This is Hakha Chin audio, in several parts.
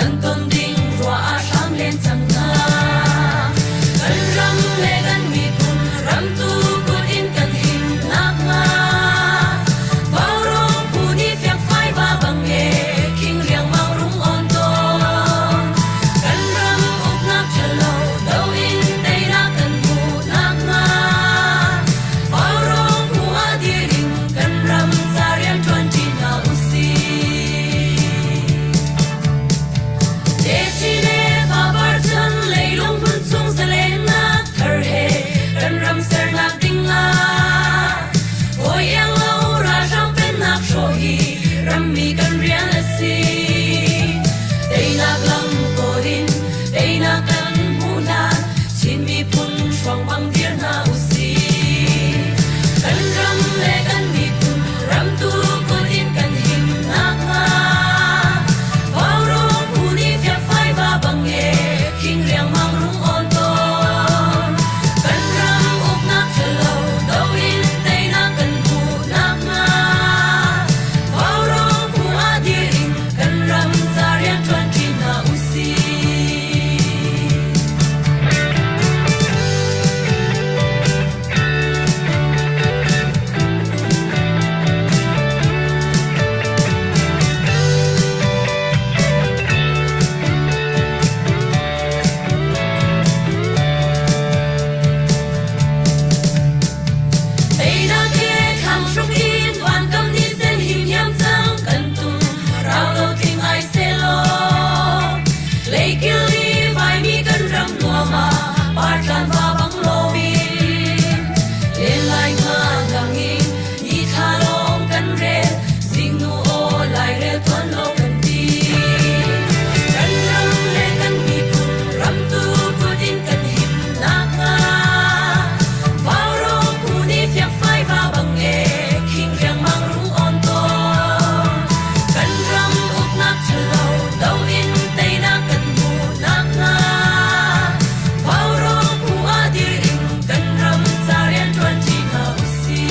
An ton ding ruah ah hram len cang hna. Kan ram le kan miphun ramtu kut in kan him nakhnga. Vaurawng phu nih fiangfai va bang e khing riangmang rung on tawn. Kan ram uknak ṭhalo do in teinak kan hmuh nakhnga. Vaurawng phu ah dir in kan ram ca rian ṭuan ṭi hna usih. Techin le fapar chan leilung hmun chung zalennak thar he kan ram sernak ding ah hawi iang lo ralhrang pennak hrawh hi rammi kan rian a si. Teinak lam kawl in teinak kan hmuh hlan Chin miphun hruang bang dir hna usih. Kan ram le kan miphun ramtu kut in kan him nakhnga Vaurawng phu nih fiangfai va bang e khing riangmang rung awn tawn. Kan ram uknak ṭhalo do in teinak kan hmuh nakhnga Vaurawng phu ah dir in kan ram ca rian ṭuan ṭi hna usih. Teinak he thlang hruk in vankam ni sen himhiam cang kan tum rau lo tling ai selaw leikil i vaimi kan ram nuam ah partlan va bang loin len lai nga dang in ni thla lawng kan rel zingnu aw lairel tuan lo kan ti kan ram le kan miphun ramtu kut in kan him nakhnga Vaurawng phu nih fiangfai va bang e khing riangmang rung awn tawn kan ram uknak ṭhalo do in teinak kan hmuh nakhnga Vaurawng phu ah dir in kan ram ca rian ṭuan ṭi hna usih.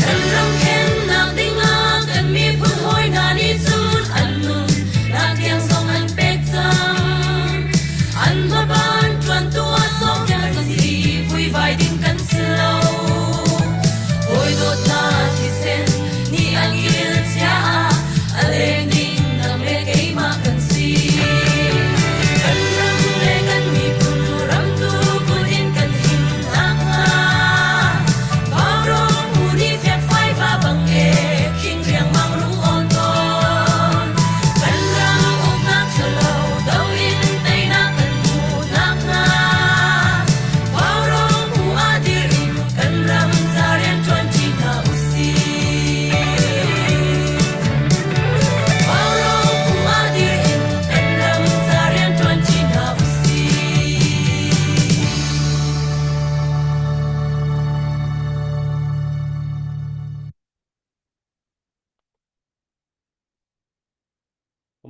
Kan ram khennak dingah kan miphun hawi hna nih cun an nun nak tiang zong an pek cang. An hmaban ṭuantu ah sawmpiak kan si vuivai ding kan si lo. Hawi dawtnak thisen nih an il chia ah a leng ding nang le keimah kan si. Kan ram le kan miphun ramtu kut in kan him nakhnga Vaurawng phu nih fiangfai va bang e khing riangmang rung awn tawn. Kan ram uknak ṭhalo do in teinak kan hmuh nakhnga Vaurawng phu ah dir in kan ram ca rian ṭuan ṭi hna usih. Vaurawng phu ah dir in kan ram ca rian ṭuan ṭi hna usih.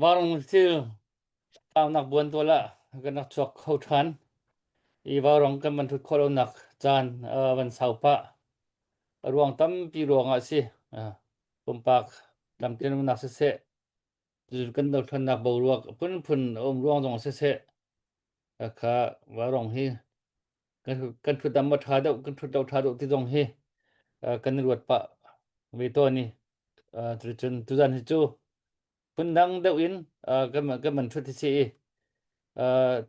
Varung thil taunak buan tual ah kan rak chuak kho ṭhan i vaurong kan van ṭhut khawh lonak caan van sau pah. A ruang tampi ruangah a si. Pumpak lamtlinnak siseh, kan dothlennak boruak a phunphun a um ruang zong siseh, kha vaurong hi kan kan ṭhut dam a ṭha deuh, kan ṭhut lo ṭha deuh ti zong hi kan i ruat pah ve tawn i cuticun tuzan hi cu phundang deuh in kan kan man ṭhut hi si i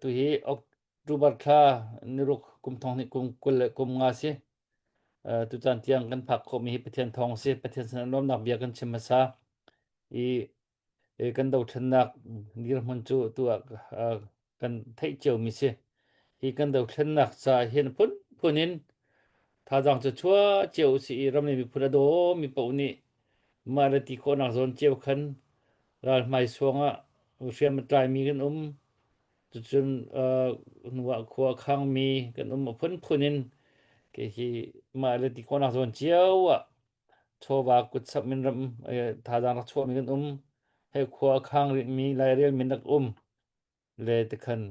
tuhi October thla niruk kum thong hnih kum 20 le kum nga si. Tutan tiang kan phak khawhmi hi Pathian thawng si. Pathian sin nuamnak bia kan chim hmasa i kan dothlennak dirhmun cu tu ah kan theih ciomi si. Hi kan dothlennak ca hin phunphun in thazaang cu chuah cio si i ram le miphun a dawmi paoh nih mah le ti khawhnak zawn cio khan ral hmai suang ah hriam a tlaimi kan um. Cucun hnu ah khua a khangmi kan um a phunphun in kei hi mah le ti khawhnak zawn cio ah chawva kutsap min ram thazaang rak chuahmi kan um. He khua a khang rihmi lairel min rak um. Le tikhan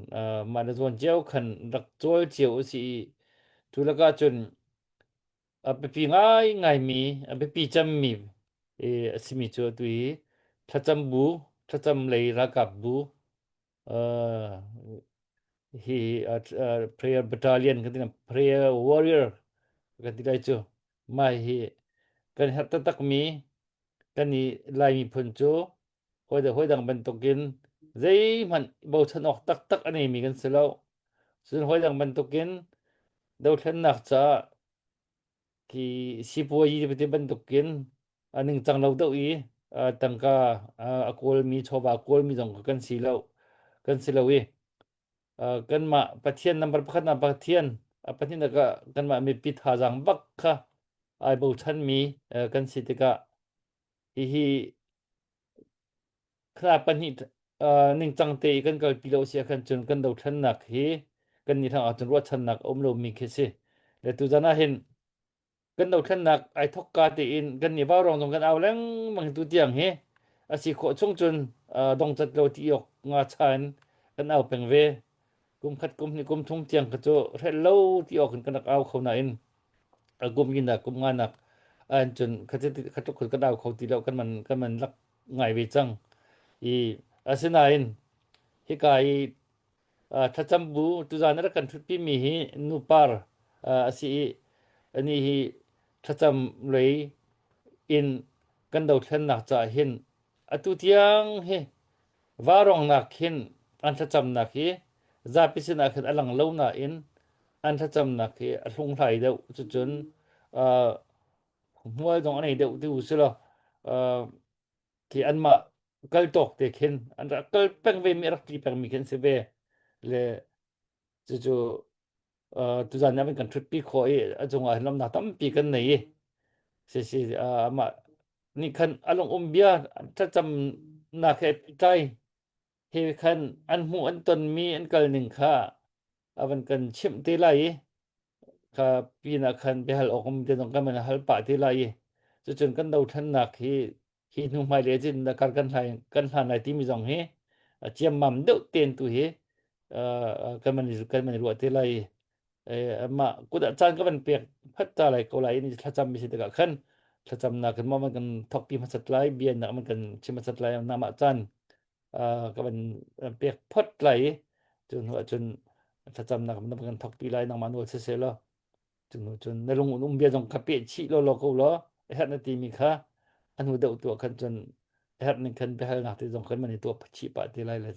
mah le zawn cio khan rak cawl cio u si i cu lakah cun a biapi ngaingaimi a biapi cemmi a simi cu atu hi Thlacam bu, thlacam lei ralkap bu, uh, hi uh, prayer battalion kan ti prayer warrior kan ti lai cu mai hi kan herh taktak mi kan i Lai miphun cu hawi hoi dang bantukin zeihmanh bochan awk taktak a neimi kan si lo. Cun hawi dang bantukin dothlennak caah khi sipuayi ti bantukin a ningcang lo deuh i tangka a kawlmi chawva a kawlmi zong kan si lo kan si lo i kanmah Pathian number pakhat na Pathian a pahnihnak ah kanmah mipi thazaang bak kha ai bochanmi kan si tikah hihi Thla pahnih ningcang te i kan kalpi lo si ahkhan cun kan dothlennak hi kan nih hrang ahcun ruahchannak a um lomi khi si. Le tuzan ah hin kan dothlennak ai thokka tein kan nih vaurawng zong kan au lengmang tu tiang hi a si khawh chung cun dongcat lo ti awk nga cha in kan au peng ve. Kum khat kum hnih kum thum tiang kha cu hrelh lo ti awk in kan rak au kho nain a kum nginak kum nganak an cun kha tluk kan au kho ti lo kan man kan man lak ngai ve cang. I asinain hika i thlacam bu tuzan a rak kan ṭhutpi mi hi nupar a si i ani hi thlacam lei in kan dothlennak caah hin atu tiang hi varongnak hin an thlacamnak hi zapi sinah khin a lang lo nain an thlacamnak hi a hlunghlai deuh cucun hmual zong a nei deuh ti u si law khi anmah kal tawk te khin an rak kal peng ve mi rak tli peng mi khin si ve le cucu tuzan ah kan ṭhutpi khawh i a cungah hin lawmnak tampi kan nei i si si amah nih khan a lung um bia thlacamnak he tlai he khan an hmuh an tonmi an kal ning kha a van kan chimh te lai i Kha pinah khan biahal awk um te zong kan van hal pah te lai i cucun kan dothlennak hi hi hnu hmai le cin kar kan hlai kan hlan lai timi zong hi a ciammam deuh ten tu hi kan van kan van ruah te lai i amah kut ah caan ka van pek phat ta lai ko lai ni thlacam mi si tikah khan thlacamnak kan man kan thokpi hmasat lai bia nak man kan chim hmasat lai namah caan ka van pek phot lai i cu hnu ahcun thlacamnak na kan thokpi lai nangmah nawl siseh law cu hnu cun na lung um bia zong kha peh chih law law ko law a herh na timi kha a hnu deuh tu ah khan cun a herh ning khan biahalnak te zong khan man i tuah chih pah te lai le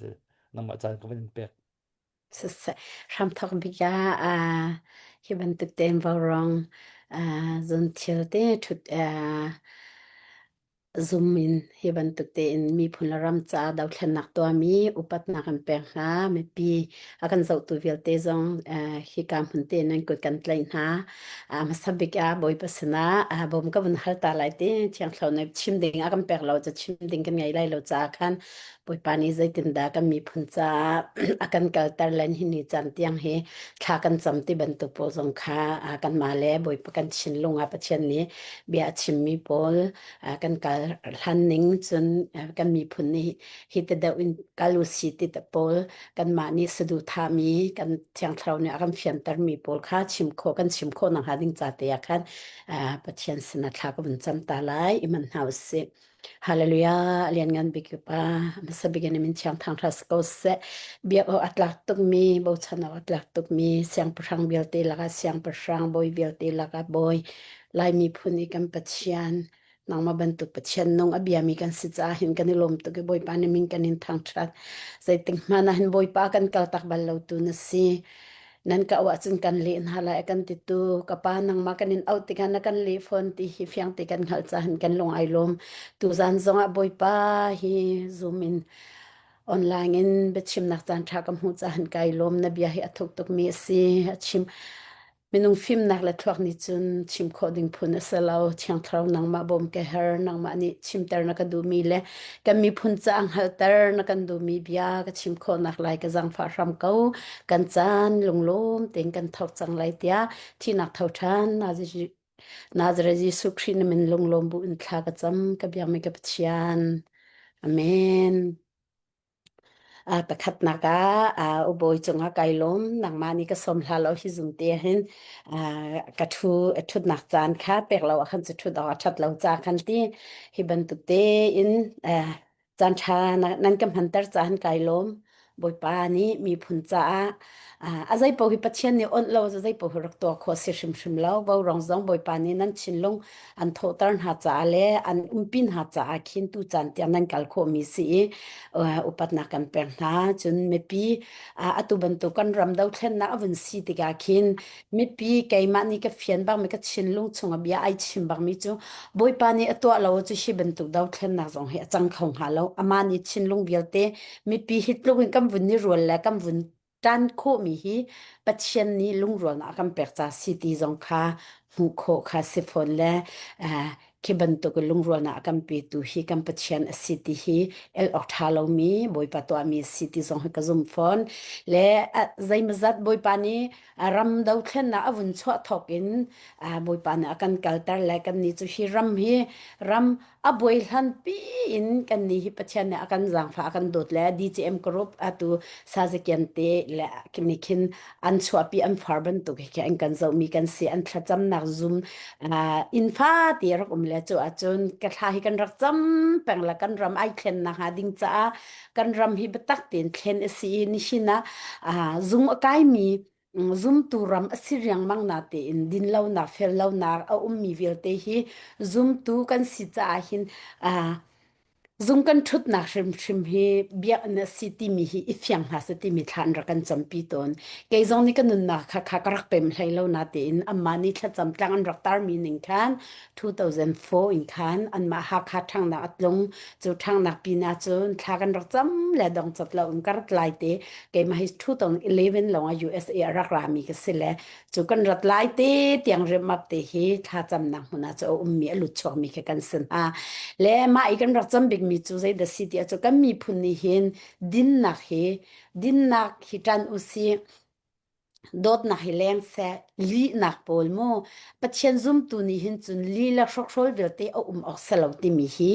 nangmah caan ka van in pek. Siseh, hramthok bik ah hi bantuk tein vaurawng zun thil te ṭhut zum in hi bantuk tein miphun le ram caah dothlennak tuahmi upatnak an pek hna. Mipi a kan zohtu vialte zong hika hmun te nan kut kan tlaih hna. Hmasa bik ah Bawipa sinah bawm ka vun hal ta lai ti Thiang Thlarau nih chim ding a kan pek lo cu chim ding kan ngei lai lo caah khan Bawipa nih zeitindah kan miphun caah a kan kalter len hi ni caan tiang hi thla kan cam ti bantuk pawl zong kha kanmah le Bawipa kan thinlung ah Pathian nih bia a chimmi pawl kan kal hlan ning cun kan miphun nih hi ti deuh in kal u si ti te pawl kanmah nih saduhthahmi kan Thiang Thlarau nih a kan fiantermi pawl kha chim khawh kan chim khawh nakhnga ding ca te ah khan Pathian sinah thla ka vun cam ta lai i man hna usih. Hallelujah, Lianngan bik Pa, hmasa bik in min thiang thang hra ko seh. Biak awk a tlak tukmi, bochan awk a tlak tukmi, siangpahrang vialte lakah siangpahrang, bawi vialte lakah bawi, Lai miphun i kan Pathian, nangmah bantuk Pathian nung a biami kan si caah hin kan i lawm tuk i Bawipa nih min kan in thangṭhat. Zeitik hmanh ah hin Bawipa kan kaltak bal lo tu na si. Nan ka auh ahcun kan leh hna lai a kan titu ka pa nangmah kan in auh tikah na kan leh fawn ti hi fiang te kan hngalh caah kan lung ai lawm. Tuzan zongah Bawipa hi Zoom in online in biachimnak caan ṭha ka hmuh caah kai lawm. Na bia hi a thuk tukmi a si. A chim Minung fimnak le thluak nih cun chim khawh ding phun a si lo. Thiang Thlarau nangmah bawm ka her, nangmah nih chimter na ka duhmi le kan miphun caah hngalhter na kan duhmi bia ka chim khawhnak lai ka zaangfah hram ko. Kan caan lunglawm tein kan thawk cang lai tiah thihnak tho ṭhan Nazareth Jesuh Khrih na min lunglawm bu in thla ka cam ka biakmi ka Pathian. Amen. Pakhatnak ah ubawi cungah kai lawm. Nangmah nih ka sawm hlah lo hi zum te hin ka ṭhu ṭhutnak caan kha pek lo ahkhan cu ṭhut awk a ṭhat lo ca khan ti hi bantuk tein. Caan ṭha nan ka hmanter caah kai lawm. Bawipa nih miphun caah a zei paoh hi Pathian nih onh lo cu zei paoh hi rak tuah khawh si hrimhrim lo. Vaurawng zong Bawipa nih nan thinlung an thawhter hna caah le an umpi hna caah khin tu caan tiang nan kal khawhmi si i upatnak kan pek hna. Cun mipi atu bantuk kan ram dothlennak a vun si tikah khin mipi keimah nih ka fian bakmi ka thinlung chung a bia ai chim bakmi cu Bawipa nih a tuah lo cu hi bantuk dothlennak zong hi a cang kho hnga lo. Amah nih thinlung vialte mipi hi tluk in kan vun i rual le kan vun ṭan khawhmi hi Pathian nih lungrualnak a kan pek ca si ti zong kha hmuh khawh kha si fawn le khi bantuk lungrualnak a kan petu hi kan Pathian a si ti hi el awk ṭha lomi Bawipa tuahmi a si ti zong hi ka zum fawn. Le zeimazat Bawipa nih ram dothlennak a vun chuah thawk in Bawipa nih a kan kalter le kannih cu hi ram hi ram a buai hlan pi in kannih hi Pathian nih a kan zaangfah a kan dawt le DCM group atu sazakian te le nih khin an chuahpi an far bantuk hi an kan zohmi kan si an thlacamnak zum inn fa ti rak um le cu ahcun ka thla hi kan rak cam peng le kan ram ai thlen nak hnga ding caah kan ram hi biatak tein thlen a si i nihin ah zung a kaimi zumtu ram a si riangmang na tein dinlonak fellonak a ummi vialte hi zumtu kan si caah hin zung kan ṭhutnak hrimhrim hi biakinn a si timi hi i fiang hna seh timi thla an rak kan campi tawn. Kei zong nih ka nunnak kha kha ka rak pem hlei lo na tein amah nih thlacam tlang an rak tarmi ning khan 2004 in khan anmah Hakha ṭhangnak a tlung. Cu ṭhangnak pin ah cun thla kan rak cam le dong cat lo in ka rat lai te keimah hi 2011 lawng ah USA a rak rami ka si le cu kan rat lai te tiang rimap te hi thla camnak hmun ah cu a ummi a lut chuakmi khi kan si hna. Le mah i kan rak cam bikmi cu zei dah si ti ah cu kan miphun nih hin dinnak hi dinnak hi ṭan usih Dawtnak hi leng seh, lihnak pawl mu Pathian zumtu nih hin cun li le hrokhrawl vialte a um awk si lo timi hi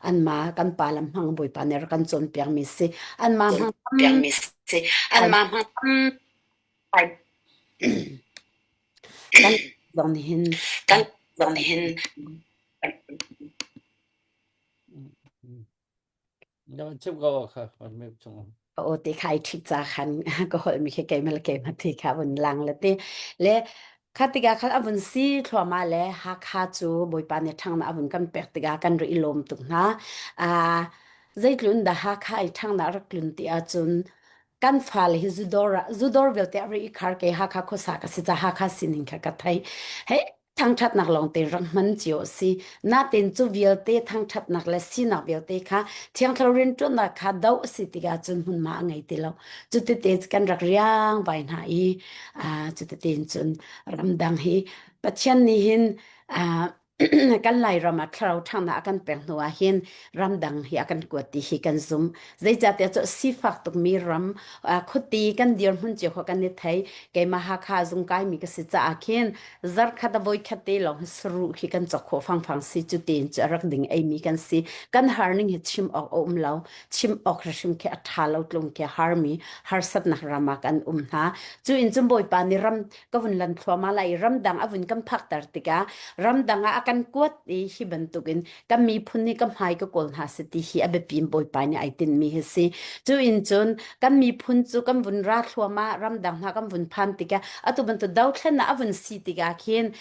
anmah kan pa lam hmang Bawipa nih rak kan cawnpiakmi si. Anmah hmang piakmi si. Anmah hmang kan zong nih hin kan zong nih hin Chim ko kha chung. Aw ti kha ai ṭhit ca khan ka holhmi khi keimah le keimah ti kha vun lang le ti le kha tikah khan a vun si thluahmah le Hakha cu Bawipa nih ṭhangnak a vun kan pek tikah kan ri i lawm tuk hna. Ah zeitlun dah Hakha i ṭhangnak rak tlun ti ahcun kan fale hi zudawr ah zudawr vialte a ri i khar ke Hakha khuasa ka si ca Hakha sining kha ka thei. Hei thangṭhatnak lawngte rak hman cio a si. Natin cu vialte thangṭhatnak le sinak vialte kha thiangthlarau rianṭuannak kha doh a si tikah cun hmunhma a ngei ti lo. Cutete kan rak riang vai hna i cutete in cun ramdang hi Pathian nih hin kan Lairam ah thlarau ṭhangnak a kan pek hnu ah hin ramdang hi a kan kuat ti hi kan zum. Zeicahtiah cu sifak tukmi ram khuati kan dirhmun cio kha kan i thei. Keimah Hakha zung kaimi ka si caah khin zarkhat a voikhat te lawng hi saruh khi kan cawk khawh fangfang si cu tein cu a rak ding eimi kan si kan har ning hi chim awk a um lo chim awk hrim khi a tha lo tlung khi harmi harsatnak ram ah kan um hna cu in cun bawipa nih ram ka vun lan thluahmah lai i ramdang a vun kan phakter tikah ramdang ah a kan kuat i hi bantukin kan miphun nih ka hmai ka kawl hna si ti hi a biapi in bawipa nih ai tinhmi hi si cu in cun kan miphun cu kan vun ra thluahmah ramdang hna kan vun phan tikah atu bantuk dothlennak a vun si tikah khin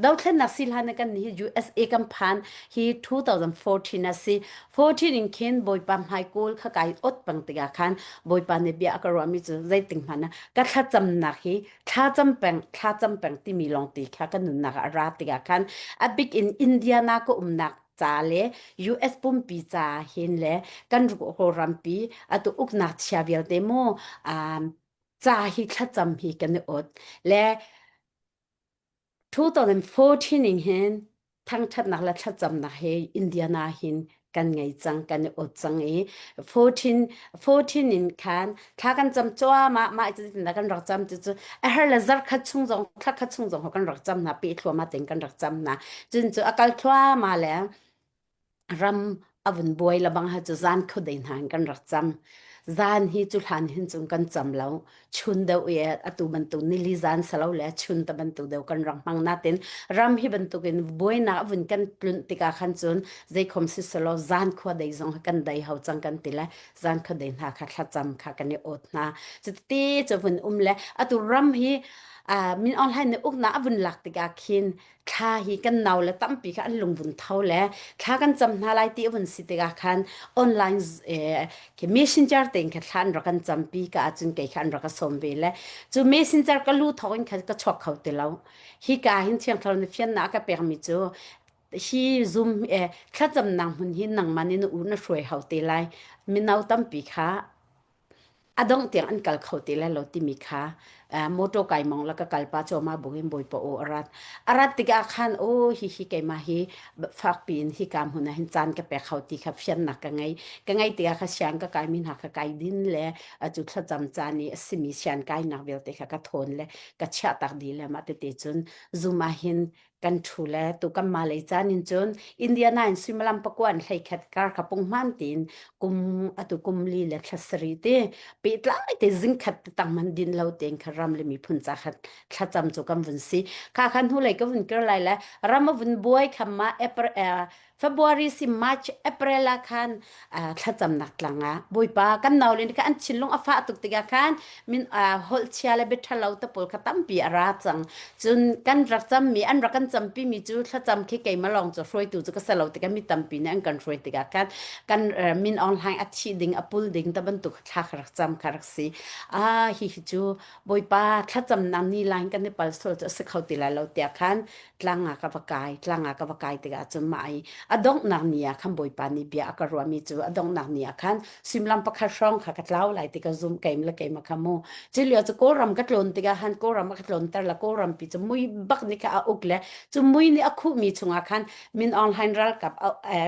dothlennak si hlan kan hi USA kan phan hi 2014 a si 14 in khin bawipa hmai kawl kha kai ot pang tikah khan bawipa nih bia a ka ruahmi cu zeiting hmanh ka thlacamnak hi thlacam peng thlacam peng timi lawng ti kha ka nunnak ah a ra tikah khan a bik in Indiana ka umnak ca le US pumpi ca hin le kan rampi atu uknak chia vialte mu um, ca hi thlacam hi kan i ot le 2014 in hin thangṭhatnak le thlacamnak he Indiana hin kan ngei cang kan i ot cang i 14 14 in khan thla kan cam cuahmah mah cu kan rak cam cu cu a her le zarkhat chung zong thla khat chung zong kan rak cam hna pe thluahmah tein kan rak cam hna cun cu a kal thluahmah le ram a vun buai lebang ha cu zan khuadei hna in kan rak cam. Zan hi cu hlan hin cun kan cam lo. Chun deuh i atu bantuk nili zan salo le chun ta bantuk deuh kan rak hmang natin ram hi bantukin buainak a vun kan tlunh tikah khan cun zeikhom si selaw zan khua dei zong kan dei hau cang kan ti le zan khua dei hna kha thlacam kha kan i awt hna. Cuti cu vun um le atu ram hi uh, min online nih uknak a vun lak tikah khin thla hi kan nau le tampi kha an lung vun tho le thla kan cam hna lai ti a vun si tikah khan online eh, khi messenger tein kha thla an rak kan campi ka ahcun kei kha an rak ka sawm ve le cu messenger ka lu thawk in khan ka chuak kho ti lo hi ka hin thiang thlarau na fiannak a ka pekmi cu hi zoom eh, thlacamnak hmun hi nangmah nih na u na hruai hau te lai mino tampi kha a dongh tiang an kal kho ti lai lo timi kha motor kai mong la ka kal pa choma bungin bawipa aw arat arat tikah khan o hi hi keimah hi fakpi in hi ka hmun ah hin caan ka pek hau ti kha fiannak ka ngei ka ngei tikah kha siang ka kai mi hna kha kai din le cu thlacam caan i a simi sian kainak vialte kha ka thawn le ka chiah tak di le mah tete cun zoom ah hin kan ṭhu le tu kan mah lei caan in cun Indiana in suimilam pakua in 11 kar kha punghman tiin kum atu kum li le thla sarih te pehtlai te zingkhat te tang man din lo tein kha ram le miphun ca kha thlacam cu kan vun si kha khan hnulei ka vun kir lai le ram a vun buai kham ma April February si March April ah khan thlacamnak tlang ah Bawipa kan nau le kha an thinlung a fah tuk tikah khan min holh chia le bia ṭhalo te pawl kha tampi a ra cang cun kan rak cammi an rak kan campi mi cu thlacam khi keimah lawng cu hruaitu cu ka si lo tikah mi tampi nih an kan hruai tikah khan kan min Aung Hlaing a thih ding a pul ding ta bantuk thla kha rak cam kha rak si ah hi hi cu Bawipa thlacamnak ni lain kan i pal sual cu a si kho ti lai lo tiah khan tlang ah ka va kai tlang ah ka va kai tikah cun mah i a donghnak ni ah khan Bawipa nih bia a ka ruahmi cu a donghnak ni ah khan suimilam pakhat hrawng kha ka tlau lai ti ka zum keim le keimah kha mu cu lio cu Kawlram ka tlawn tikah han Kawlram a ka tlawnter la Kawlram pi cu mui bak nih kha a uk le cu mui nih a khuhmi chungah khan Min Aung Hlaing ralkap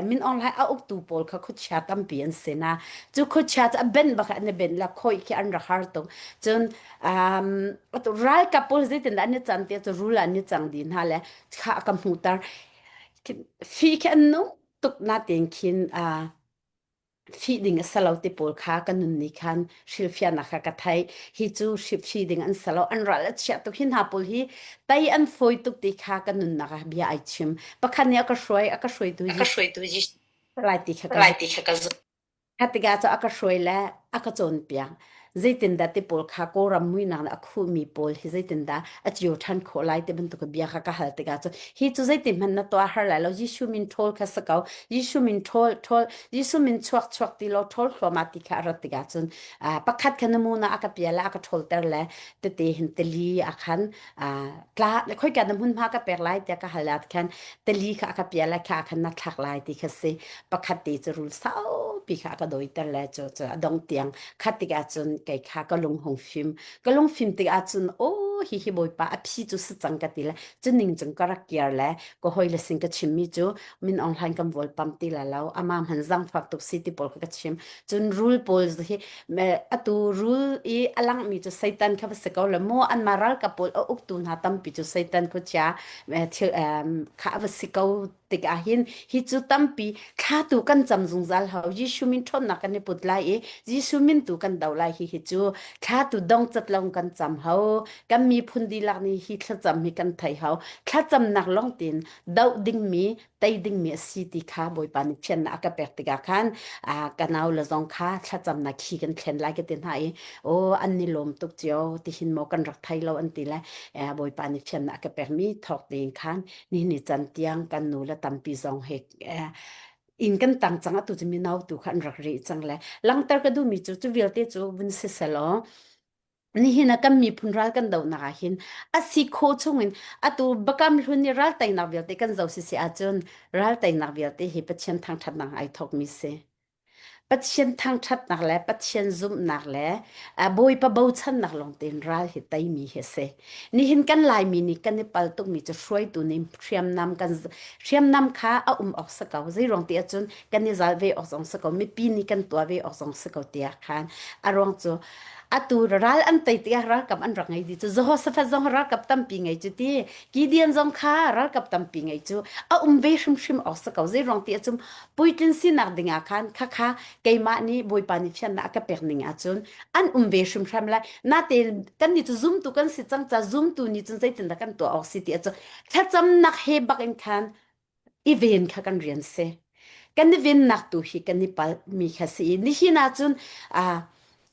Min Aung Hlaing a uktu pawl kha khuachia tampi an si na cu khuachia cu a ben bak an i ben la khoi khi an rak har tuk cun um, ralkap pawl zeitindah an i can ti cu rul an i cang dih hna le kha ka hmuhter fi khi an nung tuk na tein khin uh, fih ding a si lo ti pawl kha ka nun nih khan hrilhfiahnak kha ka theih hi cu fi ding an si lo an ral a chia tuk hi hna pawl hi tei an fawi tuk ti kha ka nunnak ah bia ai chim pakhat nih a ka hruai a ka hruaitu A ka hruaitu Jesuh lai ti kha ka lai ti kha ka zumh. Kha tikah cu a ka hruai le a ka cawnpiak. Zeitindah ti pawl kha Kawlram muinak nih a khuhmi pawl hi zeitindah a cio ṭhan khawh lai ti bantuk bia kha ka hal tikah cu hi cu zeitin hmanh na tuah har lai lo Jesuh min ṭhawl kha si ko Jesuh min ṭhawl ṭhawl Jesuh min chuak chuak ti law ṭhawl thluahmah ti kha a rat tikah cun pakhat kha namuna a ka pia le a ka ṭhawlter le tete hin tili a khan tla khoika na hmunhma ka pek lai tiah ka hal ah khan tali kha a ka pial lai kha khan na thlak lai ti kha si pakhat te cu rul saupi kha a ka dawiter le cu cu a dong tiang khat tikah cun kei kha ka lung hung fim ka lung fim tikah cun aw hi hi bawipa a phi cu si cang ka ti le cu ning cung ka rak kiar le ka hoi le sin ka chimmi cu min Aung Hlaing kan vol pam ti la lo ama hman zangfak tuk si ti pawl kha ka chim cun rul pawl hi atu rul i a langmi cu Satan kha va si ko le maw anmah ralkap pawl a uktu hna tampi cu Satan khuachia thil kha a va si ko tikah hin hi cu tampi thla tu kan cam zungzal hau Jesuh min ṭhawnnak kan i put lai i Jesuh min tu kan do lai hi hi cu thla tu dong cat long kan cam hau kan miphun dihlak nih hi thlacam hi kan thei hau thlacamnak long tin doh dingmi tei dingmi a si ti kha Bawipa nih fiannak a ka pek tikah khan ka nau le zong kha thlacamnak khi kan thlen lai ka ti hna i aw an ni lawm tuk cio ti hin maw kan rak thei lo an ti le Bawipa nih fiannak a ka pekmi thawk tein khan nihin can tiang kan nu le tampi zong he inn kan tang cang atu cu mino tu kha an rak ri cang le langter ka duhmi cu cu vialte cu vun si selaw Nihin ah kan miphun ral kan dohnak ah hin a si khawh chungin atu Bakam hlun i ral teinak vialte kan zoh sisi ahcun ral teinak vialte hi Pathian thangṭhatnak ai thawkmi si. Pathian thangṭhatnak le Pathian zumhnak le Bawipa bochannak lawng tein ral hi teimi hi a si. Nihin kan Laimi nih kan i pal tukmi cu hruaitu nih hriamnam kan hriamnam kha a um awk si ko. Zeiruang ti ahcun kan i zal ve awk zong si ko. Mipi nih kan tuah ve awk zong si ko tiah khan a ruang cu atu ral an tei tikah ralkap an rak ngei dih cu Jehoshaphat zong ralkap tampi ngei cu ti Gideon zong kha ralkap tampi ngei cu a um ve hrimhrim awk si ko zei ruang ti ahcun puitlin sinak ding ah khan khakha Keimah nih Bawipa nih fiannak a ka pek ning ahcun an um ve hrimhrim lai. Natein kan nih cu zumtu kan si cang ca zumtu nih cun zeitindah kan tuah awk si ti ahcun thlacamnak he bak in khan i ven kha kan rian si. Kan i vennak tu hi kan i palhmi kha si i nihin ahcun ah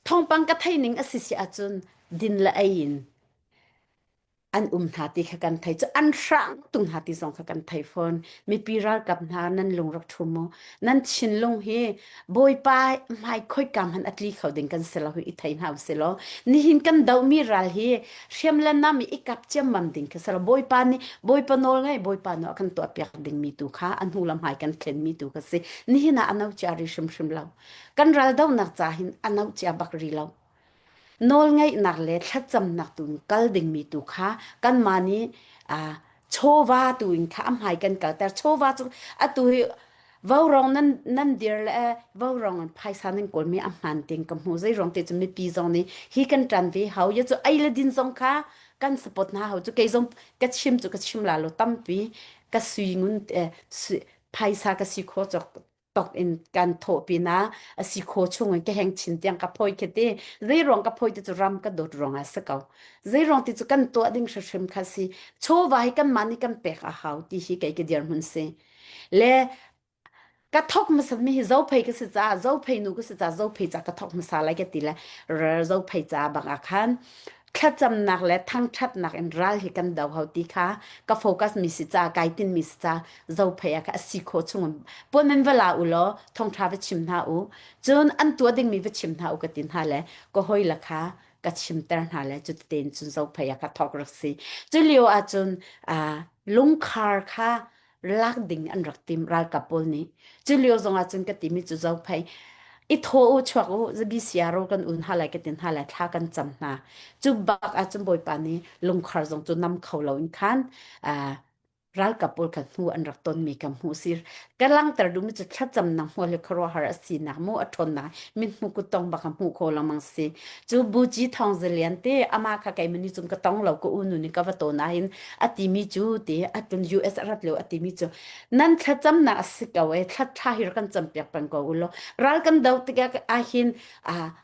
thawngpang ka theih ning a si si ahcun din le ei in an um hna ti kha kan thei cu an hrang tung hna ti zong kha kan thei fawn mipi ralkap hna nan lung rak ṭhum mu nan thinlung hi bawipa hmai khoika hmanh a tli kho ding kan si lo hi i thei hna usih law nihin kan dohmi ral hi hriam le nam i kap ciammam ding kha si lo bawipa nih bawipa nawl ngai bawipa nawl a kan tuah piak dingmi tu kha a hnu lam hmai kan thlenmi tu kha si nihin ah a no cia ri hrimhrim lo kan ral dohnak ca hin a no cia bak ri lo Nawlngaihnak le thlacamnak tu in kal dingmi tu kha kanmah nih chawva tu in kha a hmai kan kalter. Chawva cu atu hi vaurawng nan nan dir le vaurawng in phaisa nan kawlmi a hmaan ting ka hmu. Zei ruang te cu mipi zong nih hi kan ṭan ve hau. Ya cu ei le din zong kha kan support hna hau. Cu kei zong ka chim cu ka chim la lo tampi ka sui ngun phaisa ka si kho cawk tok in kan thawh pinah a si kho chung in ka heng chin tiang ka phoi khi ti zei ruang ka phoi ti cu ram ka dawt ruang ah si ko zei ruang ti cu kan tuah ding hrimhrim kha si chawva hi kan mah nih kan pek a hau ti hi kei ka dirhmun si le ka thok hmasat mi hi zophei ka si ca zophei nu ka si ca zophei ca ka thok hmasa lai ka ti le zophei ca bang ah khan thlacamnak le thangṭhatnak in ral hi kan do hau ti kha ka focus mi si ca kai tin mi si ca zophei ah kha a si khawh chung in puan man va la u law thawngṭha va chim hna u cun an tuah dingmi va chim hna u ka ti hna le ka hoi la kha ka chimter hna le cu tein cun zophei ah ka thawk rak si cu lio ah cun lungkhar kha lak ding an rak tim ralkap pawl nih cu lio zong ah cun ka timi cu zophei i thaw u chuak u zabi siaro kan un ha lai ka tin ha lai thla kan cam hna cu bak ah cun bawipa nih lungkhar zong cu nam kho lo in khan ralkap pawl kha hnu an rak tonmi ka hmuh sir ka langter duhmi cu thlacam nang hmual hi khuaruahhar a sinak mu a ṭhawnnak mit hmu kut tong bak a hmuh kho lengmang si cu buci thawng zalian te ama kha keimah nih cun ka tong lo ka unu nih ka va tawn ahhin a timi cu ti atun US a rat lio a timi cu nan thlacamnak a si ko e thla thla hi kan campiak peng ko u law ral kan do tikah ahhin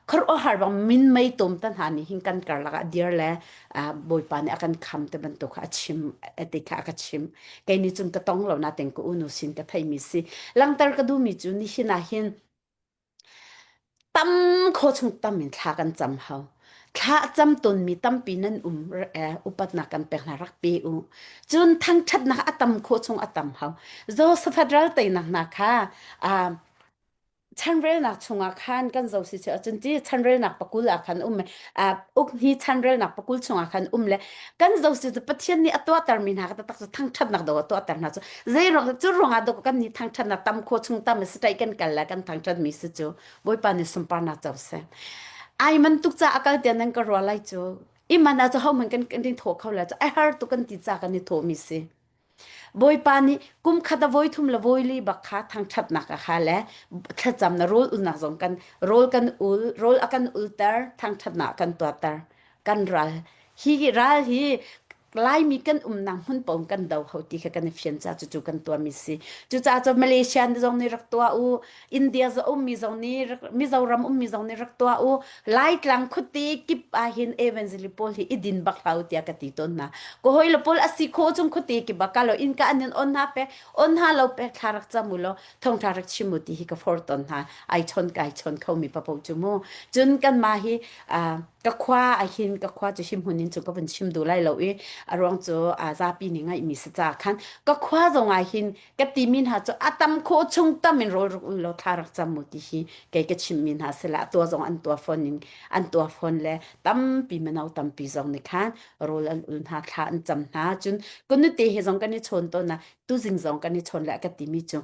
khuaruahhar bang min mei tom ta hna nih hin kan karlak ah dir le bawipa nih a kan kham te bantuk kha a chim ti kha a ka chim kei nih cun ka tong lo na teng ka unu sin ka theimi si langter ka duhmi cu nihin ah hin Tam khaw chung tam in thla kan cam hau. Thla a cam tawnmi tampi nan um upatnak kan pek hna rak pe u. Cun thangṭhatnak a tam khawh chung a tam hau. Josaphat ral teinak hna kha chanrelnak chungah khan kan zo si ahcun ti chanrelnak pakul ah khan um uk hi chanrelnak pakul chungah khan um le kan zo si cu Pathian nih a tuahtermi hna kha taktak cu thangṭhatnak do a tuahter hna cu zei ruang cu ruangah do kan nih thangṭhatnak tam kho chung tam si ṭai kan kal le kan thangṭhatmi si cu Bawipa nih sunparnak co seh ai man tuk ca akal tian nan ka rua lai cu iman ah cu ho man kan kan thaw kho la cu ai har tu kan ti ca kan i thawmi si Bawipa nih kum khat a voi thum le voi li bak kha thangṭhatnak a kha le thlacam na rawl ulnak zong kan rawl kan ul rawl a kan ulter thangṭhatnak a kan tuahter kan ral hi ral hi Laimi kan umnak hmun paoh kan do ho ti kha kan i fian ca cucu kan tuahmi si. Cucaah cu Malaysia zong nih rak tuah u, India za ummi zong nih Mizoram ummi zong nih rak tuah u. Laitlang khuate kip ah hin evangeli pawl hi i din bak hlah u tiah ka ti tawn hna. Ka hoi le pawl a si khawh chung khuate kip ah ka lo inn ka an in on hna pek, on hna lo pek thla rak cam u law thawngtha rak chim u ti hi ka for tawn hna. Ai chon kai chon kho mi papo cu mu. Cun kan mah hi ka khua ahhin ka khua cu hi hmun in cu ka vun chim duh lai lo i a ruang cu a zapi nih ngaihmi si ca khan ka khua zong ah hin ka timi hna cu a tam khawh chung tam in rawl rak ul law thla rak cam mu ti hi kei ka chimmi hna si le a tua zong an tua fawn in an tua fawn le tampi mino tampi zong nih khan rawl an ul hna thla an cam hna cun ka nute he zong kan i chawn tawn na tuzing zong kan i chawn le ka timi cu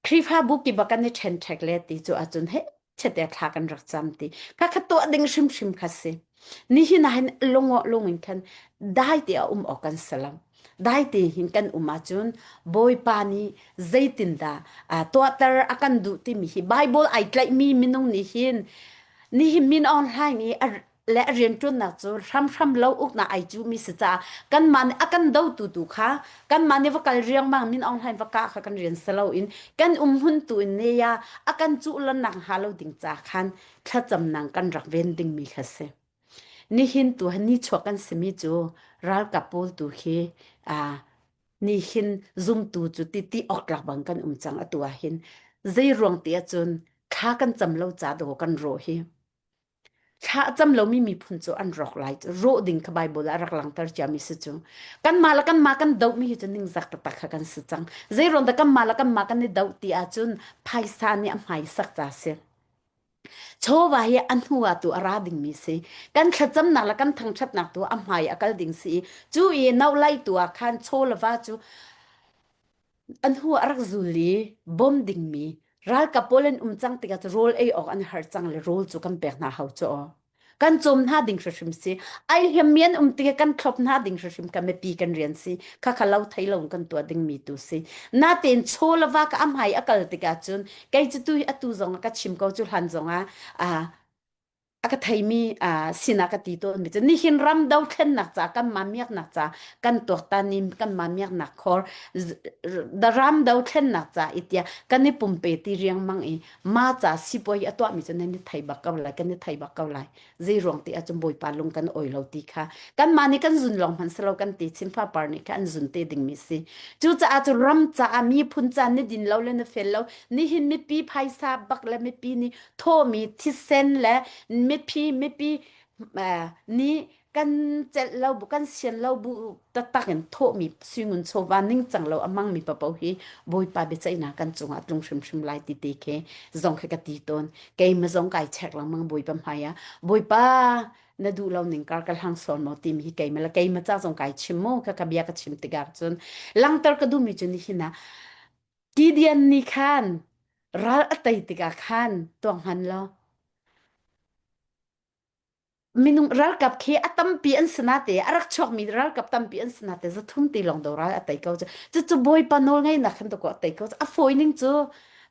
Khrihfabu kip ah kan i ṭhenṭhek le ti cu ahcun he chete thla kan rak cam ti kha kha tuah ding hrimhrim kha si nihin ah hin lungawh lung in khan dai te a um awk kan si lo dai te hin kan um ahcun Bawipa nih zeitindah tuahter a kan duh timi hi Bible ai tlaihmi minung nih hin nihin min online i a. le a rianṭuannak cu hramhram lo uknak ai cuhmi si caah kanmah nih a kan dotu tu kha kanmah nih va kal riangmang Min Aung Hlaing va kah kha kan rian si loin kan umhmun tu in ne ya a kan cuh lannak hnga lo ding ca khan thlacamnak kan rak ven dingmi kha si. Nihin tu han nichuak kan simi cu ralkap pawl tu khi aa nihin zumtu cu ti ti awk tlak bang kan um cang atu ah hin zei ruang ti ahcun thla kan cam lo ca daw kan rawh hi. Thla a cam lomi miphun cu an rawk lai. Rawh ding kha Baibal ah a rak langhter ciami si cu. Kanmah le kanmah kan dohmi hi cu ningzak taktak kha kan si cang. Zeiruang dah kanmah le kanmah kan i doh ti ahcun phaisa nih a hmaisak ca si. Chawva hi a hnu ah tu a ra dingmi si. Kan thlacamnak le kan thangṭhatnak tu a hmai a kal ding si i cu i no lai tu ah khan chaw le va cu An hu a rak zul i bawm dingmi ralkap pawl an um cang tikah cu rawl ei awk an har cang le rawl cu kan pek hna hau cu aw. Kan cawm hna ding hrimhrim si. Ai hliammi an um tikah kan thlop hna ding hrimhrim ka mipi kan rian si. Khakha lo thei lo kan tuah dingmi tu si. Natein chaw le va ka a hmai a kal tikah cun kei cu tu hi atu zong ah ka chim ko cu hlan zong ah ah a ka theimi sinah ka ti tawnmi cu nihin ram dothlennak ca kanmah miaknak ca kan tuaktan in kanmah miaknak khor ram dothlennak ca i tiah kan i pumpe ti riangmang i ma ca sipuai a tuahmi cu nan i thei bak ko lai kan i thei bak ko lai zei ruang ti ahcun bawipa lung kan oi lo ti kha kanmah nih kan zun lawng hmanh silo kan ti chin fapar nih kha an zun te dingmi si cucaah cu ram caah miphun ca ni din lo le na fel lo nihin mipi phaisa bak le mipi nih thawmi thisen le mipi mipi nih kan celh lo bu kan sian lo bu taktak in thawhmi suingun chawva ningcang lo a hmangmi papo hi Bawipa biaceihnak kan cungah tlung hrimhrim lai ti te khi zong khi ka ti tawn keima zong kai check lengmang Bawipa hmai ah Bawipa na duh lo ning kar ka hlang sawn maw timi hi keima le keima ca zong kai chim mu kha ka bia ka chim tikah cun langter ka duhmi cu nihin ah Gideon nih khan ral a tei tikah khan tuak hman law minung ralkap khi a tampi an si nate a rak chuakmi ralkap tampi an si nate zathum ti lawng do ral a tei ko cu cucu bawipa nawl ngeihnak khan to ko a tei ko a fawi ning cu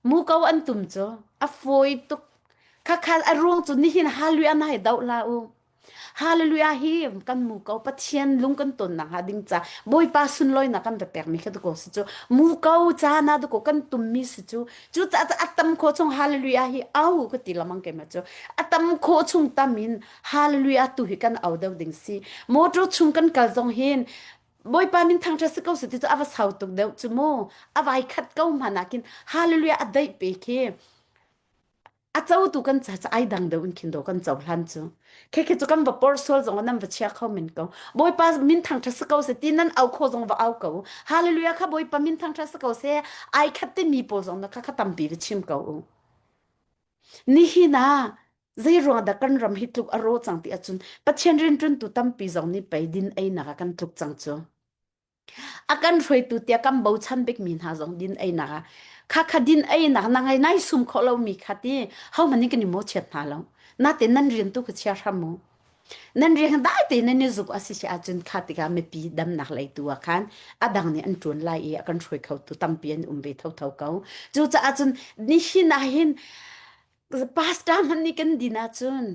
muko an tum cu a fawi tuk khakha a ruang cu nihin hallelujah na hai doh la u Hallelujah hi kan mu ko Pathian lung kan ton nak hnga ding ca Bawipa sunlawinak kan va pekmi kha ko si cu mu ko ca na ko kan tummi si cu cu ca a tam kho chung hallelujah hi au ka ti lamang ke ma cu a tam kho chung tam in hallelujah tu hi kan au deuh ding si motor chung kan kal zong hin Bawipa min thangṭhat si ko si ti cu a va sau tuk deuh cu mu a vai khat ko hmanh ah khin hallelujah a daih pe khi a cotu kan ca cu ai dang deuh in khin do kan cohlan cu khe khe cu kan va por sual zong nan va chia kho men ko bawipa min thangṭhat si ko se ti nan au kho zong va au ko hallelujah kha bawipa min thangṭhat si ko se ai khat te mi pawl zong na kha kha tampi va chim ko u nihin ah zei ruang dah kan ram hi tluk a ro cang ti ahcun pathian rianṭuantu tampi zong nih pei din einak ah kan tluk cang cu A kan hruaitu tiah kan bochan bikmi hna zong din einak ah khakha din einak na ngai nai sum khawh lomi kha ti hohmanh nih kan i mawhchiat hna lo. Natin nan rian tu kha chia hram u. Nan rian dai tein nan i zuk a si si ahcun kha tikah mipi damnak lei tu ah khan a dang nih an ṭuan lai i a kan hruai khotu tampi an um ve thotho ko. Cucaah cun nihin ah hin pastor hmanh nih kan din ahcun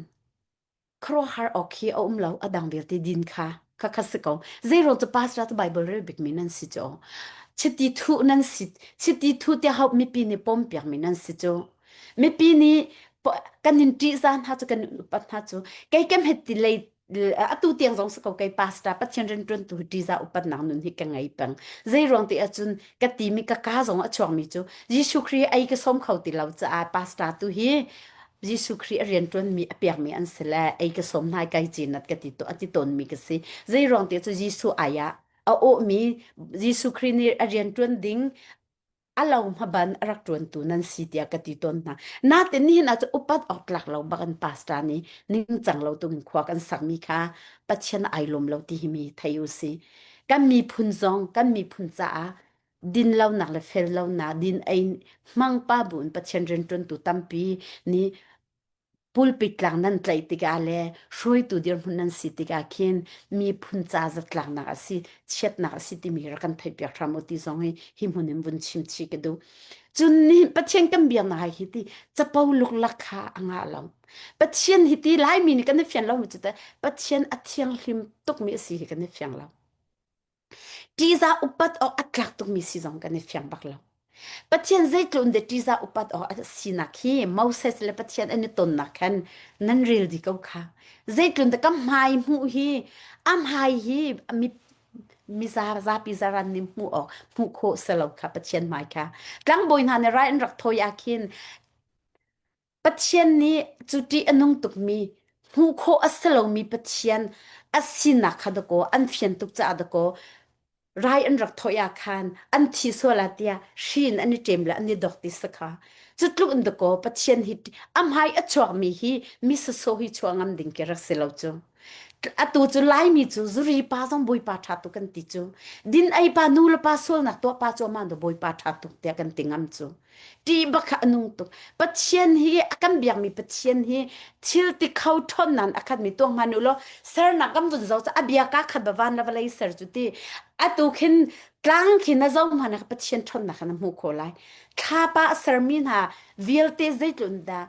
khuaruahhar awk hi a um lo a dang vialte din kha kha kha si ko zeiruang cu pastor cu bible rel bikmi nan si cu chiti thu nan si chiti thu tiah hau mipi nih pom piakmi nan si cu mipi nih kan in ṭih zan hna cu kan in upat hna cu kei kem het ti lei atu tiang zong si ko kei pastor pathian rian ṭuan tu ṭiza upatnak nun hi ka ngei peng zei ruang ti ahcun ka ti mi ka ka zong a chuakmi cu Jesuh Khrih ei ka som kho ti lo caah pastor tu hi Jesuh Khrih a rianṭuanmi a pekmi an si le ei ka sawm hna kai cinat ka ti to a ti tawnmi ka si. Zei ruang ti cu Jesuh ai ah a awhmi Jesuh Khrih nih a rianṭuan ding a lo hmaban a rak ṭuantu nan si tiah ka ti tawn hna. Natin nihin ah cu upat awk tlak lo bak in pastor nih ningcang lo tungin khua kan sakmi kha Pathian ai lawm lo ti hi mi thei u si. Kan miphun zong kan miphun caah dinlonak le fellonak din ei hmang pa bu in Pathian rianṭuantu tampi nih pulpit tlang nan tlaih tikah le hruaitu dirhmun nan si tikah khin miphun ca zatlaknak a si chiatnak a si timi rak kan theihpiak hram u ti zong hi hi hmun in vun chim chih ka duh. Cun ni Pathian kan biaknak ah hi ti capo luklak kha a ngah lo. Pathian hi ti Laimi nih kan i fian lo mi cu teh Pathian a thianghlim tukmi a si hi kan i fiang lo. Ṭihzah upat awk a tlak tukmi si zong kan i fiang bak lo. Pathian zeitluk in dah ṭihzah upat awk a sinak hi Moses le Pathian an i tonnak khan nan rel dih ko kha. Zeitluk in dah ka hmai hmuh hi a hmai hi mi miza zapi zaran nih hmuh awk hmuh khawh si lo kha Pathian hmai kha. Tlangbawi hna nih rai an rak thawi ah khin Pathian nih cu ṭih a nung tukmi, hmuh khawh a si lomi Pathian a sinak kha dakaw an fian tuk caah dakaw rai an rak thawih ah khan an thi sual ah tiah hri in an i ṭem le an i dok ti si kha. Cu tluk in dakaw Pathian hi a hmai a chuakmi hi mi sawsawh hi chuah ngam ding khi rak si lo cu. Atu cu Laimi cu zuri pa zong Bawipa ṭha tuk kan ti cu. Din ei pa nu le pa sualnak tuah pa cu aman Bawipa ṭha tuk tiah kan ti ngam cu. Ṭih bak kha a nung tuk. Pathian hi a kan biakmi Pathian hi thil ti kho ṭhawnnak a khatmi tuah hman u law sernak kan vun zoh cu a bia ka khat ba van le vawlei ser cu ti. Atu khin tlang khi na zoh hmanh ah Pathian ṭhawnnak kha na hmuh khawh lai. Thlapa a sermi hna vialte zeitlun dah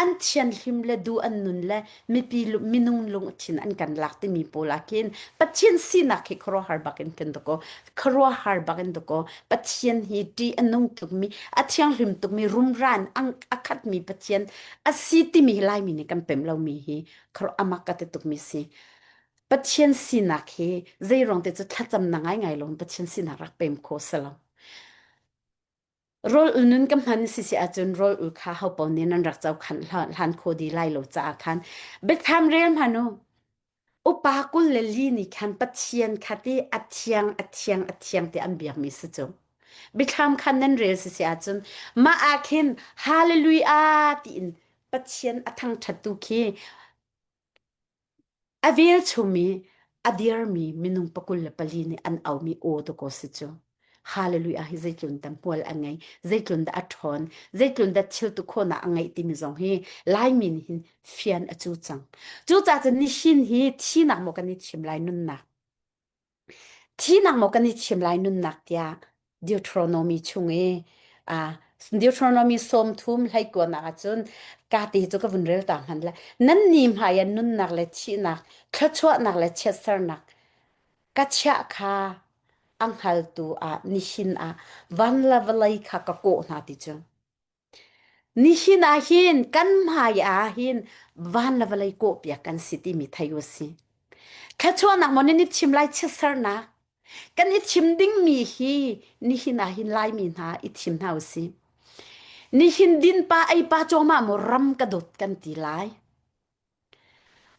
an thianhlim le duh an nun le mipi minung lungthin an kan lak timi pawl ah khin Pathian sinak hi khuaruahhar bak in kan dakaw khuaruahhar bak in dakaw Pathian hi ṭih a nung tukmi a thianghlim tukmi rumran a khatmi Pathian a si timi hi Laimi nih kan pem lomi hi amak ka ti tukmi si Pathian sinak hi zeiruang te cu thlacam na ngaingai lo Pathian sinak rak pem kho selo Rawl ul nun ka hman sisi ahcun rawl ul kha hopo nih nan rak cokhanh hlan kho dih lai lo caah khan biathlam rel hmanh u. Upa 24 nih khan Pathian kha ti a thiang a thiang a thiang ti an biakmi si cu. Biathlam khan nan rel sisi ahcun mah ah khin hallelujah tiin Pathian a thangṭhattu khi A velchum i a dirmi minung 24 nih an aumi aw dakaw si cu. Hallelujah hi zeitlun dah hmual a ngei, zeitlun dah a ṭhawn, zeitlun dah thil tu khawhnak a ngeih timi zong hi Laimi nih hin fian a cu cang. Cucaah cun nihin hi thinak maw kan i thim lai nunnak? Thihnak maw kan i chim lai nunnak tiah Deuteronomy chung i uh, Deuteronomy 30 hleikuanak ahcun ka ti cu ka vun rel ta hman le nan ni hmai ah nunnak le thihnak thluachuahnak le chiatsernak ka chiah kha a hngaltu ah nihin ah van le vawlei kha ka kawh hna ti cu Nihin ah hin kan hmai ah hin van le vawlei kawhpiak kan si timi thei u si. Thluachuahnak maw nan i chim lai chiatsernak? Kan i chim dingmi hi nihin ah hin Laimi hna i thim hna u si. Nihin din pa ei pa cuahmah maw ram ka dawt kan ti lai.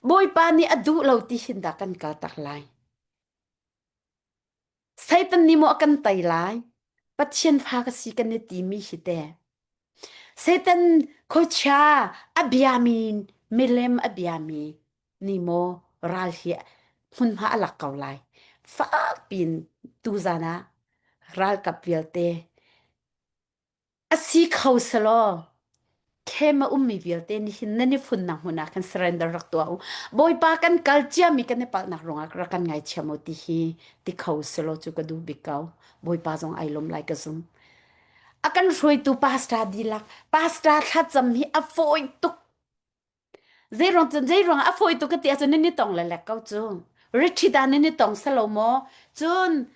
Bawipa nih a duh lo ti hin dah kan kal tak lai. Satan nih maw a kan tei lai? Pathian fa ka si kan i timi hi teh. Satan khuachia a biami milem a biami nih maw ral hi hmunhma a lak ko lai. Fak piin tuzan ah ralkap vialte A si kho selaw khem a ummi vialte nihin nan i funnak hmun ah khan surrender rak tuah u. Bawipa kan kal ciami kan i palhnak ruangah rak kan ngaithiam u ti hi ti kho selaw cu ka duh bik ko. Bawipa zong ai lawm lai ka zum. A kan hruaitu pastor dihlak, pastor thlacam hi a fawi tuk. Zeiruang cun zeiruang a fawi tuk ka ti ahcun nan i tong lelek ko cu. Ritthi dah nan i tong selo maw? Cun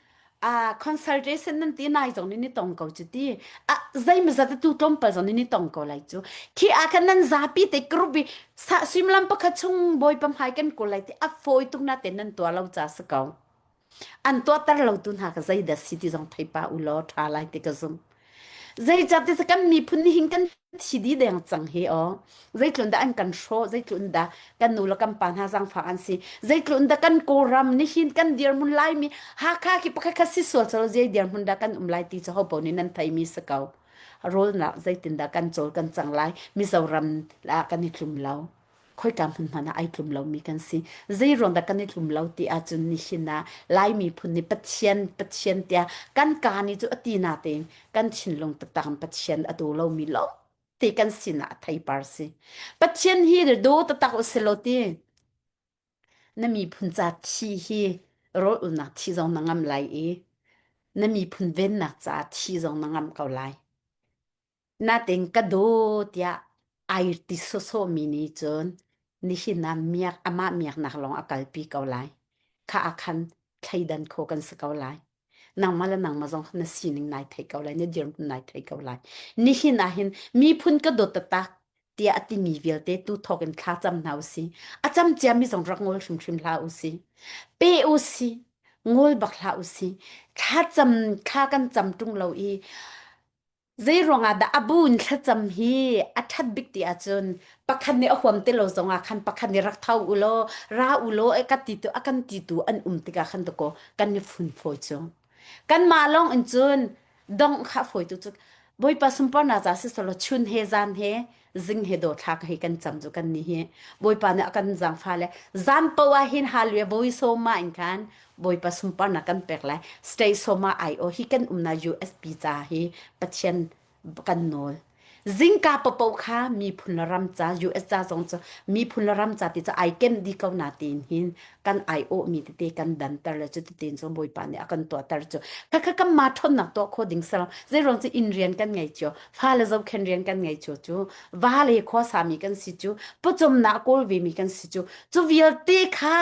uh, consultation nan ti nai zong nan i tong ko cu ti. A zeimazat atu tlawmpal zong nan i tong ko lai cu. Khi ah khan nan zapi te group i sa suimilam pakhat chung bawipa hmai kan kawl lai ti a fawi tuk na te nan tuah lo ca si ko. An tuahter lo tu hna ka zeidah si ti zong thei pa u law ṭha lai ti ka zumh. Zeicah ti kan miphun nih hin kan thi dih deng cang hi aw. Zeitlun dah an kan hrawh, zeitlun dah kan nu le kan pa hna zaangfak an si, zeitlun dah kan Kawlram nihin kan dirhmun Laimi Hakha khi pakhat khat si sual selaw zei dirhmun dah kan um lai ti cu hopo nih nan theimi si ko. Rawlnak zeitindah kan cawl kan cang lai Mizoram ah kan i tlum lo. Khoika hmun hmanh ah ai tlum lomi kan si. Zeiruang dah kan i tlum lo ti ahcun nihin ah Lai miphun nih Pathian Pathian tiah kan kaa nih cu a ti natein kan thinlung taktak in Pathian a daw lomi lawng te kan sinah a theipar si. Pathian hi daw taktak u selaw ti na miphun ca thi hi rawl ulnak thi zong na ngam lai i na miphun vennak caah thi zong na ngam ko lai. Natin ka daw tiah ai ti sawsawhmi nih cun nihin ah miak amah miaknak lawng a kalpi ko lai. Kha ah khan thleidan kho kan si ko lai. Nangmah le nangmah zong na sining nai thei ko lai, na dirhmun nai thei ko lai. Nihin ah hin miphun ka dawt taktak tiah a timi vialte tu thawk in thla cam hna usih. A cam ciami zong rak ngol hrimhrim hlah usih. Pe usih. Ngol bak hlah usih. Thla cam thla kan cam ṭung lo i Zei ruangah dah a bu in thlacam hi a ṭhat bik ti ahcun pakhat nih a huam ti lo zongah khan pakhat nih rak tho u law ra u law a ka ti tu a kan ti tu an um tikah khan dakaw kan i fun fawi cu. Kanmah lawng in cun dongh kha fawi tu cu Bawipa sunparnak ca si selaw chun he zan he zing he dawthlak he kan cam cu kan ni hi Bawipa nih a kan zaangfah le zan poah ah hin hallelujah bawi sawma in khan Bawipa sunparnak kan pek lai stay sawma ai o hi kan umna USP ca hi Pathian kan nawl zingka papo kha miphun le ram ca US ca zong cu miphun le ram ca ti cu ai kem di ko na tiin hin kan ai awh mi tete kan danter le cu tein cu Bawipa nih a kan tuahter cu kha kha kan ma ṭhawnnak tuah kho ding salam zeiruang cu inn rian kan ngei cio fale zohkhen rian kan ngei cio cu va le khua sami kan si cu pawcawmnak kawl ve mi kan si cu cu vialte kha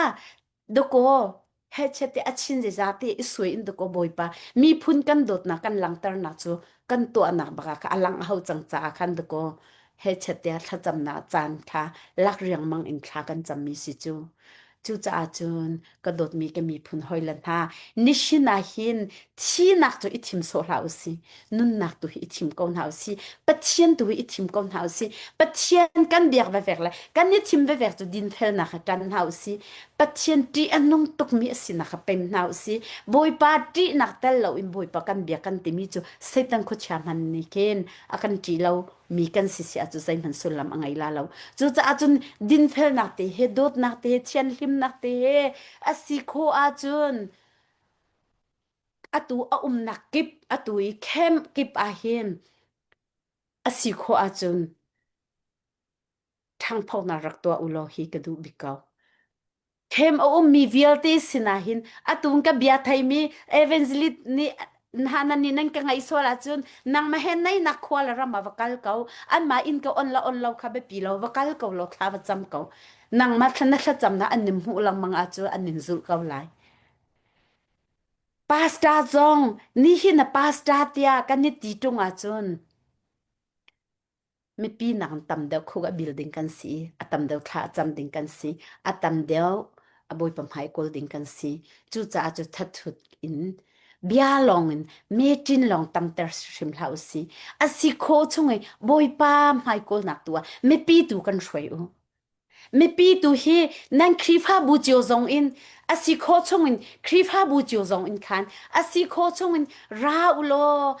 dakaw hechet te a chin ziza te i suai in dakaw bawipa miphun kan dawtnak kan langternak cu kan tuahnak baka kha a lang a ho cang caah khan dakaw hechet te thlacamnak caan kha lak riangmang in thla kan cammi si cu Cucaah cun ka dawtmi ka miphun hawile hna, nihin ah hin thihnak cu i thim sawh hlah u sih. Nunnak tu hi i thim ko hna u sih. Pathian tu hi i thim ko hna u sih. Pathian kan biak vevek le kan i thim vevek cu dinfelnak he ṭan hna u sih. Pathian ṭih a nung tukmi a sinak kha pem hna u sih. Bawipa ṭihnak tel loin Bawipa kan biak kan timi cu Satan khuachia hmanh nih khin a kan ṭih lo. Mi kan si si ahcun zeihmanh sullam a ngei la lo. Cucaah cun dinfelnak te he dawtnak te he thianhlimnak te he a si khawh ahcun atu a umnak kip atu i camp kip ah hin a si khawh ahcun ṭhangphoknak rak tuah u law hi ka duh bik ko. Camp a ummi vialte sinah hin atu ka bia theimi evangelist nih hna nih nan ka ngaih sual ahcun nangmah he neinak khua le ram ah va kal ko anmah inn ka on la on lo kha biapi lo va kal ko law thla va cam ko nangmah thla na thlacamnak an nin hmuh lengmang ahcun an nin zulh ko lai pastor zong nihin na pastor tiah kan i ti ṭung ahcun Mipi nak in tam deuh khuk a bil ding kan si i a tam deuh thla a cam ding kan si. A tam deuh a Bawipa hmai kawl ding kan si. Cucaah cu thathut in bia lawng in meṭin lawng tamter hrim hlah usih. A si khawh chung i Bawipa hmai kawlnak tu ah mipi tu kan hruai u. Mipi tu hi nan Khrihfabu cio zong in a si khawh chung in Khrihfabu cio zong in khan a si khawh chung in ra u law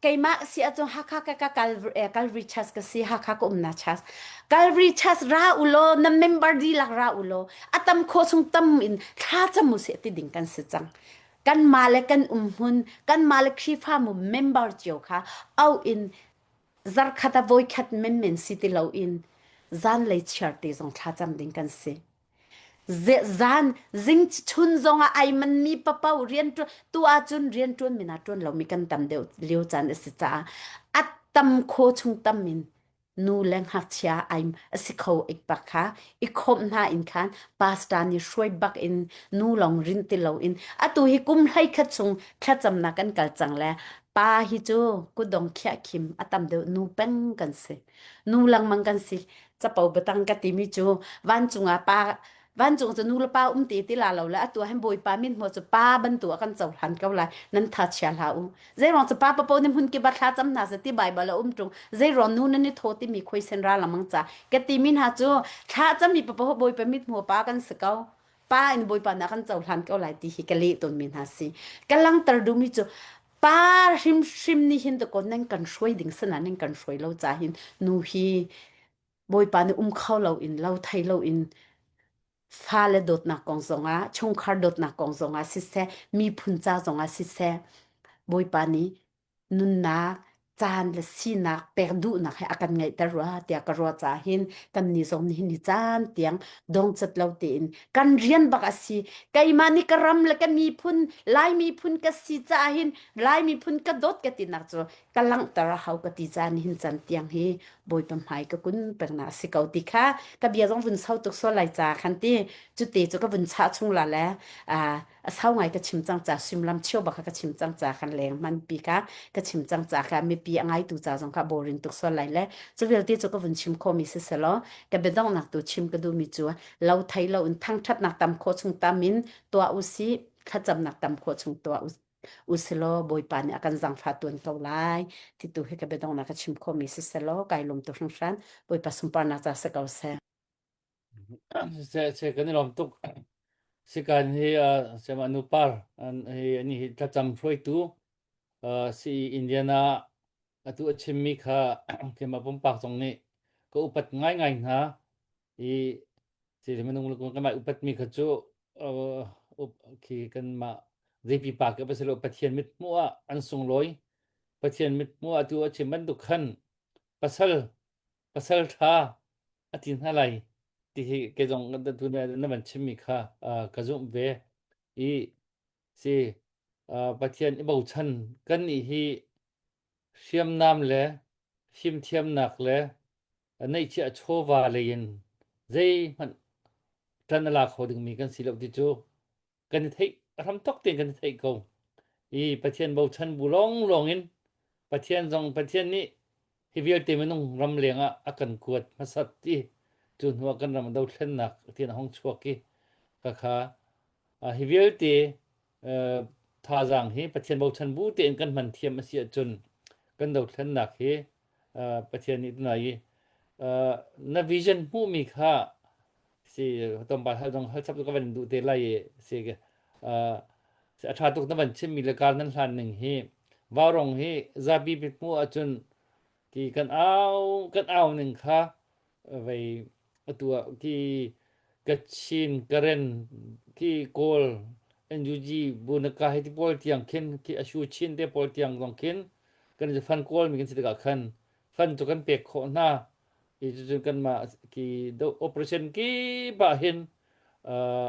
Keimah si ahcun Hakha ka ka Calvary Church ka si Hakha ka umnak church Calvary Church ra u law na member dihlak ra u law a tam khawh chung tam in thla cam u sih ti ding kan si cang kanmah le kan um hmun kanmah le Khrihfamu member cio kha au in zarkhat ah voikhat menmen si ti loin zanlei chiar te zong thla cam ding kan si Zan zing chun zongah ai manmi papo rian tu ahcun rian ṭuan mi na ṭuan lomi kan tam deuh lio caan a si caah a tam kho chung tam in nu le ngakchia ai a si kho ik bak kha i khawmh hna in khan pastor nih hruai bak in nu lawng rin ti loin atu hi kum hlei khat chung thlacamnak kan kal cang le pa hi cu kutdong khiah khim a tam deuh nu peng kan si nu lengmang kan si capo biatang ka timi cu vancung ah pa vancung cu nu le pa um ti ti la lo le atu hin bawipa min hmu cu pa bantu a kan cohlan ko lai nan tha chia hlah u zeiruang cu pa papo nih hmun kip ah thla cam hna se ti bible a um tung zeiruang nu nan i thaw timi khuaisen ra lamang ca ka timi hna cu thla cami papo bawipa mit hmu pa kan si ko pa in bawipa na kan cohlan ko lai ti hi ka leh tawnmi hna si ka langter duhmi cu pa hrimhrim nih hin dakaw nan kan hruai ding sana nan kan hruai lo ca hin nu hi bawipa nih um kho lo in lo thei lo in fale dawtnak kong zongah chungkhar dawtnak kong zongah siseh miphun ca zongah siseh bawipa nih nunnak. Caan le sinak pek duhnak he a kan ngeihter rua tiah ka ruah caah hin kan nih zong nihin ni caan tiang dongcat lo tein kan rian bak a si. Keimah nih ka ram le ka miphun Lai miphun ka si caah hin Lai miphun ka dawt ka tinak cu ka langhter a hau ka ti caah nihin caan tiang hi Bawipa hmai ka kun pengnak a si ko ti kha ka bia zong vun sau tuk sual lai ca khan ti cute cu ka vun chah chung la le a sau ngai ka chim cang ca suimilam cheu bak kha ka chim cang ca khan leng hman pi kha ka chim cang ca kha mipi a ngaitu ca zong kha boring tuk sual lai le cu vialte cu ka vun chim khomi si selaw ka biadonghnak tu chim ka duhmi cu lo thei lo in thangthatnak tam khawh chung tam in tuah usih thlacamnak tam khawh chung tuah usilaw Bawipa nih a kan zangfah tuan ko lai ti tu hi ka biadonghnak ka chim khomi si selaw kai lawm tuk hringhran Bawipa sunparnak ca si ko seh. Se se kan i lawm tuk. Sikan hi uh, sema nupar an hi ani hi thlacam hruaitu uh, si Indiana atu a chimmi kha keimah pumpak zong nih ka upat ngaingai hna i si minung le kanmah upatmi kha cu uh, up khi kanmah zeipi pa ke pasalo Pathian mithmuh ah an sunglawi Pathian mithmuh ah tu a chim bantuk khan pasal pasal ṭha a ti hna lai ti hi kei zong tu na van chimmi kha ka zumh ve i si Pathian i bochan kan nih hi hriamnam le fimthiamnak le neihchiah chawva lei in zeihmanh ṭan a la kho dingmi kan si lo ti cu kan i theih hram tok tein kan i theih ko i Pathian bochan bu lawnglawng in Pathian zong Pathian nih hi vialte minung ram leng ah a kan kuat hmasat i cu hnu ah kan ram dothlennak tin a hong chuak i khakha hi vialte thazaang hi Pathian bochan bu tein kan hman thiam a si ahcun kan dothlennak hi Pathian nih tunai i na vision hmuhmi kha si tlawmpal hal zong hal chap ka van duh te lai i si a ṭha tuk na van chimmi le kar nan hlan ning hi vaurong hi zapi pit hmuh ahcun ki kan au kan au ning kha vei atu ah ki Kachin Karen ki Kawl NUG Bunaka hi ti pawl tiang khin ki Ashu Chin te pawl tiang zong khin kan fan kawl mi kan si tikah khan fan cu kan pek khawh hna Hi cucun kanmah ki operation kip ah hin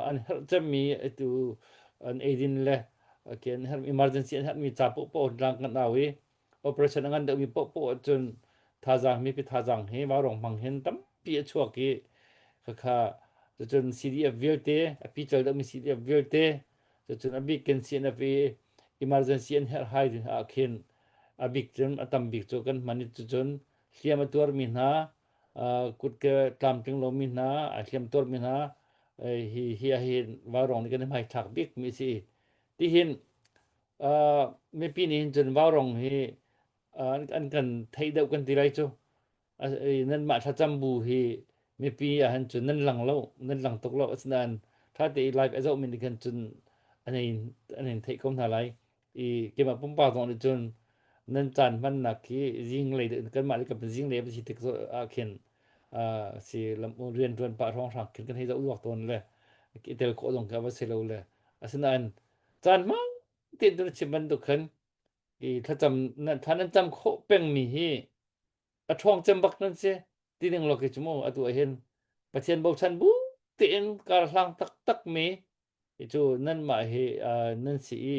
an herh cemmi atu an eidin le ki an herh emergency an herhmi ca paohpaoh tlang kan au i operation a ngan deuhmi paohpaoh ahcun thazaang mipi thazaang hi vaurawng hmang hin tampi a chuak i khakha cucun CDF vialte a pical deuhmi CDF vialte cucun a bik kan CNF i emergency an herh hai ah khin a bik cun a tam bik cu kan hman i cucun hliam a tuarmi hna, kutke tlamtling lomi hna, a hliam tuarmi hna, hi hi ahhin vaurawng nih kan i hmaithlak bikmi a si. Tihin mipi nih hin cun vaurawng hi an kan theih deuh kan ti lai cu. Nanmah thlacam bu hi mipi ahhin cun nan lang lo, nan lang tuk lo. Asinain ṭha te i live a zohmi nih khan cun an in theih ko hna lai. I keimah pumpak zong nih cun nan caan hmannak hi zinglei kanmah le kan zinglei a si tik ah khin si lam rian ṭuan pah hrawnghrang khin kan hei zoh duak tawn le i tel khawh zong kha va si lo le asinain caan hmang tein tu na chim bantuk khan i thlacam nan thla nan cam khawh pengmi hi a ṭhawng cem bak nan si ti ning law khi cu mu atu ah hin Pathian bochan bu tein kar hlang taktak mi Cu nanmah hi nan si i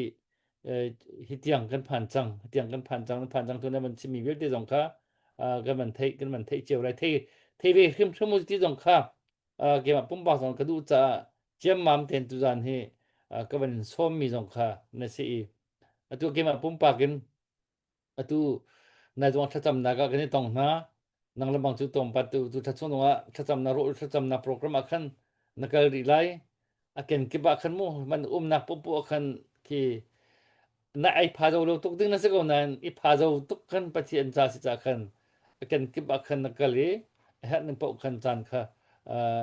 hi tiang kan phan cang, hi tiang kan phan cang, nan phan cang tu nan van chimmi vialte zong kha kan van theih, kan van theih cio lai. Thei, thei ve hrimhrim u ti zong kha keimah pumpak zong ka duh caah ciammam tein tuzan hi ka van in sawmmi zong kha na si i atu keimah pumpak in Atu nai zong thlacamnak ah kan i tong hna. Nang le bang cu tlawmpal tu tu thlachung ah thlacamnak rawl thlacamnak program ah khan na kal rih lai. A kenkip ah khan mu man umnak popoh ah khan khi na ai pha zo lo tuk ding na si ko nain i pha zo tuk khan Pathian ca si ca khan a kenkip ah khan na kal i a herh ning paoh khan caan kha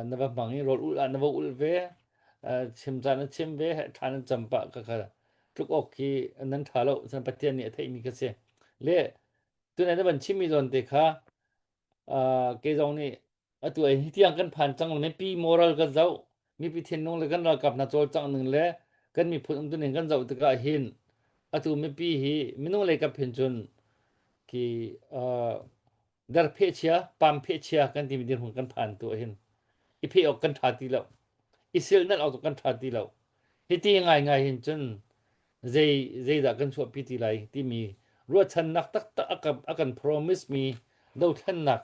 na va hmang i rawl ulh ah na va ulh ve chim caan na chim ve thla nan cam pah ka kha tluk awk khi nan ṭha lo cun Pathian nih a theihmi kha si le tunai na van chimmi zawn te kha kei zong nih atu ai hi tiang kan phan cang mipi moral kan zoh mipi thinlung le kan ralkap hna cawlcangh ning le kan miphun umtuning kan zoh tikah hin atu mipi hi minung lei kap hin cun. Khi uh, darpheh chia, pam pheh chia kan timi dirhmun kan phan tu hin i pheh awk kan tha ti lo. I silnalh awk kan tha ti lo. Hiti ngai ngai hin cun zei zeidah kan chuahpi ti lai timi ruahchannak taktak a kan, a kan promise mi dothlennak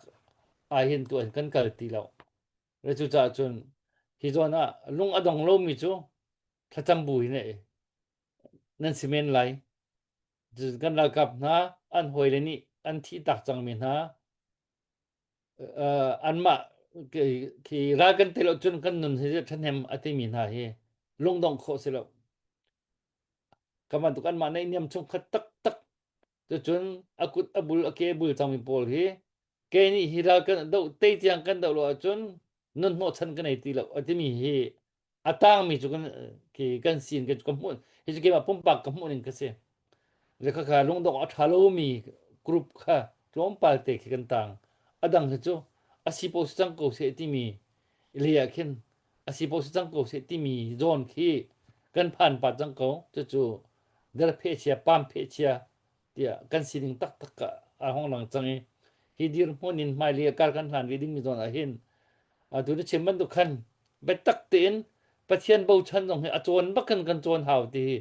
ah hin tu kan kal ti lo. Le cucaah cun hi zawn ah lung a dong lomi cu thlacam bu hin nan si men lai. Kan ralkap hna an hawile nih an thih tak cangmi hna uh, anmah khi ral kan tel cun kan nun hi ṭhahnem a timi hna hi lungdong khawh si lo. Ka bantuk anmah neihniam chungkhat taktak cucun a kut a bul a ke bul cangmi pawl hi kei nih hi ral kan doh tei tiang kan doh lo ahcun nun hnawhchan ka nei ti lo a timi hi a tangmi cu kan khi kan sin ka ka hmuh hi cu keimah pumpak ka hmuh ning ka si le kha kha lungdong a ṭha lomi group kha tlawmpal te khi kan tang a dang hi cu a si po si cang ko seh timi le ah khin a si po si cang ko seh timi zawn khi kan phan pa cang ko cucu der phe chia pam phe chia tiah kan sining taktak ka a hong lang cang i hi dirhmun in hmailei kar kan hlan rih dingmi zawn ah hin atu na chim bantuk khan biatak tein Pathian bochan zong hi a cawn bak kan kan cawn hau ti hi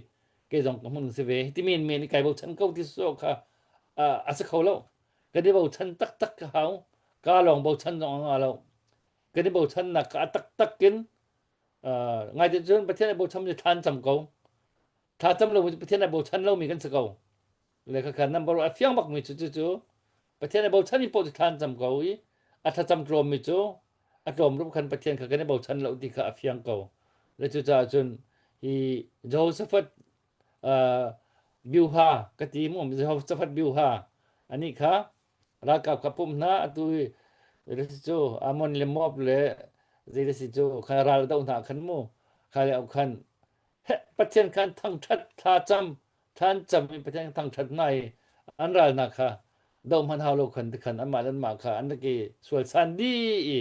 kei zong ka hmun si ve ti men men i kai bochan ko ti so kha a si kho lo kan i bochan taktak ka hau ka lawng bochan zong a nga lo kan i bochan nak ka a taktak in ngai te cun Pathian i bochan mi thlan cam ko thla cam lo Pathian ai bochan lomi kan si ko le kha kha number a fiang bak mi cu cu cu Pathian ai bochan mi paoh cu thla an cam ko i a thlacam tlawm mi cu a tlawm rup khan Pathian kha kan i bochan lo ti kha a fiang ko le cucaah cun hi Jehoshaphat uh, biuha ka ti mu Jehoshaphat biuha ani kha ralkap kha pum hna atu cu Amon le Moab le zei si cu kha ral do hna khan mu kha le khan Pathian kha an thangṭhat thlacam thla an cam i Pathian thangṭhat hna i an ralnak kha doh hmanh hau lo khan tikhan anmah le anmah kha an rak i sualsan dih i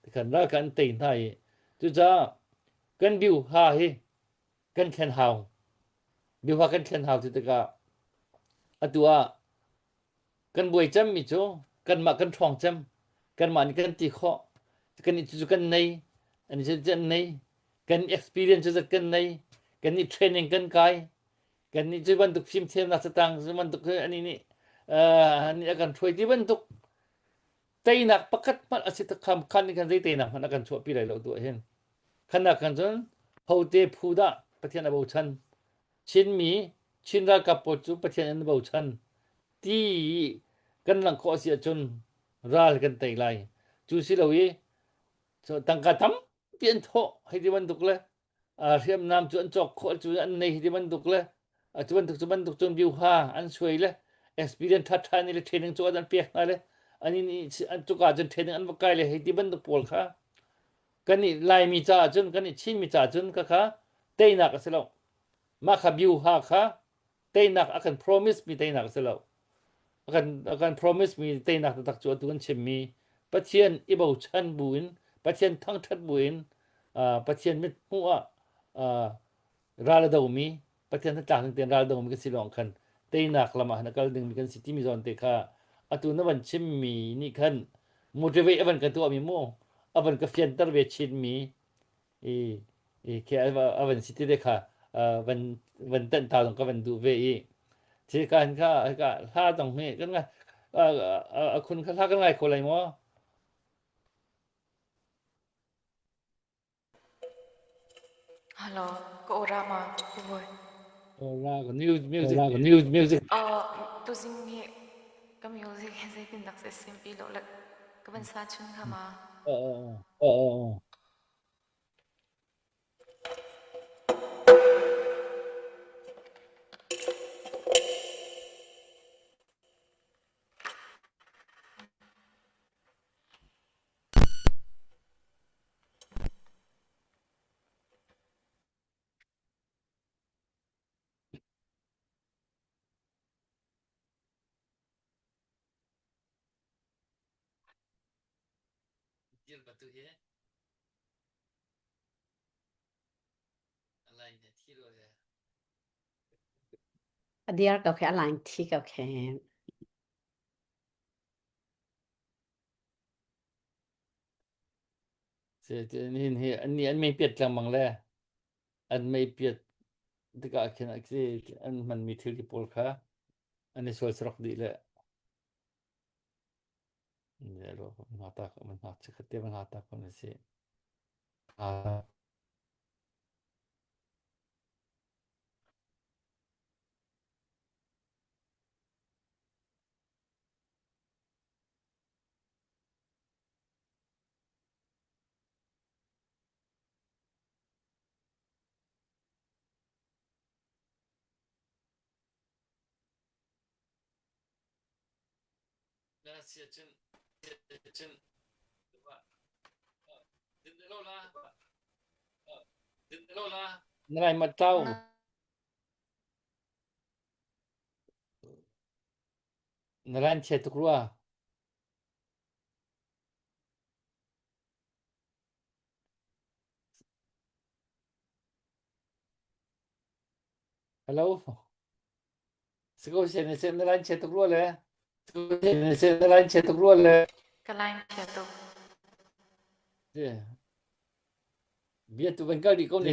tikhan ral kha an tei hna i cucaah kan biuha hi kan thlen hau biuha kan thlen hau ti tikah atu ah Kan buai cemmi cu kanmah kan ṭhawng cem, kanmah nih kan ti khawh, kan nih cucu kan nei, an nih cucu an nei, kan experience cu zat kan nei, kan nih training kan kai, kan nih cu bantuk fimthiamnak catang cu bantuk anih nih uh, nih a kan hruai ti bantuk teinak pakhat hmanh a si kham khan nih khan zei teinak hmanh a kan chuahpi lai lo tu hin khanak khan cun hote phu dah Pathian a bochan Chinmi Chin ralkap pawl cu Pathian an bochan ti kan langh khawh a si ahcun ral kan tei lai. Cu si lo i tangka tampi an thawh hei ti bantuk le hriamnam cu an cawk khawh cu an nei hei ti bantuk le cu bantuk cu bantuk cun biuha an suai le experience ṭhaṭha nih le training cu an pek hna le an in an cuka cun training an va kai le hei ti bantuk pawl kha kan i Laimi caah cun kan i Chinmi caah cun khakha teinak a si lo. Mah kha biuha kha teinak a kan promise mi teinak a si lo. A kan a kan promise mi teinak taktak cu atu kan chimmi Pathian i bochan bu in Pathian thangṭhat bu in uh, Pathian mit hmuh ah uh, ral a domi Pathian hnatlak ning tein ral domi kan si lawng khan teinak lam ah khan a kal dingmi kan si timi zawn te kha atu na van chimmi nih khan motivate a van ka tuahmi mu a van ka fianter ve chinmi i i khi a van si ti te kha van van tanh ta zong ka van duh ve i thi kan kha ka hla dong hi kan ngai a khun kha hla kan ngai kho lai maw Hello, ka aw ra ma? Pu Bawi. Ra ka music music music Uh, tuzing hi ka music hi zeitin dak se simpi lo le ka van sa chun kha ma? ờ ờ A diar ko khe a laing thi ko khe. Si nihin hi an nih an mei piat lengmang le an mei piat tikah khin an hmanmi thil pawl kha an i sual sarak dih le Na lai mat tau. Na line chia tuk rua. Hello. Siko sen ne sen na line chia tuk rua le. Siko sen ne sen na line chia tuk rua le. Ka line chia tuk. Bia tu van kal di ko ne.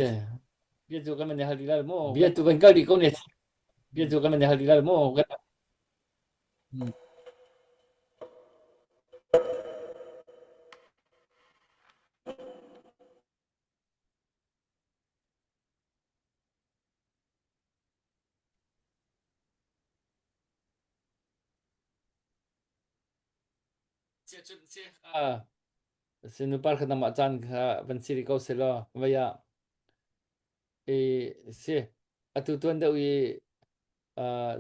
Bia tu kan man hal di la mo. Bia tu van kal di ko ne. Bia tu kan man hal di la mo. Hmm. Sinupar kha nangmah caan kha van si rih ko seh law vai ah i si atu tuan deuh i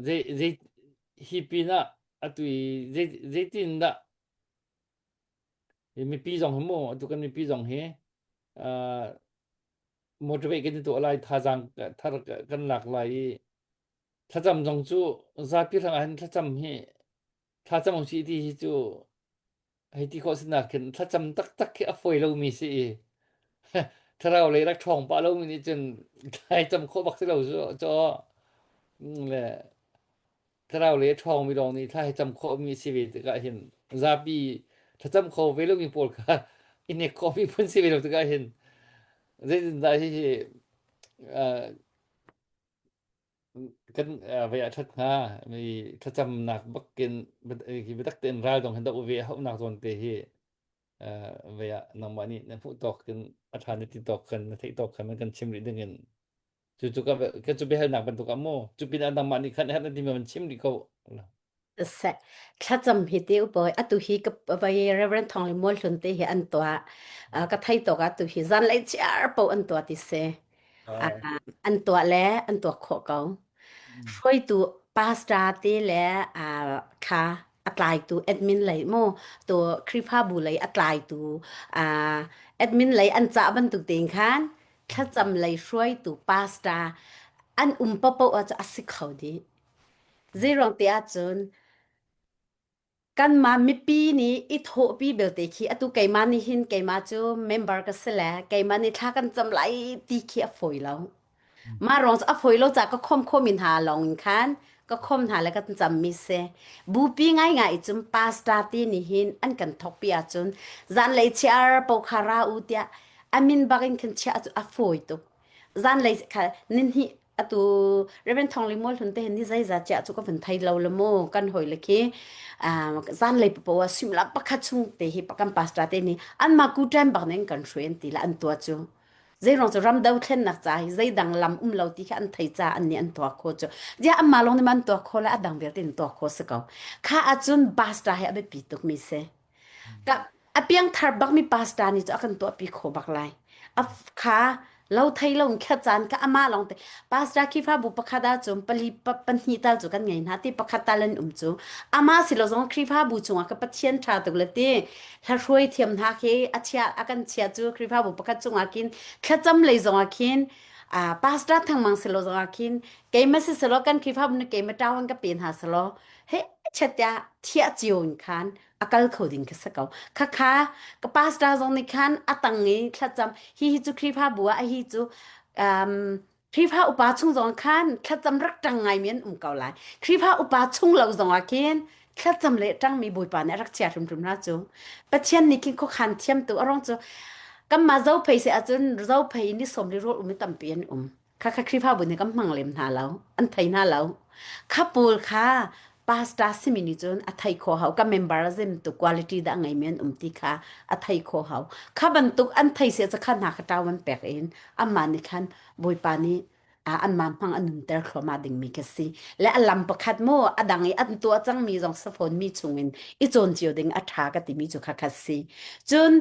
zei zei hi pin ah atu i zei zeitin dah mipi zong hi mu atu kan mipi zong hi motivate kan i tuah lai thazaang thar kan lak lai i thlacam zong cu zapi hrang ah hin thlacam hi thlacam si ti hi cu hei ti khawh sinak khin thlacam taktak khi a fawi lomi si i thlarau lei rak ṭhawng pah lomi nih cun thlacam khawh bak si lo cu cu le thlarau lei a ṭhawngmi lawng nih thla hi cam khawhmi si ve tikah hin zapi thlacam kho ve lomi pawl kha i nek khawhmi phun si ve lo tikah hin zeitindah hihi kan vei ah ṭhat hnga mi thlacamnak bakin hi biatak tein ral dong hin doh ve hauhnak zawn te hi vei ah nangmah nih na hmuh tawk in a ṭha na ti tawk kan na theih tawk khan kan chim rih ding in Cu cu ka ka cu biahalnak bantuk ah mu cu pinah nangmah nih khan herh na timi van chim rih ko. Se thlacam hi te upawi atu hi ka vai Reverend Thong le Mual Hlun te hi an tua ka thei tok atu hi zan lei chiar po an tua ti se an tua le an tua khawh ko hruaitu pastor te le kha a tlaitu admin lei mu to Khrihfabu lei a tlaitu admin lei an cah bantuk tein khan thlacam lei hruaitu pastor an um paohpaoh ah a si kho dih. Zeiruang ti ahcun kanmah mipi nih i thawhpi belte khi atu keimah nih hin keimah cu member ka si le keimah nih thla kan cam lai ti khi a fawi lo. Mah ruang cu a fawi lo caah ka khawm khawmi hna lawng in khan ka khawm hna le kan cammi si. Bupi ngaingai cun pastor ti nih hin an kan thawkpi ahcun zanlei chiar pokha ra u tiah a min bak in khan chiah cu a fawi tuk. Zanlei kha nihnih atu Reverend Thong Li Mual Hlun te hin ni zeizat chiah cu ka van thei lo le mu kan hoi le khi zanlei papoh ah suimilam pakhat chung te hi kan pastor te nih anmah ku ṭem bak ning kan hruai an ti la an tua cu. Zeiruang cu ram dothlennak ca hi zeidang lam um lo ti kha an thei ca an nih an tuah kho cu. Dia anmah lawng nih ma an tuah kho le a dang vialte in tuah kho si ko. Kha ahcun pastor hi a biapi tukmi si. Ka a piangthar bakmi pastor nih cu a kan tuahpi kho bak lai. A kha lo thei lo in kha caan kha amah lawng te pastor Khrihfabu pakhat ahcun pali pa, pahnih tal cu kan ngei hna ti pakhat tal an um cu amah si lo zong Khrihfabu chungah ka Pathian ṭha tuk le ti Hlahruai thiam hna khi a chia a kan chia cu Khrihfabu pakhat cungah khin thlacam lei zongah khin uh, pastor thangmang silo zongah khin keimah si selaw kan Khrihfabu nih keimah ṭawan ka pe hna selaw he chetya thiah cio in khan a kal kho ding ka si ko khakha ka pastor zong nih khan a tang i thlacam hi hi cu Khrihfabu ah hi cu um, Khrihfa upa chung zong khan thlacam rak ṭang ngaimi an um ko lai. Khrihfa upa chung lo zongah khin thlacam le ṭangmi Bawipa nih a rak chia hrimhrim hna cu. Pathian nih khin khuakhan thiamtu a rong cu. Kanmah Zophei si ahcun Zophei ni sawm li rawl um i tampi an um. Kha kha Khrihfabu nih kan hmang lem hna lo. An thei hna lo. Kha pawl kha pastor simi nih cun a thei kho hau. Ka member a zem tu quality dah ngeimi an um ti kha a thei kho hau. Kha bantuk an thei si cu kha hna kha ṭau an pek in amah nih khan Bawipa nih anmah hmang a nunter thluahmah dingmi ka si. Le a lam pakhat mu a dang i an tuah cangmi zong safawn mi chungin i cawn cio ding a ṭha ka timi cu kha kha si. Cun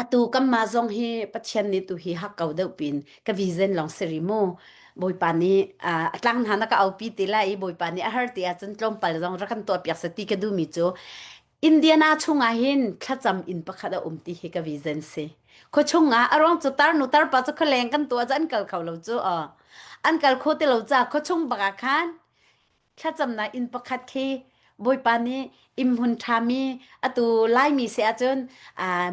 atu kanmah zong hi Pathian nih tu hi hak ko deuh pin ka vision lawng si rih mu. Bawipa nih a tlang hna na ka aupi te lai i Bawipa nih a har ti ahcun tlawmpal zong rak kan tuahpiak seh ti ka duhmi cu Indiana chungah hin thlacam inn pakhat a um ti hi ka vision si. Khua chungah a ruang cu tarnu tarpa cu khualeng kan tuah cu an kal kho lo cu aw. An kal kho ti lo ca khua chung bak ah khan thlacamnak inn pakhat khi Bawipa nih inn hmun ṭhami atu Laimi si ahcun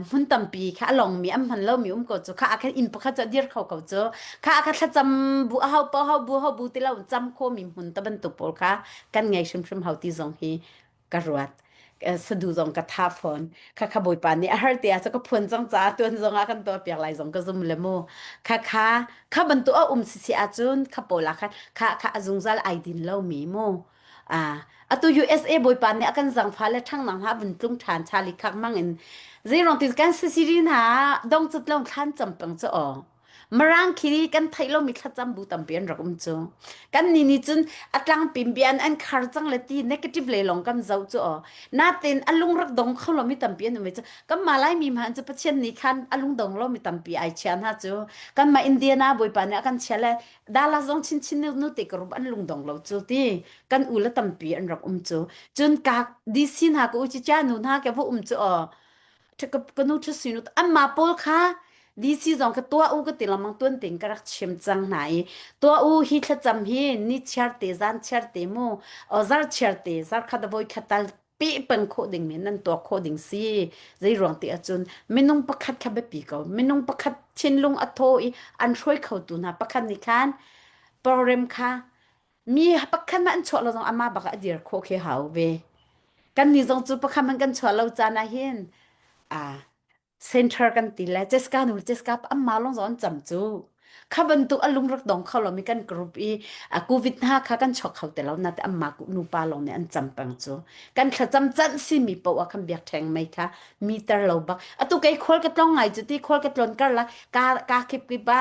hmun tampi kha a longmi an hman lomi um ko cu kha ah khan inn pakhat cu a dir kho ko cu kha ah khan thlacam bu a ho paoh ho bu ho bu ti lo cam khomi hmun ta bantuk pawl kha kan ngei hrimhrim hau ti zong hi ka ruat sadu zong ka tha fawn kha kha bawipa nih a har te ah cu ka phuan cang caah tuan zong ah kan tuah piak lai zong ka zum le mu kha kha kha bantuk a um sisi ahcun kha pawl ah khan kha kha a zungzal ai din lo mi mu a atu USA bawipa nih a kan zangfa le ṭhang nang ha vun tlung ṭhan chali khak mang in zeirong ti kan sisiri hna dong cut long thlan cam peng chu aw Mirang khi kan theih lomi thlacam bu tampi an rak um cu. Kan ni nih cun a tlangpim bia in an khar cang le ti negative le lawng kan zoh cu aw. Natin a lung rak dong kho lomi tampi an um ve cu. Kanmah Laimi hmanh cu Pathian nih khan a lung dong lomi tampi ai chia hna cu. Kanmah Indiana Bawipa nih a kan chia le Dallas zong chinchin nu te ka rup an lung dong lo cu ti. Kan u le tampi an rak um cu. Cun ka DC hna ka u cicia nu hna ke va um cu aw. Ka nu ṭhu sinu anmah pawl kha DC zong ka tuah u ka ti lengmang tuan tein ka rak chim cang hna i tuah u hi thlacam hi ni chiar te zan chiar te mu zar chiar te zar khat voi khat tal pe peng khawh ding mi nan tuah khawh ding si zei ruang ti ahcun minung pakhat kha biapi ko minung pakhat thinlung a thaw i an hruai kho tu hna pakhat nih khan program kha mi pakhat mah an chuah lo zong amah bak a dir khawh khi hau ve kan ni zong cu pakhat man kan chuah lo caan ah hin a center kan ti le Jessica nu Jessica amma long zong an cam cu kha bantuk a lung rak dong kho lo mi kan group i a covid hna kha kan chok kho te lo na te amma ku nu pa long nih an cam pang cu kan thlacam can si mi po a kan biak theng mei kha meter lo bak atu kei khual ka tlong ngai cu ti khual ka tlon kar la ka ka khip ki ba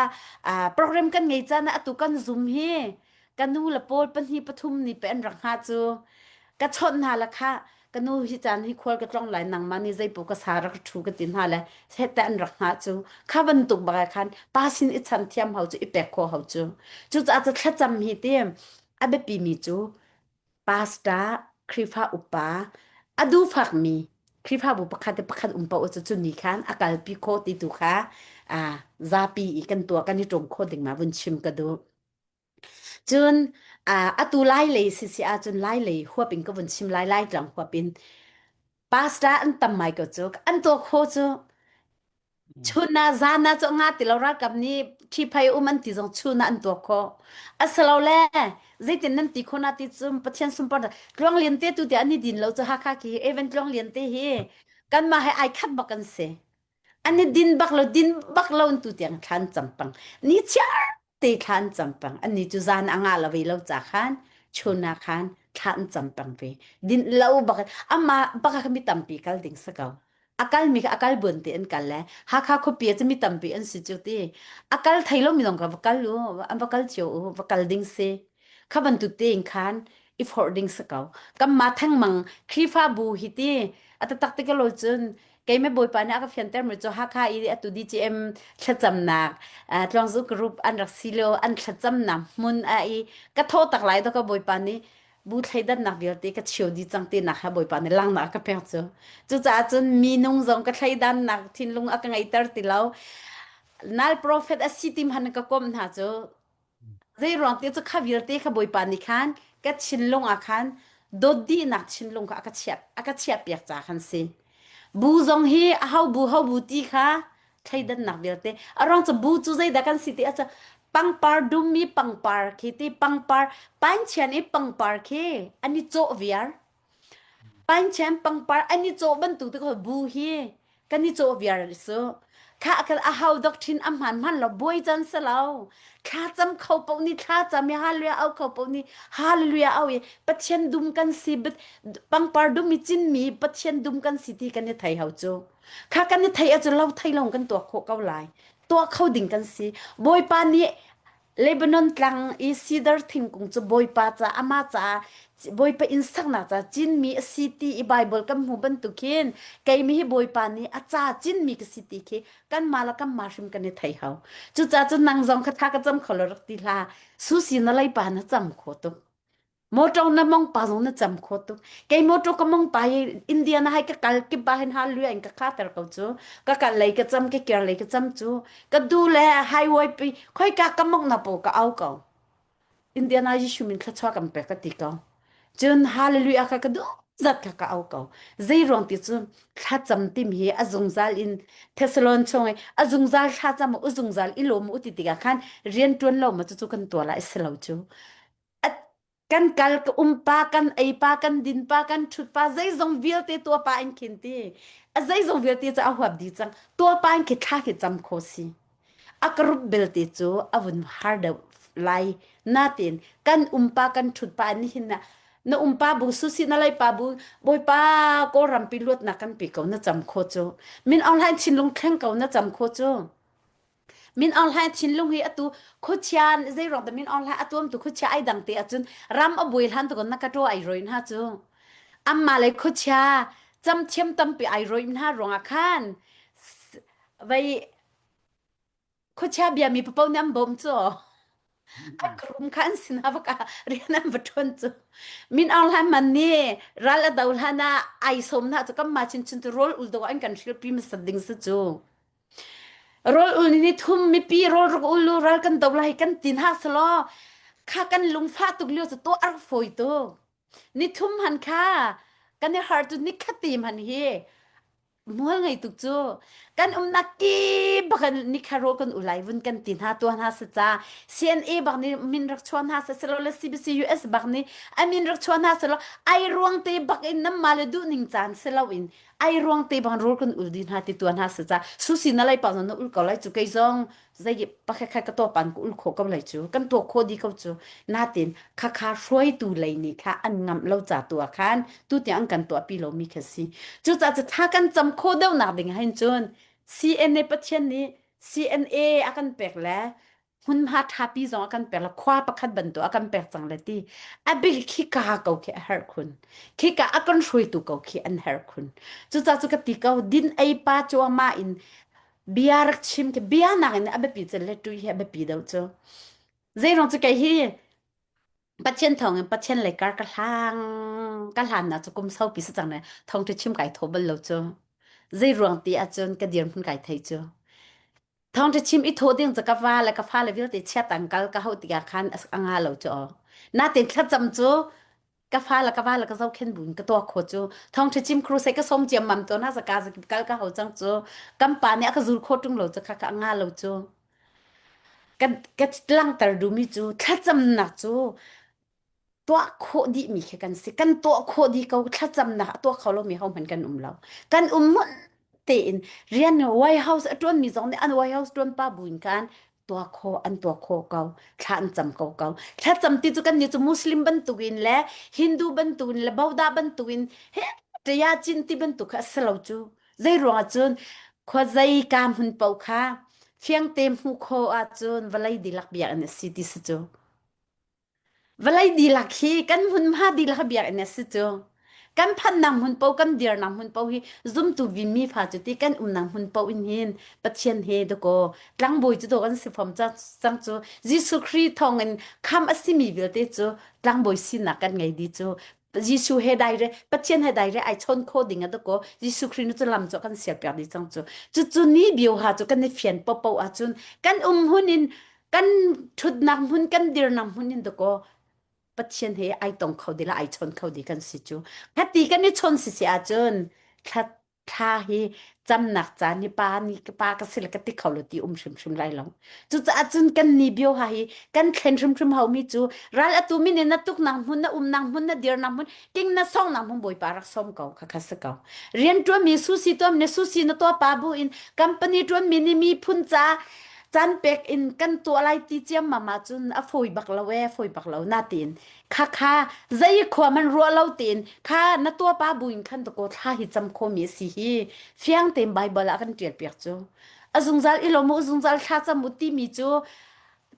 program kan ngei caan atu kan zoom hi ka nu le pawl pahnih pathum nih pe an rak hnga cu ka chawnh hna la kha ka nu hi caan hi khual ka tlong lai nangmah nih zeipu ka sa rak thu ka ti hna le hette an rak hnga cu kha bantuk bak ah khan pa sin i chan thiam hau cu i pek kho hau cu cucaah cu thlacam hi ti a biapi mi cu pastor Khrihfa upa a duhfakmi Khrihfabu pakhat le pakhat um paoh cu cu ni khan a kalpi kho ti tu kha zapi i kan tuah kan i ṭum kho ding ma vun chim ka duh. Cun atu lai lei sisi ahcun lai lei huap in ka vun chim lai lai tlang huap in pastor an tam mai ko cu an tuah kho cu chun ah zan ah cu nga ti lo ralkap nih ṭhiphei um an ti zong chun ah an tuah khawh asilole zeitin nan ti khawh na ti cun Pathian sunpar tluang lian te tu tiah an i din lo cu Hakha khi even tluang lian te hi kanmah he ai khat bak an si an i din bak lo din bak lo tu tiang thlan campang ni chiar te thla an cam peng anni cu zan a nga lo ve lo ca khan chun ah khan thla an cam peng ve din lo bak ama bak kha mi tampi kal ding sa ko a kal mi kha a kal buan te an kal le Hakha khuapi ah cu mi tampi an si cu ti a kal thei lo mi zong kha va kal u an va kal cio u va kal ding si kha bantuk tein khan i forh ding si ko kanmah thengmang Khrihfabu hi ti a taktak te ka lo cun keimah Bawipa nih a ka fianter mi cu Hakha i atu DCM thlacamnak Tluangzu group an rak si lio an thlacamnak hmun a i ka thawh tak lai to ka Bawipa nih bu thleidannak vialte ka chio di cang ti nak ha Bawipa nih langnak a ka pek cu cucaah cun minung zong ka thleidannak thinlung a ka ngeihter ti lo nal prophet a si tim han ka kom hna cu Zeiruang ti cu kha vialte kha Bawipa nih khan ka thinlung ah khan dawt dihnak thinlung kha a ka chiah a ka chiahpiak ca khan si. Bu zong hi a ho bu ho bu ti kha thleidannak vialte a ruang cu bu cu zeidah kan si ti a pangpar dum i pangpar khi ti pangpar painchian i pangpar khi an i cawh viar painchian pangpar an i cawh bantuk te kha bu hi. Kan i cawh viar su. Kha kal a hau dok thin a hman hman lo buai can si lo. Thla cam kho paoh nih thla cam i hallelujah au kho paoh nih hallelujah au i Pathian dum kan si pangpar dum i cinmi Pathian dum kan si ti kan i thei hau cu. Kha kan i thei ahcun lo thei lawng kan tuah khawh ko lai. Tuah kho ding kan si. Bawipa nih Lebanon tlang i sidar thingkung cu Bawipa ca amah caah Bawipa inn saknak ca cinmi a si ti i Baibal kan hmu bantuk hin keimi hi Bawipa nih a ca cinmi ka si ti khi kanmah le kanmah hrim kan i thei hau. Cucaah cun nang zong kha tha ka cam kho lo rak ti hlah. Susi na leipa na cam kho tuk. Motor na mong pa zong na cam kho tuk. Kei motor ka mong pa hi India na hai ka kal ki ba hin hallelujah in ka kha ter ko cu. Ka kal lei ka cam ka kir lei ka cam cu. Ka du le highway pi khoi ka ka mong na po ka au ko. Indiana Yishu min thluachuah kan pek ka ti ko. Cun hallelujah ka ka duh zat kha ka au ko. Zei ruang ti cu thlacam tim hi a zungzal in Thessalon chung i a zungzal thlacam u zungzal i lawm u ti tikah khan rian ṭuan lo ma cucu kan tuah lai si lo cu. Kan kal ka um pa kan ei pa kan din pa kan ṭhut pa zeizong vialte tua pa in khin ti a zeizong vialte cu a huap dih cang tua pa in khi thla khi cam kho si a ka rup belte cu a vun har deuh lai natin kan um pa kan ṭhut pa nihin na na um pa bu susi na lei pa bu bawipa kawlram pi luatnak kan pi ko na cam kho cu min Aung Hlaing thinlung thleng ko na cam kho cu Min Aung Hlaing thinlung hi atu khuachia zeiruang dah Min Aung Hlaing a tuamtu khuachia ai dang te ahcun ram a buai hlan tukun na ka ṭaw ai roin ha cu. Amma le khuachia camthiam tampi ai roin hna ruangah khan vei khuachia biami papo nih an bawm cu. A krum kha an sin ha vaka rian an va ṭuan cu. Min Aung Hlaing man nih ral a do hlan ah ai sawm hna cu kan ma chinchin cu rawl ul do an kan hrilpi hmasat ding si cu. Rawl ul ni thum mipi rawl rak ul u ral kan do lai kan tin ha selaw kha kan lungfah tuk lio cu to ar fawi tuk. Ni thum han kha kan i har cu ni khati man hi mual ngei tuk cu kan umnak ki bak in ni kha rawl kan ulai vun kan ti hna tua hna sa ca CNA bak nih min rak chuah hna sa selo le CBC US bak nih a min rak chuah hna selo ai ruang te bak in nam ma le duh ning caan selo in ai ruang te bang rul kan ul di hna ti tuan ha sa ca susi na lai pa na ul ko lai cu kei zong zei pakhat khat ka to pan ku ul kho ko lai cu kan to kho di ko cu natin kha kha hruaitu lei ni kha an ngam lo ca tu ah khan tu tiang kan tuah pi lo mi kha si cu ca cu tha kan cam kho deuh nak ding hin cun CNA Pathian nih CNA a kan pek le hmunhma ṭhapi zong a kan pek le khua pakhat bantuk a kan pek cang le ti a bik khika ko khi a herh khun khika a kan hruaitu ko khi an herh khun cucaah cu ka ti ko din ei pa cuahmah in bia rak chim khi bia nak in a biapi cel le tui hi a biapi deuh cu zei ruang cu kei hi Pathian thawng in Pathian lei kar ka hlang ka hlan na cu kum saupi si cang ne thawng ṭha chim kai thaw bal lo cu zei ruang ti ahcun ka dirhmun kai thei cu Thawngṭha chim i thawh ding cu ka va le ka fale vialte chiat an kal ka hauh tikah khan a nga lo cu aw. Natin thlacam cu ka fa le ka va le ka zohkhenh buin ka tuah khawh cu thawngṭha chim crusade ka sawm ciammam tawn ha zaka zakip kal ka hau cang cu kan pa nih a ka zul khawh ṭung lo cu kha ka nga lo cu ka ka langhter duhmi cu thlacamnak cu tuah khawh dihmi khi kan si. Kan tuah khawh dih ko. Thlacamnak a tuah kho lomi hohmanh kan um lo. Kan um hmun tein rian White House a ṭuanmi zong nih an White House ṭuan pa buin khan tuah khawh an tuah khawh ko. Thla an cam ko ko. Thlacam ti cu kan nih cu Muslim bantukin le Hindu bantukin le Bauda bantukin he ṭaya cin ti bantuk kha a si lo cu. Zei ruangah cun khua zei ka hmun paoh kha fiangte hmuh khawh ahcun vawlei dihlak biakinn a si ti si cu. Vawlei dihlak hi kan hmunhma dihlak biakinn a si cu. Kan phannak hmun paoh, kan dirnak hmun paoh hi zumtu vimi fa cu ti kan umnak hmun paoh in hin Pathian he dakaw tlangbawi cu dawh kan si fom cang cu Jesuh Khrih thawngin kham a simi vialte cu tlangbawi sinak kan ngei dih cu Jesuh he daire Pathian he daire ai chawn kho ding a dakaw Jesuh Khrih nu cu lam cu kan sial piak dih cang cu cucu ni bio ha cu kan i fian popo ahcun kan um hun in kan ṭhutnak hmun kan dirnak hmun in dakaw Pathian he ai tong kho dih la ai chawn kho dih kan si cu khati kan i chawn si si ahcun thla. Thla hi camnak caan hi pa nih ka pa ka si le ka ti kho lo ti um hrimhrim lai lo. Cucaah cun kan ni bio ha hi kan thlen hrimhrim haumi cu ral atu mi nih na tuknak hmun na umnak hmun na dirnak hmun king na songnak hmun bawipa rak som ko kha kha si ko. Rian ṭuanmi susi tuam ne susi na tuah pa bu in company ṭuanmi nih miphun ca caan pek in kan tuah lai ti ciammam ahcun a fawi bak lo ee fawi bak lo natin Khakha zei khua man ruah lo tein kha na tuapa buin khan dakaw thla hi cam khomi a si hi fiang tein Bible ah kan ṭial piak cu. A zungzal i lawm u zungzal thla cam u timi cu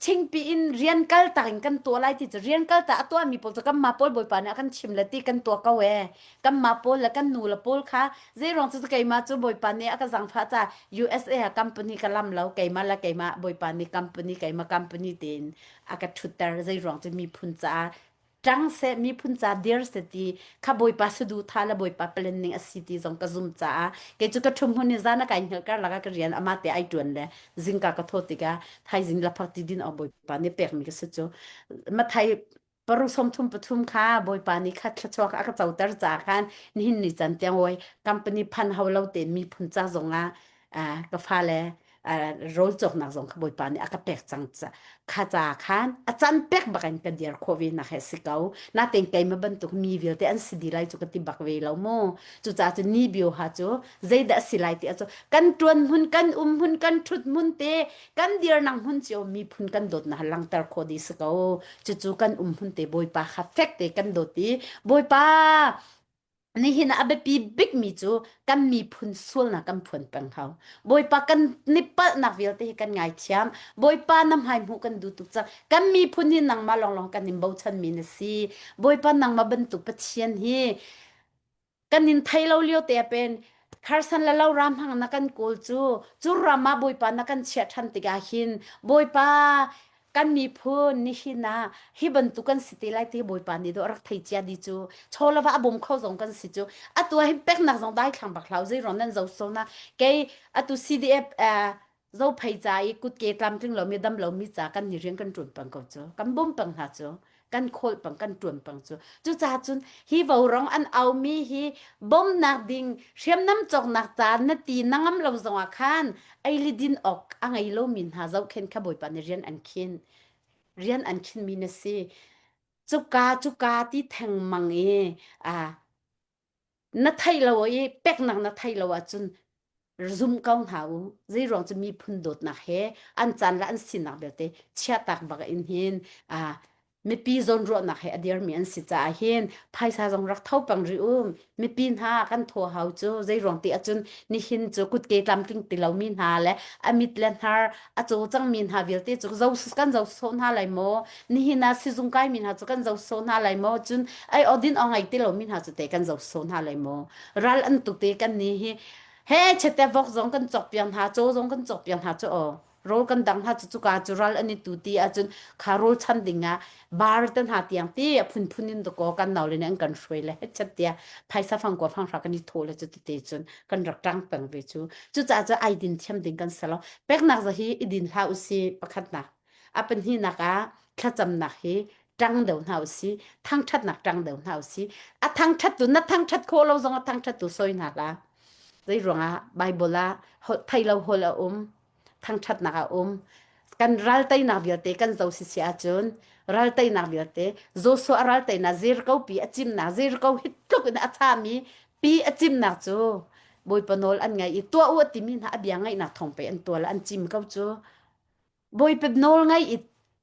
chingpi in rian kal tak in kan tuah lai ti cu rian kal tak a tuahmi pawl cu kanmah pawl Bawipa nih a kan chim le ti kan tuah ko ee. Kanmah pawl le kan nu le pawl kha zeiruang cu keimah cu Bawipa nih a ka zangfah ca USA ah company ka lam lo keimah le keimah Bawipa nih company keimah company tein a ka ṭhutter zeiruang cu miphun caah ṭang seh miphun ca dir seh ti kha bawipa saduhthah le bawipa plan ning a si ti zong ka zum caah kei cu ka ṭhum hmun i zan a kai hngalh karlak ah ka rian amah te ai ṭuan le zingka ka thawh tikah thaizing laphak ti din awk bawipa nih pekmi ka si cu mathai paru 33 kha bawipa nih kha thluachuak a ka coter caah khan nihin ni can tiang oi company phan hau lo tein miphun ca zongah ka fale rawl cawknak zong kha Bawipa nih a ka pek cang kha ca khan a can pek bak in ka dir khawh ve nak he si ko natein keimah bantuk mi vialte an si di lai cu ka ti bak ve lo mu cucaah cu ni bio ha cu zeidah si lai ti cu kan tuan hmun kan um hmun kan thut hmun te kan dir nang hmun cio miphun kan dawt na langter khawh di si ko cucu kan um hmun te Bawipa kha fek te kan dawt i Bawipa Nihin ah a biapi bikmi cu kan miphun sualnak kan phuan peng hau. Bawipa kan ni palhnak vialte hi kan ngaithiam. Bawipa na hmai hmuh kan duh tuk cang. Kan miphun hi nangmah lawnglawng kan in bochanmi na si. Bawipa nangmah bantuk Pathian hi kan in thei lo lio te pen Kharsan le lo ram hang na kan kawl cu cu ram ah Bawipa na kan chiah ṭhan tikah hin Bawipa kan miphun nihin ah hi bantuk kan si te lai ti Bawipa nih dawh rak thei cia di cu chawlava a bawm kho zong kan si cu atu ah hin peknak zong dai thlang bak hlau zei ron nan zo so na kei atu CDF eh, zo phei ca i kutke tlamtling lomi dam lomi ca kan ni rian kan ṭuan peng ko cu kan bawm peng hna cu kan khawl peng kan ṭuan peng cu cucaah cun hi vaurawng an aumi hi bawmnak ding hriamnam cawknak ca na ti na ngam lo zongah khan ei le din awk a ngei lomi hna zohkhenh kha Bawipa nih rian an khin rian an khinmi na si cuka cuka ti thengmang i a na theih lo i peknak na theih lo ahcun zum ko hna u zei ruang cu miphun dawtnak he an caan le an sinak vialte chiahtak bak in hin mipi zawnruahnak he a dirmi an si caah hin phaisa zong rak tho peng rih u mipi hna kan thaw hau cu zei ruang ti ahcun nihin cu kutke tlamtling ti lomi hna le a mit le hnar a caw cangmi hna vialte cu zo kan zo sawh hna lai maw nihin ah sizung kaimi hna cu kan zo sawh hna lai maw cun ai odin aw ngai ti lomi hna cu te kan zo sawh hna lai maw ral an tuk te kan ni hi he chete vok zong kan cawk piak hna caw zong kan cawk piak hna cu aw rawl kan dang hna cu cuka cu ral an i tu ti ahcun kha rawl chan ding ah bar te hna tiang ti a phunphun in dakaw kan nau le nih an kan hruai le chat tia phaisa fangkua fanghra kan i thaw le cu tete cun kan rak ṭang peng ve cu cucaah cu ai din thiam ding kan si lo peknak za hi i din hlah usi pakhatnak a pahnihnak ah thlacamnak hi ṭang deuh hna usi thangṭhatnak ṭang deuh hna usi a thangṭhat tu na thangṭhat khawh lo zong a thangṭhat tu soi hna hlah zei ruangah Bible ah thei lo hol a um thangṭhatnak a um kan ral teinak vialte kan zo si si ahcun ral teinak vialte Joshua a ral teinak Jericho pi a cimnak Jericho hi tluk in a ṭhami pi a cimnak cu Bawipa nawl an ngai i tuah u a timi hna a bia ngaihnak thawng pe an tuah le an cim ko cu Bawipa nawl ngai i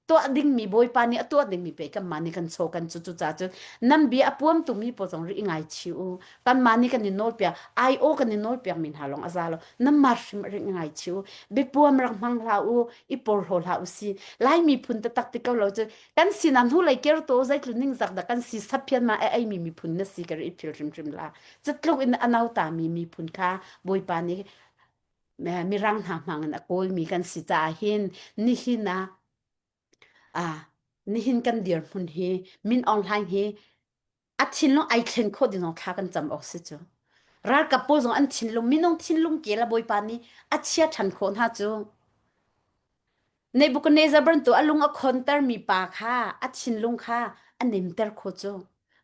tuah dingmi Bawipa nih a tuah dingmi pe kanmah nih kan chaw kan cu cucaah cun nan bia a puam tumi pawl zong ri ngai chi u kanmah nih kan i nawl piak ai aw kan i nawl piak mi hna lawng a za lo nanmah hrim ri ngai chi u biapuam rak hmang hlah u i porhlaw hlah u si Lai miphun taktak ti ko lo cu kan sinah hnu lei ker to zeitlun ning zak dah kan si saphian ma a ei mi miphun na si ka ri phil hrimhrim la catluk in a nauta mi miphun kha Bawipa nih mirang hna hmang in a kawlmi kan si caah hin nihin ah ah nihin kan dirhmun hi Min Aung Hlaing hi a thinlung ai thlen khawh ding zong thla kan cam awk si cu ralkap pawl zong an thinlung minung thinlung kel a bawipa nih a chia ṭhan khawh hna cu Nebuchadnezzar bantuk a lung a khontermi pa kha a thinlung kha a nemter khawh cu.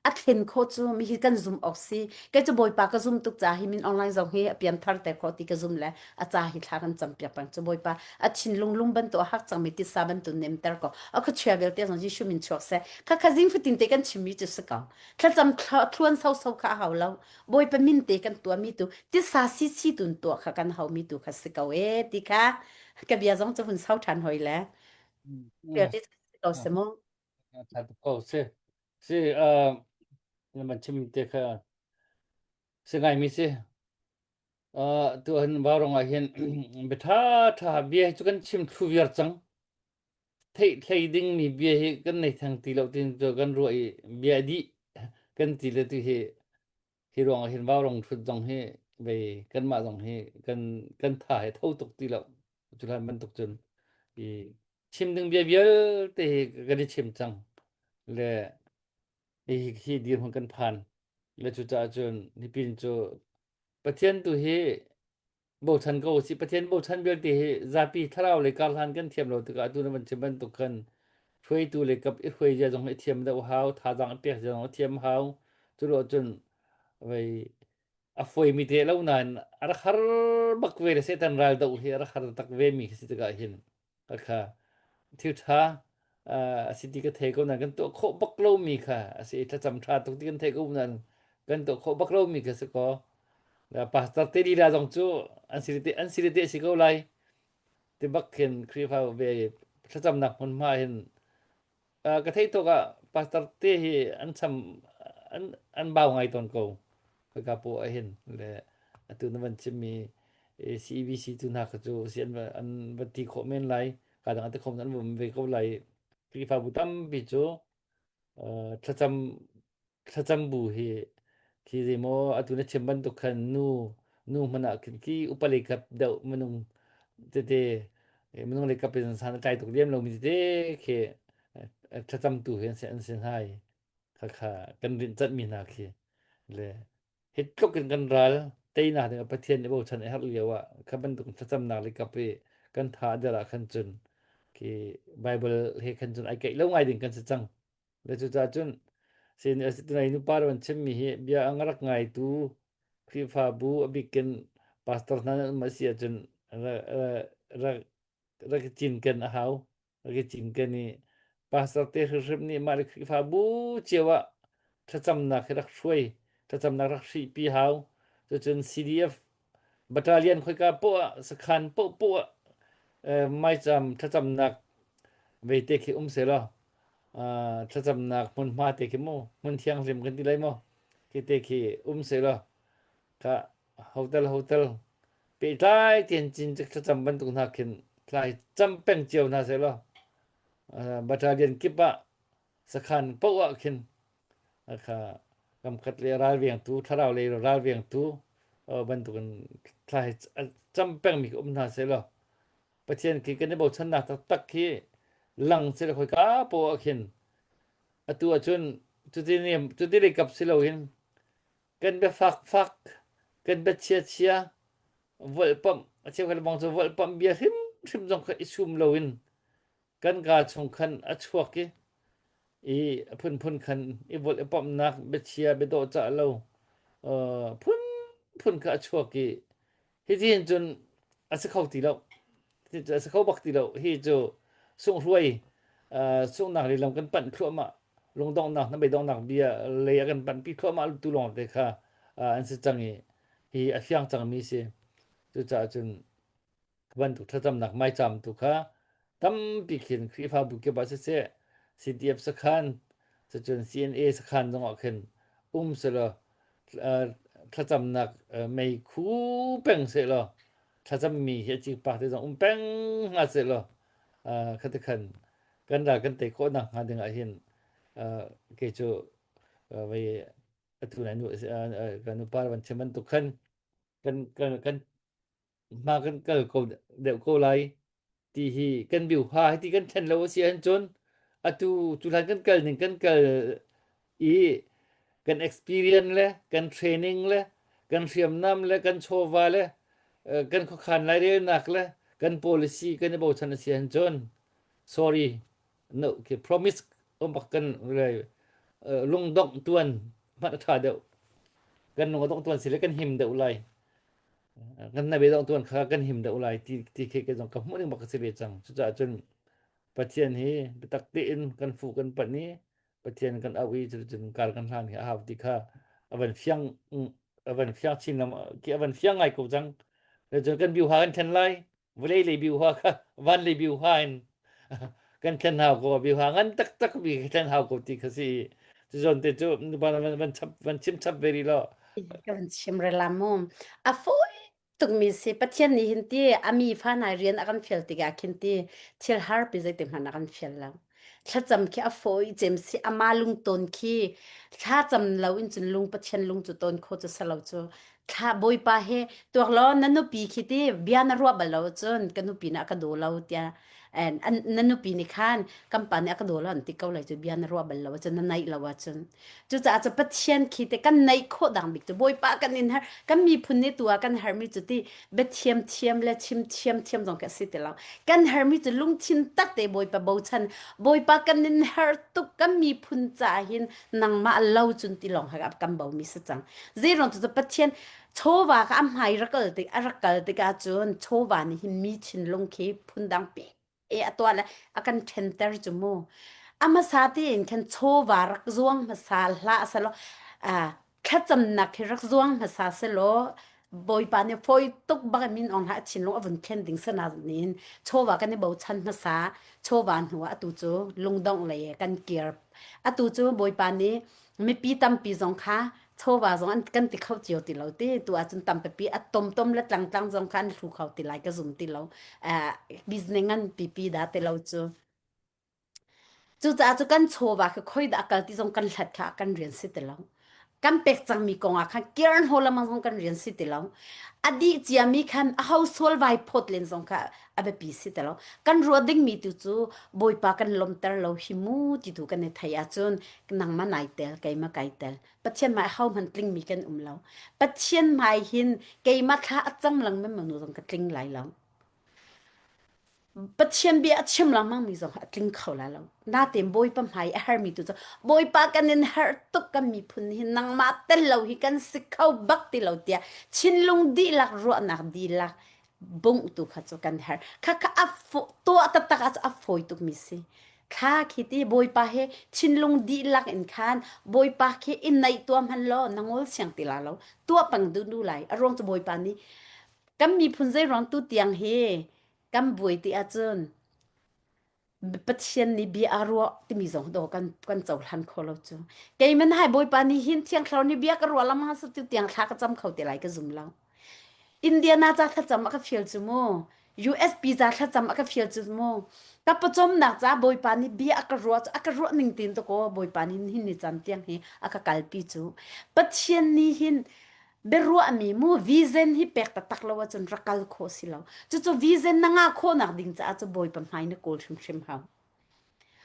A thlen khawh cu mi hi kan zum awk si. Kei cu Bawipa ka zum tuk ca hi min online zong hi a pianthar te khawh ti ka zum le a ca hi thla kan cam piak peng cu Bawipa a thinlung lung bantuk a hak cangmi titsa bantuk nemter ko. A khuachia vialte zong Jesuh min chuak seh. Kha kha zing fatin te kan chimmi cu si ko. Thlacam thluan soso kha a hau lo. Bawipa min te kan tuahmi tu titsa si si tun tuah kha kan haumi tu kha si ko e ti kha ka bia zong cu hun sau ṭhan hoi le. Bia ti ko se mu. Ko si. Si na man chim te kha si ngaimi si. Tu han vaurong ah hin bia ṭha ṭha bia hi cu kan chim thlu viar cang. Theih thlei ding mi bia hi kan nei theng ti lo tin cu kan ruah i bia dih kan ti le tu hi hi ruang ah hin vaurong ṭhut zong hi vei kanmah zong hi kan kan tha he tho tuk ti lo. Cu hlan bantuk cun i chim ding bia vialte hi kan i chim cang le hi hi dirhmun kan phan le cucaah cun nipin cu Pathian tu hi bochan ko si Pathian bochan vialte hi zapi thlarau le karhlan kan thiam lo tikah atu na van chim bantuk khan hruaitu le kap i hruai zia zong hi thiam deuh hau thazaang i pek zia zong thiam hau cu lo cun vei a foimi te lo nain a rak har bak ve le Satan ral doh hi a rak har tak ve mi khi si tikah hin kha thil ṭha a si ti ka thei ko nain kan tuah khawh bak lomi kha a si i thlacam ṭha tuk ti kan theih ko nain kan tuah khawh bak lomi kha si kaw pastor te lila zong cu an si te an si te si ko lai ti bak khin Khrihfa ve thlacamnak hmunhma hin ka theih tuk ah pastor te hi an cham an an bau ngai tawn ko khaka po ah hin le atu na van chimmi CEBC tu hna kha cu si an an va ti khawh men lai ka dang te khom an vum ve ko lai Khrihfabu tampi cu thlacam thlacam bu hi khi zeimaw atu na chim bantuk khan nu nu hmanh ah khin khi upa lei kap deuh minung tete minung lei kap in san a tlai tuk lem lomi tete khi thlacam tu hi an si an si hna i kha kha kan rinh canhmi hna khi le hi tluk in kan ral teinak ding ah Pathian nih bochan a herh lio ah kha bantuk thlacamnak le kap i kan tha a der ah khan cun khi Bible he khan cun ai keih lo ngai ding kan si cang. Le cucaah cun sin tunai nupa van chimmi hi bia a rak ngaitu Khrihfabu a bikin pastor hna nan um a si ahcun rak rak i cinken a hau. Rak i cinken i pastor te hrimhrim nih mah le Khrihfabu cio ah thlacamnak hi rak hruai, thlacamnak rak hrihpi hau. Cucun CDF battalion khoika poah ah sakhan poahpoah ah maicam thlacamnak veite khi um selaw thlacamnak hmunhma te khi mu hmun thianghlim kan ti lai maw khi te khi um selaw kha hotel hotel pehtlai tein cin thlacam bantuk hna khin thlai cam peng cio hna selaw battalion kip ah sakhan paoh ah khin kha kamkhat le ralvengtu thlarau lei ralvengtu bantukin thla hi cam pengmi um hna selaw Pathian khi kan i bochannak taktak khi lang sila khoika poah ah khin atu ahcun cuti ni cuti lei kap si loin kan bia fakfak kan bia chia-chia volhpamh a cheukhat bang cu volhpamh bia hrimhrim zong kha i sum loin kan kaa chung khan a chuak i i a phunphun khan i volh i pamhnak biachia biadawh cah lo phunphun kha a chuak i hiti hin cun a si kho ti lo a si kho bak ti lo hi cu sunghruai sunghnak lei lam kan panh thluahmah lungdonghnak hnabei-donghnak bia lei a kan panhpi thluahmah tu lawng te kha an si cang i hi a fiang cangmi si cucaah cun bantuk thlacamnak maicham tu kha tampi khin Khrihfabu kip ah siseh CDF sakhan cucun CNA sakhan zongah khin um selaw thlacamnak meikhu peng sehlaw thlacammi hi a cikpak te zong um peng hna sehlaw khati khan kan ral kan tei khawh nak hnga ding ah hin kei cu vei atu nai nu kan nupa van chim bantuk khan kan kan kan hma kan kal ko deuh ko lai ti hi kan biuha hi ti kan thlen lo a si ahcun atu cu hlan kan kal ning kan kal i kan experience le kan training le kan hriamnam le kan chawva le kan khuakhan lairelnak le kan policy kan i bochan a si ahcun sorry no okay, promise um bak kan. lungdongh tuan hmanh a ṭha deuh. Kan lung a dongh tuan si le kan him deuh lai. Kan na dongh tuan kha kan him deuh lai ti ti khi ka zong ka hmuh ning bak a si ve cang. Cucaah cun Pathian hi biatak tein kan fuh kan panh i Pathian kan auh i cuticun kar kan hlan hi a hau ti kha a van fiang a van fiang chin lam ki a van fiang ngai ko cang. Cun kan biuha kan thlen lai. Vawlei lei biuha kha van lei biuha in kan thlen hau ko biuha ngan taktak mi thlen hau ko ti kha si. Cu te cu van van chap van chim chap ve rih law. Ka van chim rela mu. A fawi tukmi si Pathian nih hin ti a mi fa hna rian a kan fial tikah khin ti thil har pi zeitik hmanh a kan fial lo. Thlacam khi a fawi cem si ama lungtawn khi thlacam lo in cun lung Pathian lung cu tawn kho cu salo cu thla Bawipa he tuak law na nupi khi ti bia na ruah bal lo cun ka nupi nih a ka daw lo tiah and na nupi nih khan kan pa nih a ka daw lo an ti ko lai cu bia na ruah bal lo ahcun na naih lo ahcun Cucaah cu Pathian khi te kan neih khawh dang bik cu Bawipa kan in har kan miphun nih tu ah kan hermi cu ti biathiam thiam le chim thiam thiam zong khi a si ti lo. Kan hermi cu lungthin tak te Bawipa bochan Bawipa kan in her tuk kan miphun caah hin nangmah lo cun ti lawng ha kan bomi si cang. Zeiruang cu Pathian chawva kha a hmai rak kal tik a rak kal tikah cun chawva nih hin mi thinlung khi phundang pi e a tuah le a kan ṭhenter cu mu. A hmasa tein khan chawva rak zuang hmasa hlah selaw thlacamnak hi rak zuang hmasa selaw Bawipa nih fawi tuk bak min ong hlah thinlung a vun thlen ding sana nin chawva kan i bochan hmasa chawva hnu ah atu cu lungdongh lei kan kir atu cu Bawipa nih mipi tampi zong kha chawva zong an kan ti kho cio ti lo ti tu ahcun tampipi a tomtom le tlangtlang zong kha an hlu kho ti lai ka zum ti lo business ngan pipi dah ti lo cu cucaah cu kan chawva kha khoi dah kal ti zong kan hlat kha kan rian si ti lo kan pek cangmi kong ah khan kir hno lamang zong kan rian si ti lo a dih ciami khan a ho sual vai phawt len zong kha a biapi si ti lo kan ruah dingmi tu cu bawipa kan lomter lo hi mu ti tu kan i thei ahcun nangmah nai tel keimah kai tel Pathian hmai ho hmanh tlingmi kan um lo Pathian hmai hin keimah thla a cam lengmang nu zong ka tling lai lo Pathian bia a chim lengmang mi zong a tling kho lai lo natein Bawipa hmai a hermi tu cu Bawipa kan in herh tuk kan miphun hi nangmah tel lo hi kan si kho bak ti lo tiah thinlung dihlak ruahnak dihlak bungh tu kha cu kan herh kha kha a tuah taktak ah a fawi tuk mi si thla khi ti bawipa he thinlung dihlak in khan bawipa khi in naih tua hman law na ngol siang ti la lo tuah pang du du lai a ruang cu bawipa nih kan miphun zei ruang tu tiang hi kan buai ti ahcun Pathian nih bia a ruah timi zong do kan kan cohlan kho lo cu. Keiman hai Bawipa nih hin thiang thlarau nih bia ka ruah lamang sa tu tiang thla ka cam kho te lai ka zum lo. Indiana ca thlacam a ka fial cu mu. USP ca thlacam a ka fial cu mu. Ka pawcawmnak ca Bawipa nih bia a ka ruah cu a ka ruah ning tin to ko Bawipa nih hin ni cam tiang hi a ka kalpi cu. Pathian nih hin biaruahmi mu vision hi pek taktak lo ahcun rak kal khawh si lo. Cucu vision na ngah khawhnak ding caah cu Bawipa hmai na kawl hrimhrim hau.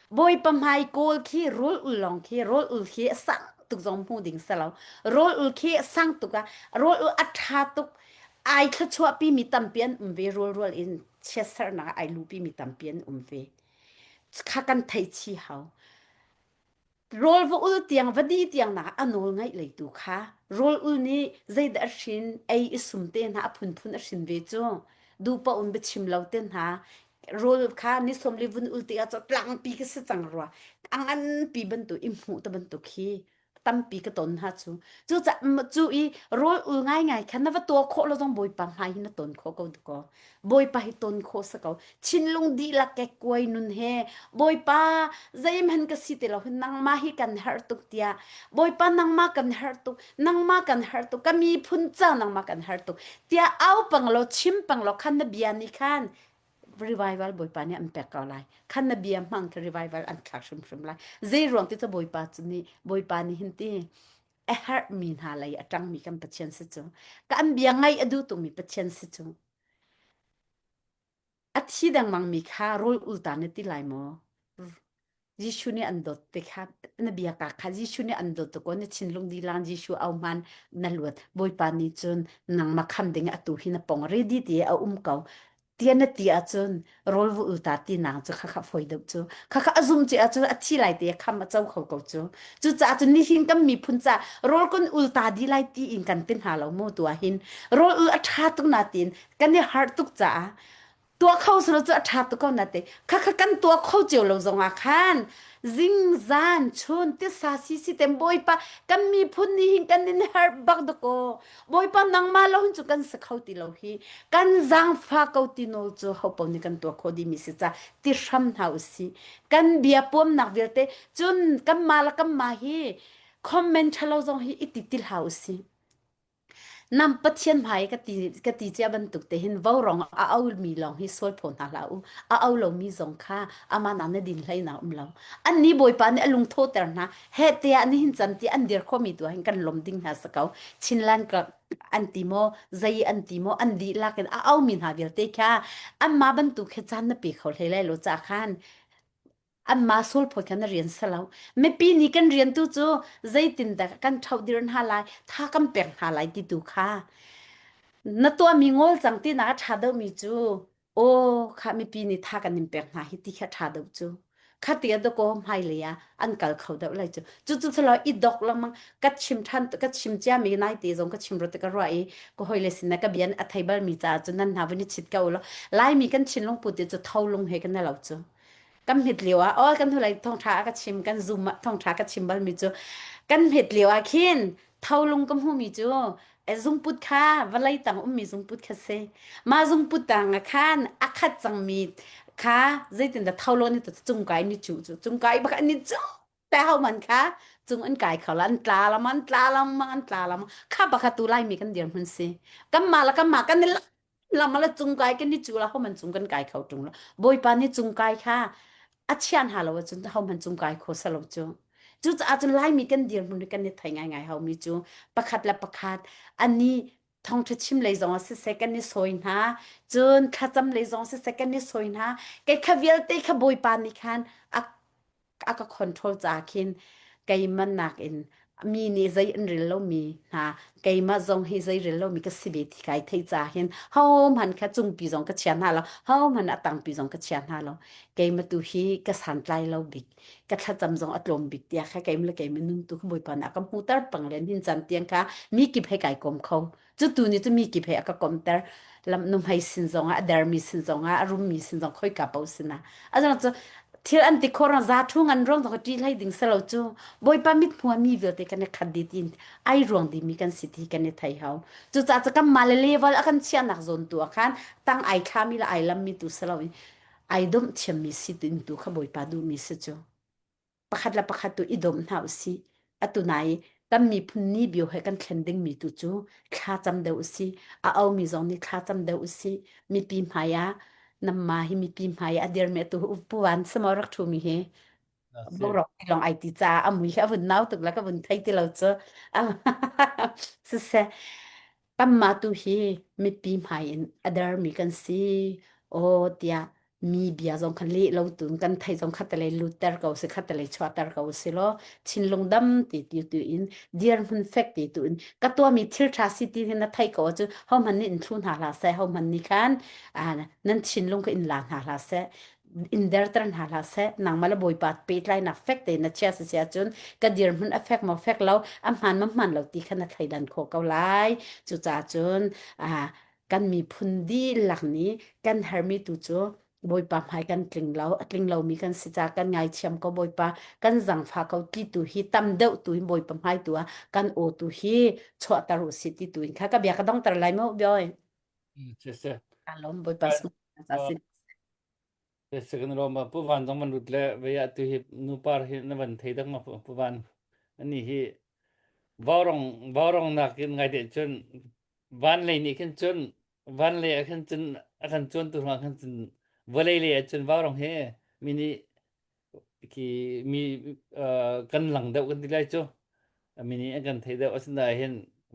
Bawipa hmai kawl khi rawl ul lawng khi rawl ul khi a sang tuk zong hmu ding si lo. Rawl ul khi a sang tuk ah rawl ul a ṭha tuk ai thluachuahpi mi tampi an um ve rawl rual in chiatserhnak ah ai lupi mi tampi an um ve. Kha kan theih chih hau. Rawl va ul tiang va di tiang nak a nawl ngaih lei tu kha rawl ul nih zeidah a hrin ei i sum te hna a phunphun a hrin ve cu duhpaoh in biachim lo te hna rawl kha ni sawm li vun ul tikah cu tlangpi ka si cang rua a nganpi bantuk i hmuh te bantuk khi tampi ka ton hna cu cucaah cu i rawl ul ngaingai kha na va tuah khawh lo zong bawipa hmai hi na ton khawh ko dukaw Bawipa hi ton khawh si ko. Thinlung dihlak kekkuai nun he Bawipa zeihmanh ka si ti lo hin nangmah hi kan herh tuk tiah Bawipa nangmah kan herh tuk nangmah kan herh tuk ka miphun ca nangmah kan herh tuk tiah au pang law chim pang law khan na bia nih khan revival Bawipa nih an pek ko lai khan na bia hmang khi revival an thlak hrimhrim lai zei ruang ti cu Bawipa cu nih Bawipa nih hin ti a herhmi hna lei a ṭangmi kan Pathian si cu ka an bia ngaih a duh tukmi Pathian si cu a thi dengmangmi kha rawl ul ta na ti lai maw Jesuh nih an dawt te kha na bia ka kha Jesuh nih an dawt ko na thinlung dilang Jesuh au hman na luat Bawipa nih cun nangmah kham ding atu hi na pong ready ti a um ko. Tiah na ti ahcun rawl va ul ta tinak cu khakha fawi deuh cu. Khakha a zum ci ahcun a thi lai te kham a co kho ko cu. Cucaah cun nihin kan miphun ca rawl kan ul ta di lai ti in kan ti hna lo mu tu ah hin. Rawl ul a ṭha tuk na tiin kan i harh tuk caah tuah kho selaw cu a ṭha tuk ko na ti. Khakha kan tuah kho cio lo zong ah khan zingzan chun tisa sisi tem bawipa kan miphun nih hin kan in herh bak dakaw Bawipa nangmah lo hin cu kan si kho ti lo hi. Kan zaangfa ko ti nawl cu hopo nih kan tuah khawh dihmi si ca ti hram hna u sih. Kan bia puamnak vialte cun kanmah le kanmah hi comment ṭhalo zong hi i ti ti hlah u sih. Nam Pathian hmai ka ti ka ti cia bantuk te hin vaurawng a aumi lawng hi sual phaw hna hlah u. A au lomi zong kha amah nak na din hlei na um lo. Anni Bawipa nih a lungthawhter hna. Heh tiah nihin can ti an dir khomi tu hin kan lom ding hna si ko. Chinland an ti maw, zei an ti maw, an dihlak in a aumi hna vialte kha anmah bantuk he caan na pe kho hlei lai lo ca khan anmah sul phawt khan na rian si lo. Mipi nih kan rian tu cu zeitindah kan ṭhohdir hna lai, tha kan pek hna lai ti tu kha na tuahmi ngol cang ti nak a ṭha deuhmi cu Aw khah mipi nih tha kan in pek hna hi ti kha ṭha deuh cu. Kha ti ah dakaw hmailei ah an kal kho deuh lai cu. Cucu selaw i dok lengmang ka chim ṭhan ka chim ciami naite zong ka chim rua ti ka ruah i ka hawile sin ah ka bia a thei balmi caah cun nan hna vun i chit ko ulaw Laimi kan thinlung put cu tholung he kan i lo cu. Kan hmet lio ah aw kan hnulei thawngṭha a ka chim kan zoom ah thawngṭha ka chim balmi cu kan hmet lio ah khin Tholung ka hmuhmi cu zungput kha vawlei tang ummi zungput kha si. Mah zungput tang ah khan a khat cangmi kha zeitindah tholon i cung kai ni cu cu cung kai bak an i cu te ho man kha cung an kai kho la an tla lam an tla lam an tla lam kha bakha tu laimi kan dirhmun si kan mah la kan mah kan i lam la cung kai kan i cu la ho man cung kan kai kho tung lo bawipa nih cung kai kha a chian ha lo ahcun ho man cung kai kho salo cu cucaah cun laimi kan dirhmun kan i thei ngaingai haumi cu pakhat le pakhat ani thawngṭha chim lei zong ah siseh kan i sawi hna cun thlacam lei zong siseh kan i sawi hna kei kha vialte kha bawipa nih khan a a ka control ca khin keimah nakin mi nih zei an rel lomi hna keimah zong hi zei rel lomi ka si ve ti kai thei ca hin hohmanh kha cungpi zong ka chia hna lo hohmanh a tangpi zong ka chia hna lo keimah tu hi ka santlai lo bik ka thlacam zong a tlawm bik tiah kha keimah le keimah nun tu kha Bawipa nih a ka hmuhter pang len hin caan tiang kha mi kip he kai kom kho Cu tu nih cu mi kip he a ka komter. Lam nuhmei sin zongah, a dermi sin zongah, a rummi sin zong khoika paoh sinah. A zong cu thil an ti khawh rang za thu ngan ruang zong ṭi hlei ding selo cu Bawipa mit hmu mi vialte kan i khat dih tiin ai ruang dimi kan si ti kan i thei hau. Cucaah cu kan mah le level a kan chiahnak zawn tu ah khan tang ai thlami le ai lammi tu silo in ai domh thiammi si tu tu kha Bawipa duhmi si cu. Pakhat le pakhat tu i dawm hna usih. Atu nai kan miphun ni bio he kan thlen dingmi tu cu thlacam deuh usih. A aumi zong nih thlacam deuh usih. Mipi hmai ah namma hi mipi hmai ah a dirmi atu puan samaw rak ṭhumi hi borok ti lawng ai ti caah a mui hi a vun nau tuk le ka vun thei ti lo cu. Siseh Kanmah tu hi mipi hmai in a dermi kan si. Aw tiah mi bia zong kha leh lo tun kan thei zong khatalei lutter ko si khatalei chuahter ko si law thinlung dam ti ti tu in dirhmun fek ti tu in ka tuahmi thil ṭha si ti hin na thei ko cu hohmanh nih in thlu hna hlah seh hohmanh nih khan nan thinlung kha in la hna hlah seh in derter hna hlah seh nangmah le Bawipa pehtlainak fek tein na chia si si ahcun ka dirhmun a fek maw fek lo a hmaan maw hmaan lo ti kha na thleidan khawh ko lai cucaah cun kan miphun dihlak nih kan hermi tu cu Bawipa hmai kan tling lo a tling lomi kan si ca kan ngaithiam ko Bawipa kan zangfah ko ti tu hi tam deuh tu in Bawipa hmai tu ah kan aw tu hi chuahter u si ti tu in kha ka bia ka dongter lai mu bioi Ka lawm Bawipa sung Second rom pu van zong van lut le vei ah tu hi nupar hi na van thei dak ma pu van ani hi vaurong vaurong nak in ngai te cun van lei nih khin cun van lei ah khin cun a kan cuan tu hna khin cun vawlei lei ah cun vaurong hi mi nih khi mi kan lang deuh kan ti lai cu mi nih an kan thei deuh asinain hin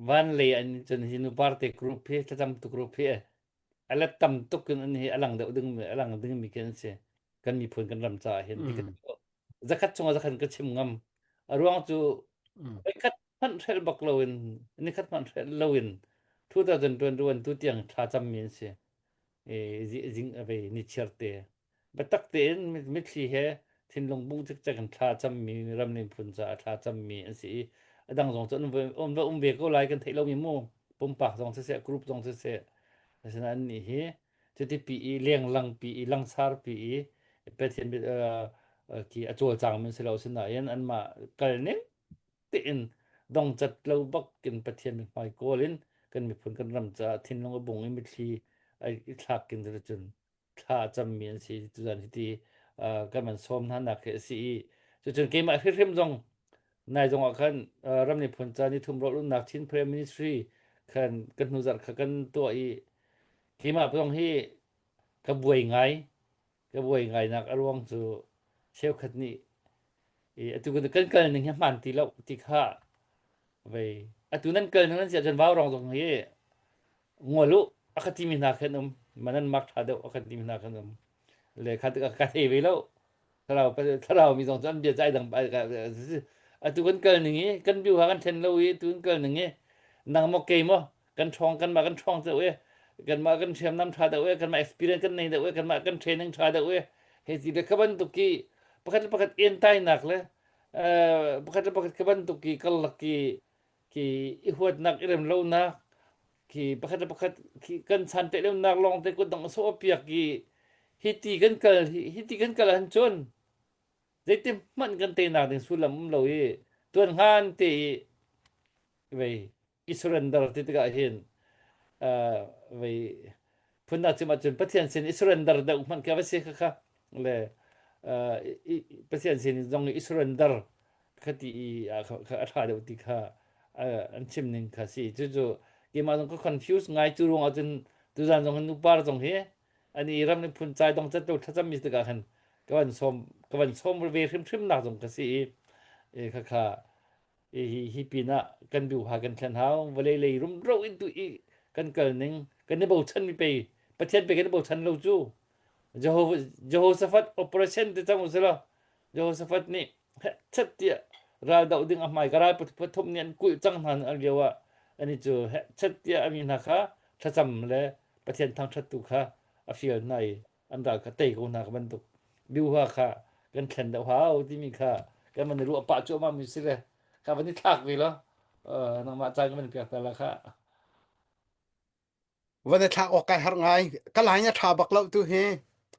van lei an cun hi nupar te group hi thlacam tu group hi a let tam tuk in an hi a lang deuh ding a lang ding mi khi an si kan miphun kan ram caah hin ti ka zakhat chungah zakhat ka chim ngam a ruang cu voikhat hmanh hrelh bak loin nikhat hmanh hrelh loin 2021 tu tiang thla cam mi an si. Zing vei nichiar te biatak tein mitthli he thinlung bung cikcek in thla cammi ram le miphun caah thla cammi an si i a dang zong cu an va um ve ko lai kan theih lomi mu pumpak zong siseh group zong siseh asinain annih hi cuti pi i lenglang pi i langsar pi i Pathian ki a cawlcangmi si lo sinain anmah kal ning tein dongcat lo bak in Pathian mithmai kawl in kan miphun kan ram caah thinlung a bung i mitthli i thlak in cun thla a cammi an si tuzan hiti kan van sawm hna nak hi a si i cucun keimah hrimhrim zong nai zong ah khan ram miphun ca ni thum rawl umnak Chin Prayer Ministry khan kan hnu zarh kha kan tuah i keimah zong hi ka buai ngai ka buai ngai nak a ruang cu cheukhat nih i atu kan kal ning hi hmaan ti lo ti kha vei atu nan kal ning nan si ahcun vau rong zong hi ngol u a ka timi hna khan um man mak ṭha deuh a kan timi hna khan um le kha tikah ka thei ve lo thlarau thlarau mi zong cu an bia cai dang atu kan kal ning i kan biu ha kan then lo i tu kan kal ning i nang maw kei maw kan ṭhawng kanmah kan ṭhawng deuh i kanmah kan hriamnam ṭha deuh i kanmah experience kan nei deuh i kanmah kan training ṭha deuh i hei ti le kha bantuk i pakhat le pakhat entainak le pakhat le pakhat kha bantuk i karlak i ki i huatnak i remlonak khi pakhat le pakhat khi kan chan te lonak lawng te kut dang a sawh piak i hi ti kan kal hi ti kan kal han cun zeiti hmanh kan teinak ding sullam um lo i tuan hngan te i vei i surrender ti tikah hin vei phunnak chim ahcun Pathian sin i surrender deuh hmanh khi a va si kha kha le Pathian sin zong i surrender kha ti i a ṭha deuh ti kha an chim ning kha si cucu keimah zong ka confuse ngai cu ruang ahcun tuzan zong hin nupar zong hi an i ram le phun cai dong cat lo thlacam mi tikah khan ka van sawm ka van sawm ve hrimhrim nak zong ka si i kha kha hi hi pinah kan biuha kan thlen hau vawlei lei rumro in tu i kan kal ning kan i bochan mi pei Pathian pe kan i bochan lo cu Jehoshaphat operation te cang usila Jehoshaphat nih chat tiah ral doh ding a hmai ka ral pathum nih an kulh cang hna an lio ah ani cu chat tiah ami hna kha thlacam le Pathian thangthat tu kha a fial hna i an ral kha tei ko hna ka bantuk biuha kha kan thlen deuh hau timi kha kan van i ruah pah cuahmah mi si le kha van i thlak ve lo nangmah caan ka van piak ta la kha Van i thlak awk kai har ngai. Ka line a ṭha bak lo tu hi.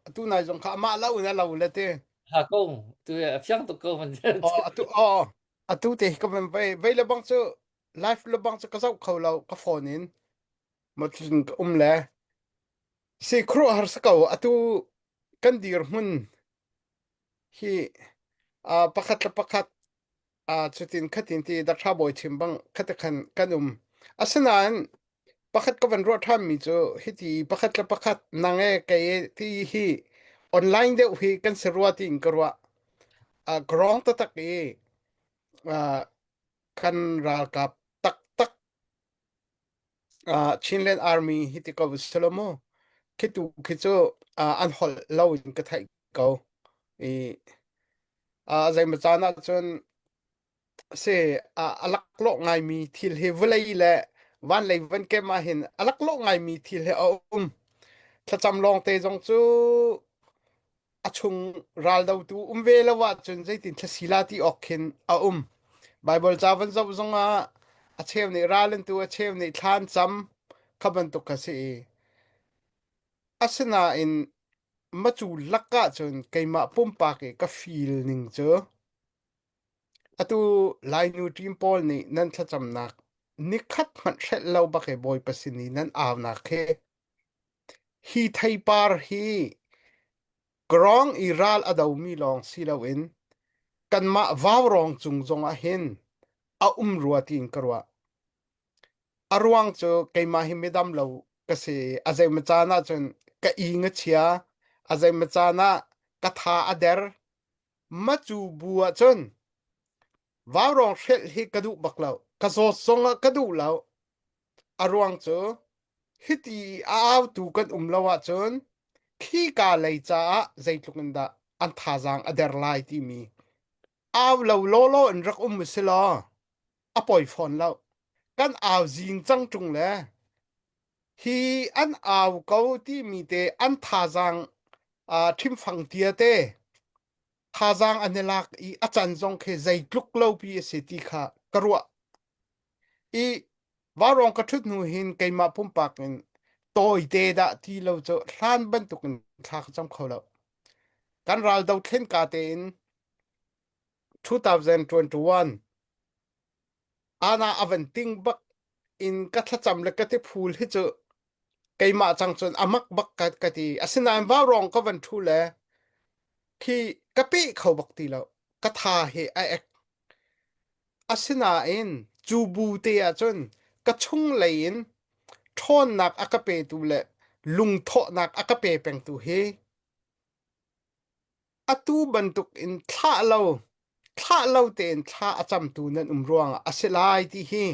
Atu nai zong kha amah lo in a lo le ti. Ha ko tu a fiang tuk ko van Oh, atu oh, atu te ka van vei vei le bang cu live le bang cu ka zoh kho lo ka phone in. Ma cun ka um le. Si khuaruahhar har si ko atu kan dirhmun hi uh, pakhat le pakhat uh, cutin khatin ti Dr. Bawi chim bang khate khan kan um asinain pakhat ka van ruah ṭhanmi cu hiti pakhat le pakhat nang e kei e ti hi online deuh hi kan si rua tiin ka ruah uh, ka wrong taktak i uh, kan ralkap taktak uh, Chinland Army hi ti ko selo mu khi tu khi cu uh, an holh lo in ka theih ko i uh, zeimaw caan ah cun si uh, a laklawh ngaimi thil hi vawlei le van lei van kem ah hin a laklawh ngaimi thil hi a um thlacam lawng te zong cu a chung raldotu um ve lo ahcun zeitin thlasila ti awk khin a um. Baibal ca van zoh zongah a cheu nih ral an tu, a cheu nih thla an cam kha bantuk kha si i asinain macu lak ahcun keimah pumpak i ka feel ning cu atu Lainu team pawl nih nan thlacamnak nikhat hmanh hrelh lo bak i Bawipa sin i nan aunak khi Hi theipar hi Kawrong i ral a domi lawng si loin kanmah vaurawng cung zongah hin a um rua tiin ka ruah. A ruang cu keimah hi midam lo ka si i a zeimaw caan ahcun ka ing a chia, a zeimaw caan ah ka tha a der. Macu bu ahcun vaurawng hrelh hi ka duh bak lo. Ka zawt zongah ka duh lo. A ruang cu hiti a autu kan um lo ahcun khika lei caah zeitluk in dah an thazaang a der lai timi au lo lawlaw in rak um si law a poi fawn lo. Kan au zing cang ṭung le. Hi an au ko timi te an thazaang uh, ṭhimfang tia te thazaang an i lak i a can zong khi zeitluk lo pi a si ti kha ka ruah. I vaurawng ka ṭhut hnu hin keimah pumpak in tawite dah ti lo cu hlan bantukin thla ka cam kho lo. Kan ral dothlen ka tein 2021 ana a van ting bak in ka thlacam le ka tiphul hi cu keimah cang cun a mak bak ka, ka ti. Asinain vaurawng ka van ṭhu le khi ka peh kho bak ti lo. Ka tha hi a ek. Asinain cu bu te ahcun ka chunglei in ṭhawnnak a ka petu le lungthawhnak a ka pe pengtu hi atu bantuk in thlah lo thlah lo tein thla a camtu nan um ruangah a si lai ti hi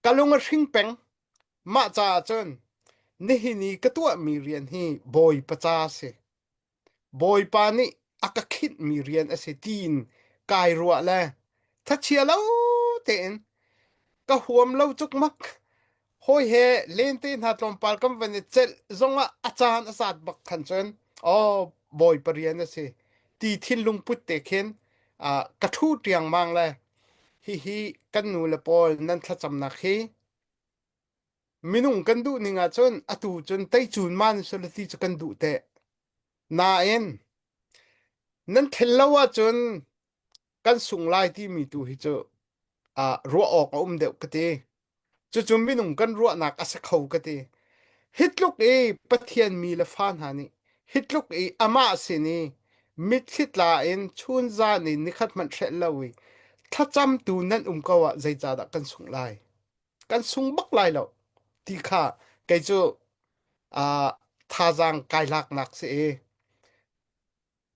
ka lung a hring peng. Mah caah cun nihin i ka tuahmi rian hi Bawipa ca a si. Bawipa nih a ka khinhmi rian a si tiin kai ruah le thachia lo tein ka huam lo cukmak. Hawi he lente hna tlawmpal kan van i celh zongah a caan a zat bak khan cun aw Bawipa rian a si ti thinlung put te khin uh, ka ṭhu ṭiangmang le hihi kan nu le pawl nan thlacamnak hi Minung kan duh ning ahcun atu cun teicun man ti cu kan duh teh. Nain nan thil lo ahcun kan sung lai timi tu hi cu ah ruah awk a um deuh ka ti. Cucu minung kan ruahnak a si kho ka ti. Hi tluk i Pathian mi le fa hna nih hi tluk i amah sin i mitthli tla in chunzan in nikhat hmanh hrelh lo i thlacamtu nan um ko ah zeicahdah kan sungh lai? Kan sung bak lai lo ti kha kei cu uh, thazaang kai laknak si i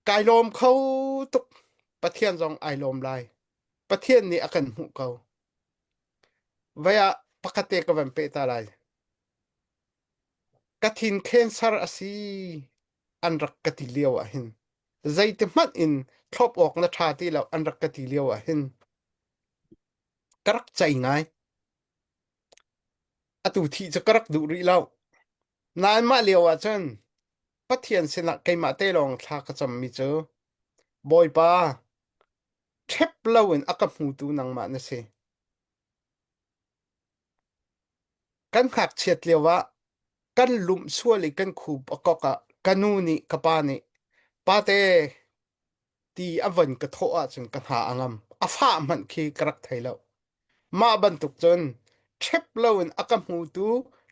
kai lawm kho tuk. Pathian zong ai lawm lai. Pathian nih a kan hmuh ko. Vai ah pakhat te ka van peh ta lai. Ka thin cancer a si an rak ka ti lio ah hin zeiti hmanh in thlop awk na ṭha ti lo an rak ka ti lio ah hin ka rak cei ngai. Atu thih cu ka rak duh rih lo. Nain mah lio ah cun Pathian sinah keimah te lawng thla ka cammi cu Bawipa, ṭhep loin a ka hmutu nangmah na si. Kan ngakchiat lio ah kan lumh sual i kan khup a kok ah ka nu nih ka pa nih pate ti a von ka thawh ahcun ka hna a ngam. A fah hmanh khi ka rak thei lo. Mah bantuk cun ṭhep loin a ka hmutu,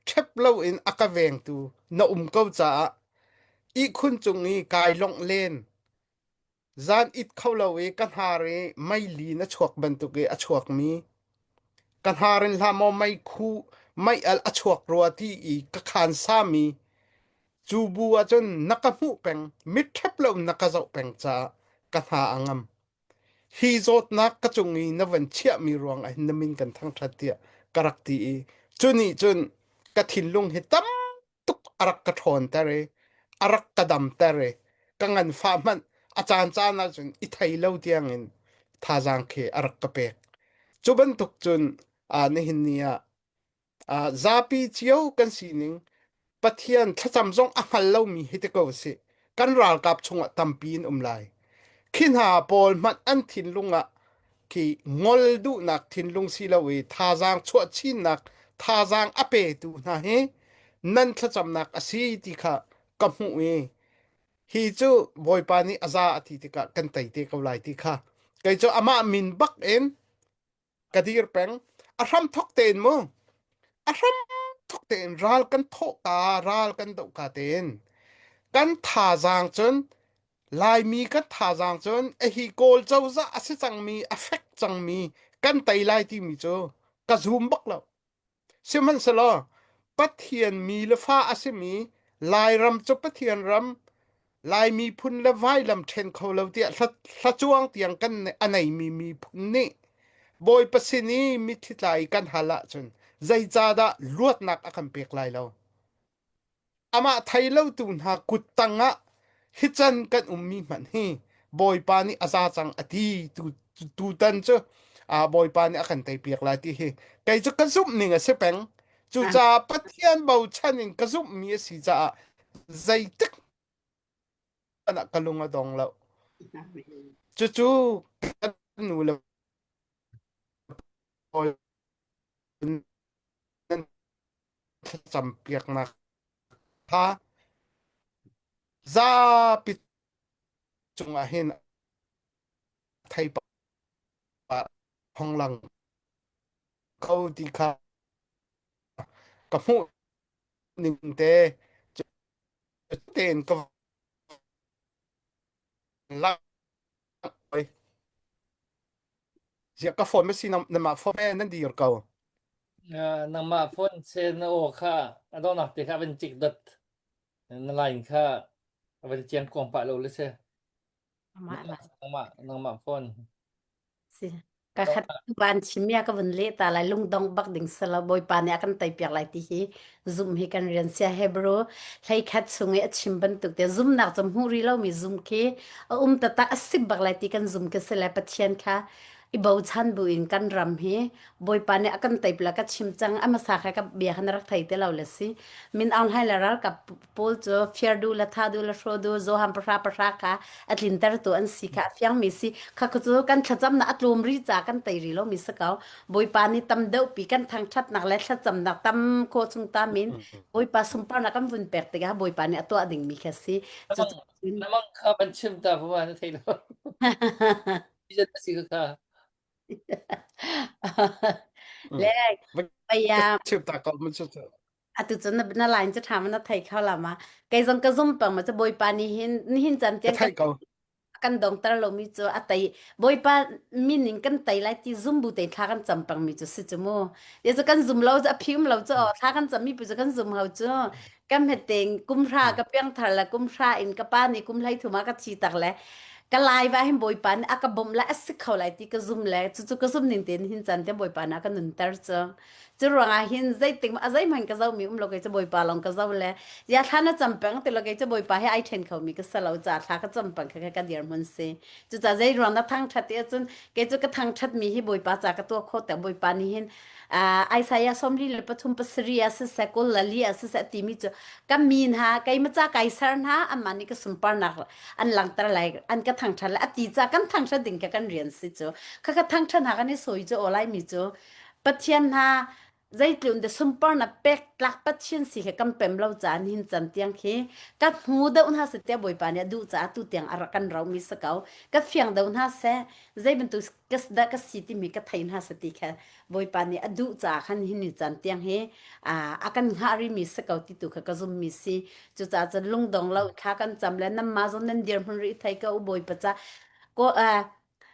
ṭhep loin a ka vengtu na um ko caah ihkhun cung i kai longh len, zan it kho lo i ka hnar i meili na chuak bantuk i a chuakmi, ka hnar in hlah maw meikhu meialh a chuak rua ti i ka khaan sami Cu bu ahcun na ka hmuh peng, mit ṭhep lo na ka zoh peng caah ka hna a ngam. Hi zawtnak ka cung i na van chiahmi ruangah hin na min kan thangṭhat tiah ka rak ti i cu nih cun ka thinlung hi tam tuk a rak ka ṭhawnter i a rak ka damter i ka nganfah hmanh a caancaan ahcun i thei lo tiangin thazaang khi a rak ka pek. Cu bantuk cun ah nihin ni ah Uh, zapi cio kan sining Pathian thlacam zong a hngal lomi hi te ko si. Kan ralkap chungah tampi in um lai. Khi hna pawl hmanh an thinlung ah khi ngol duhnak thinlung si lo i thazaang chuah chinnak thazaang a petu hna hi nan thlacamnak a si ti kha ka hmuh i hi cu Bawipa nih a za a ti tikah kan tei te ko lai ti kha kei cu amah min bak in ka dir peng. A hram thok tein mu. A hram thok tein ral kan thawh ka, ral kan doh ka tein kan thazaang cun Laimi kan thazaang cun a hi Kawl cozah a si cangmi, a fek cangmi kan tei lai timi cu ka zum bak lo. Sihmanhsehlaw Pathian mi le fa a simi Lairam cu Pathian ram, Lai miphun le vailam ṭhen kho lo tiah hla cuang tiang kan a neimi miphun nih Bawipa sin i mitthli tla i kan hal ahcun zeicahdah luatnak a kan pek lai lo? Amah thei lotu hna kut tangah hi can kan ummi hmanh hi Bawipa nih a za cang a ti tu tutan cu Bawipa nih a kan teipiak lai ti hi kei cu ka zumh ning a si peng. Cucaah Pathian bochan in ka zumhmi a si caah zeitik hmanh ah ka lung a dong lo. Cucu kan nu le pawl nan thlacam piaknak kha zapi cungah hin theipar hong lang kho ti kha ka hmuh ning te tein ka lang Ziah ka phone ma si namah phone eh nan dir ko. Nangmah phone se na aw kha a donghnak te kha van cik dot na line kha a van chiang kuang pah lo le si. Nangmah nangmah phone. Si. Ka khat van chim ya ka vun le ta lai lungdong bak ding sala bawipa nih a kan tei piak lai ti hi zum hi kan rian sia Hebrew hlei khat chung i a chim bantuk te zumnak cu hmu ri lo mi zum khi a um taktak a si bak lai ti kan zum ka si le Pathian kha i bochan bu in kan ram hi Bawipa nih a kan tei pla ka chim cang a hmasa kha ka bia khan rak thei te lo le si min Aung Hlaing le ralkap pawl cu fiar du le tha du le hro du Johan pahra pahra kha a tlinter tu an si kha a fiang mi si kha cu kan thlacamnak a tlawm ri ca kan tei ri lo mi si ko Bawipa nih tam deuh pi kan thangṭhatnak le thlacamnak tam khawh chung tam in Bawipa sunparnak kan vun pek tikah Bawipa nih a tuah ding mi kha si cu Namang kha ban chim ta puma na thei lo. Si kha. Le paya Chim ta ko mun chu. Atu cun na, na line cu ṭha ma na thei kho la ma. Kei zong ka zum pang ma cu Bawipa nih hin nihin caan Ka tiang thei kan ko. kan dongter lomi cu a tei Bawipa min in kan tei lai ti zum bu te thla kan cam pang mi cu si cu mu. Ya cu kan zum lo cu a phium lo cu aw thla kan cam mi pu cu kan zum hau cu. Ka hmeteng kum hra ka piang thar le kum hra in ka pa nih kum hlei thum ah ka thi tak le ka lai va hin Bawipa nih a ka bawmh lai a si kho lai ti ka zum le cucu ka zum ning tein hin caan te Bawipa nih a ka nunter cu. Cu ruangah hin zeitik a zeihmanh ka zohmi um lo kei cu Bawipa lawng ka zoh le ya thla na cam peng ti lo kei cu Bawipa he ai ṭhen khomi ka si lo ca thla ka cam peng kha ka dirhmun si. Cucaah zei ruang na thangṭhat ti ahcun kei cu ka thangṭhatmi hi Bawipa ca ka tuah khawh te Bawipa nih hin uh, Isaiah 43 pasarih ah siseh kul le li ah siseh timi cu ka mi hna keimah ca kai ser hna anmah nih ka sunparnak an langhter lai an ka thangṭhat lai a ti ca kan thangṭhat ding kha kan rian si cu kha ka thangṭhat hna kan i sawi cu aw lai mi cu Pathian hna zeitlun de sunparnak pek tlak Pathian si he kan pem lo caan hin can tiang khi ka hmu deuh hna se tiah Bawipa nih a duh caah tu tiang a rak kan romi si ko ka fiang deuh hna seh zei bantuk ka dah ka si timi ka thei hna se ti kha Bawipa nih a duh caah khan hin ni can tiang hi a kan hngah rimi si ko ti tu kha ka zummi si cucaah cun lungdong lo thla kan cam le namma zong nan dirhmun rih thei ko u Bawipa ca ko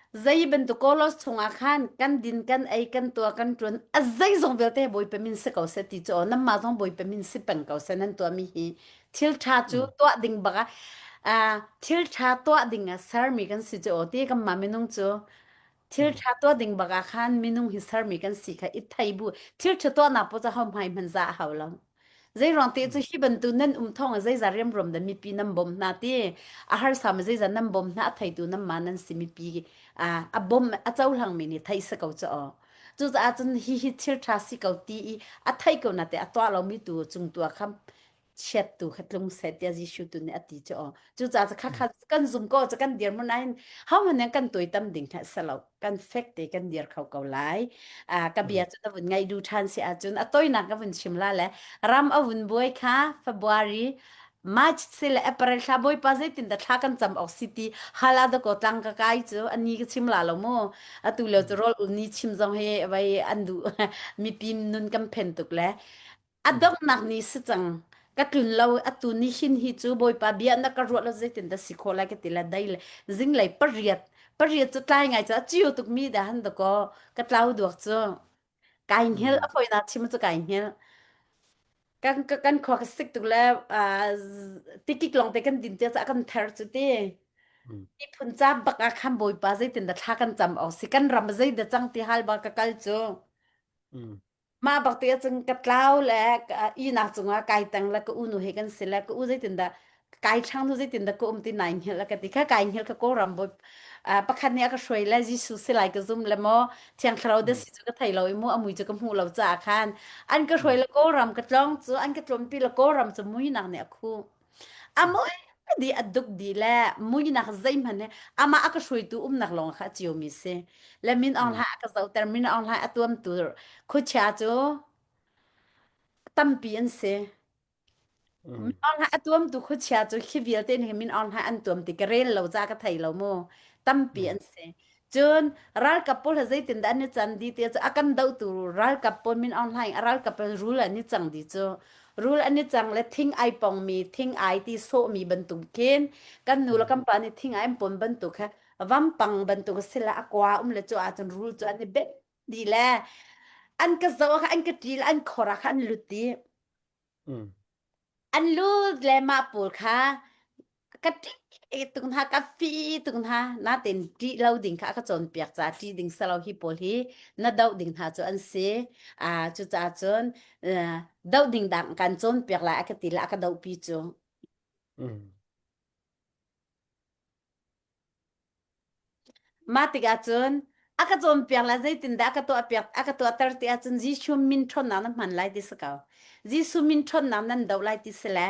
Zei bantuk Kolos chungah khan kan din kan ei kan tuah kan ṭuan a zeizong vialte Bawipa min si ko seh ti cu aw nanmah zong Bawipa min si peng ko seh nan tuahmi hi thil ṭha cu tuah ding bak ah thil ṭha tuah ding ah sermi kan si cu aw ti kanmah minung cu thil ṭha tuah ding bak ah khan minung hi sermi kan si kha i thei bu thil ṭha tuahnak paoh cu ho hmai hmanh zah a hau lo. Zeiruang te cu hi bantuk nan um thawng in zeizah riamruam dah mipi nan bawmh hna ti a harsa ma zeizah nan bawmh hna a theitu nanmah nan si mipi a bawmh a cohlangmi nih theih si ko cu aw. Cucaah cun hi hi thil ṭha si ko ti i a thei ko na te a tuah lomi tu cung tu ah khan chiat tu kha tlung seh tiah Jesuh tu nih a ti cu aw. Cucaah cu khakha kan zum ko cu kan dirhmun ah hin hohmanh nih kan tuaitam ding kha a si lo. Kan fek te kan dir kho ko lai. Ah, ka bia cu na vun ngaih duh ṭhan si ahcun a toinak ka vun chim la le ram a vun buai kha February March si le April thla Bawipa zeitin dah thla kan cam awk si ti hal ah dakaw tlang ka kai cu ani ka chim la lo mu atu lio cu rawl ul ni chim zong hi vai an duh mipi nun kan phen tuk le A donghnak ni si cang. Ka tlun lo atu ni hin hi cu Bawipa bia na ka ruah lo zeitin dah si khawh lai ka ti le dai le zinglei pariat pariat cu tlai ngai cu a cio tuk mi dah han dakaw ka tlau duak cu kai hngel a fawinak chim cu kai hngel kan kan khua ka sik tuk le tikik lawng te kan din te ca kan ther cu ti miphun ca bak ah khan Bawipa zeitin dah thla kan cam awk si kan ram zei dah cang ti hal ba ka kal cu Mah bak te ahcun ka tlau le ihnak cungah kai teng le ka unu he kan si le ka u zeitindah Kai ṭhang nu zeitin dah ka um ti nai hngilh a ka ti kha kai hngilh ka Kawlram bawi pakhat nih a ka hruai le Jesuh si lai ka zum le maw Thiang Thlarau dah si cu ka thei lo i mu a mui cu ka hmuh lo caah khan an ka hruai le Kawlram ka tlawng cu an ka tlawmpi le Kawlram cu muinak nih a khuh. A mui dih a duk dih le muinak zeihmanh he amah a ka hruaitu umnak lawng kha a ciomi si. Le Min Aung Hlaing a ka zohter Min Aung Hlaing a tuamtu khuachia cu tampi an si. Min Aung Hlaing a tuamtu khuachia cu khi vialte nih Min Aung Hlaing an tuam ti ka rel lo ca ka thei lo mu. Tampi an si. Cun ralkap pawl he zeitindah an i can dih ti cu a kan dohtu ralkap pawl Min Aung Hlaing a ralkap pawl rul an i cang dih cu. Rul an i cang le thing ai pongmi, thing ai ti sawhmi bantuk khin kan nu le kan pa nih thing ai an pon bantuk kha vampang bantuk a si le a kua um le cu ahcun rul cu an i benh dih le an ka zoh ah khan an ka ṭil an khor ah khan an lut dih. An lut le mah pawl kha ka ṭih tuk hna, ka fi tuk hna. Natin ṭih lo ding kha a ka cawnpiak caah ṭih ding si lo hi pawl hi na doh ding hna cu an si. Ah cucaah cun eh, doh ding dang kan cawnpiak lai a ka ti le a ka dohpi cu. Mah tikah cun a ka cawnpiak le zeitindah a ka tuahpiak a ka tuahter ti ahcun Jesuh min ṭhawnnak na hman lai ti si ko. Jesuh min ṭhawnnak nan doh lai ti si le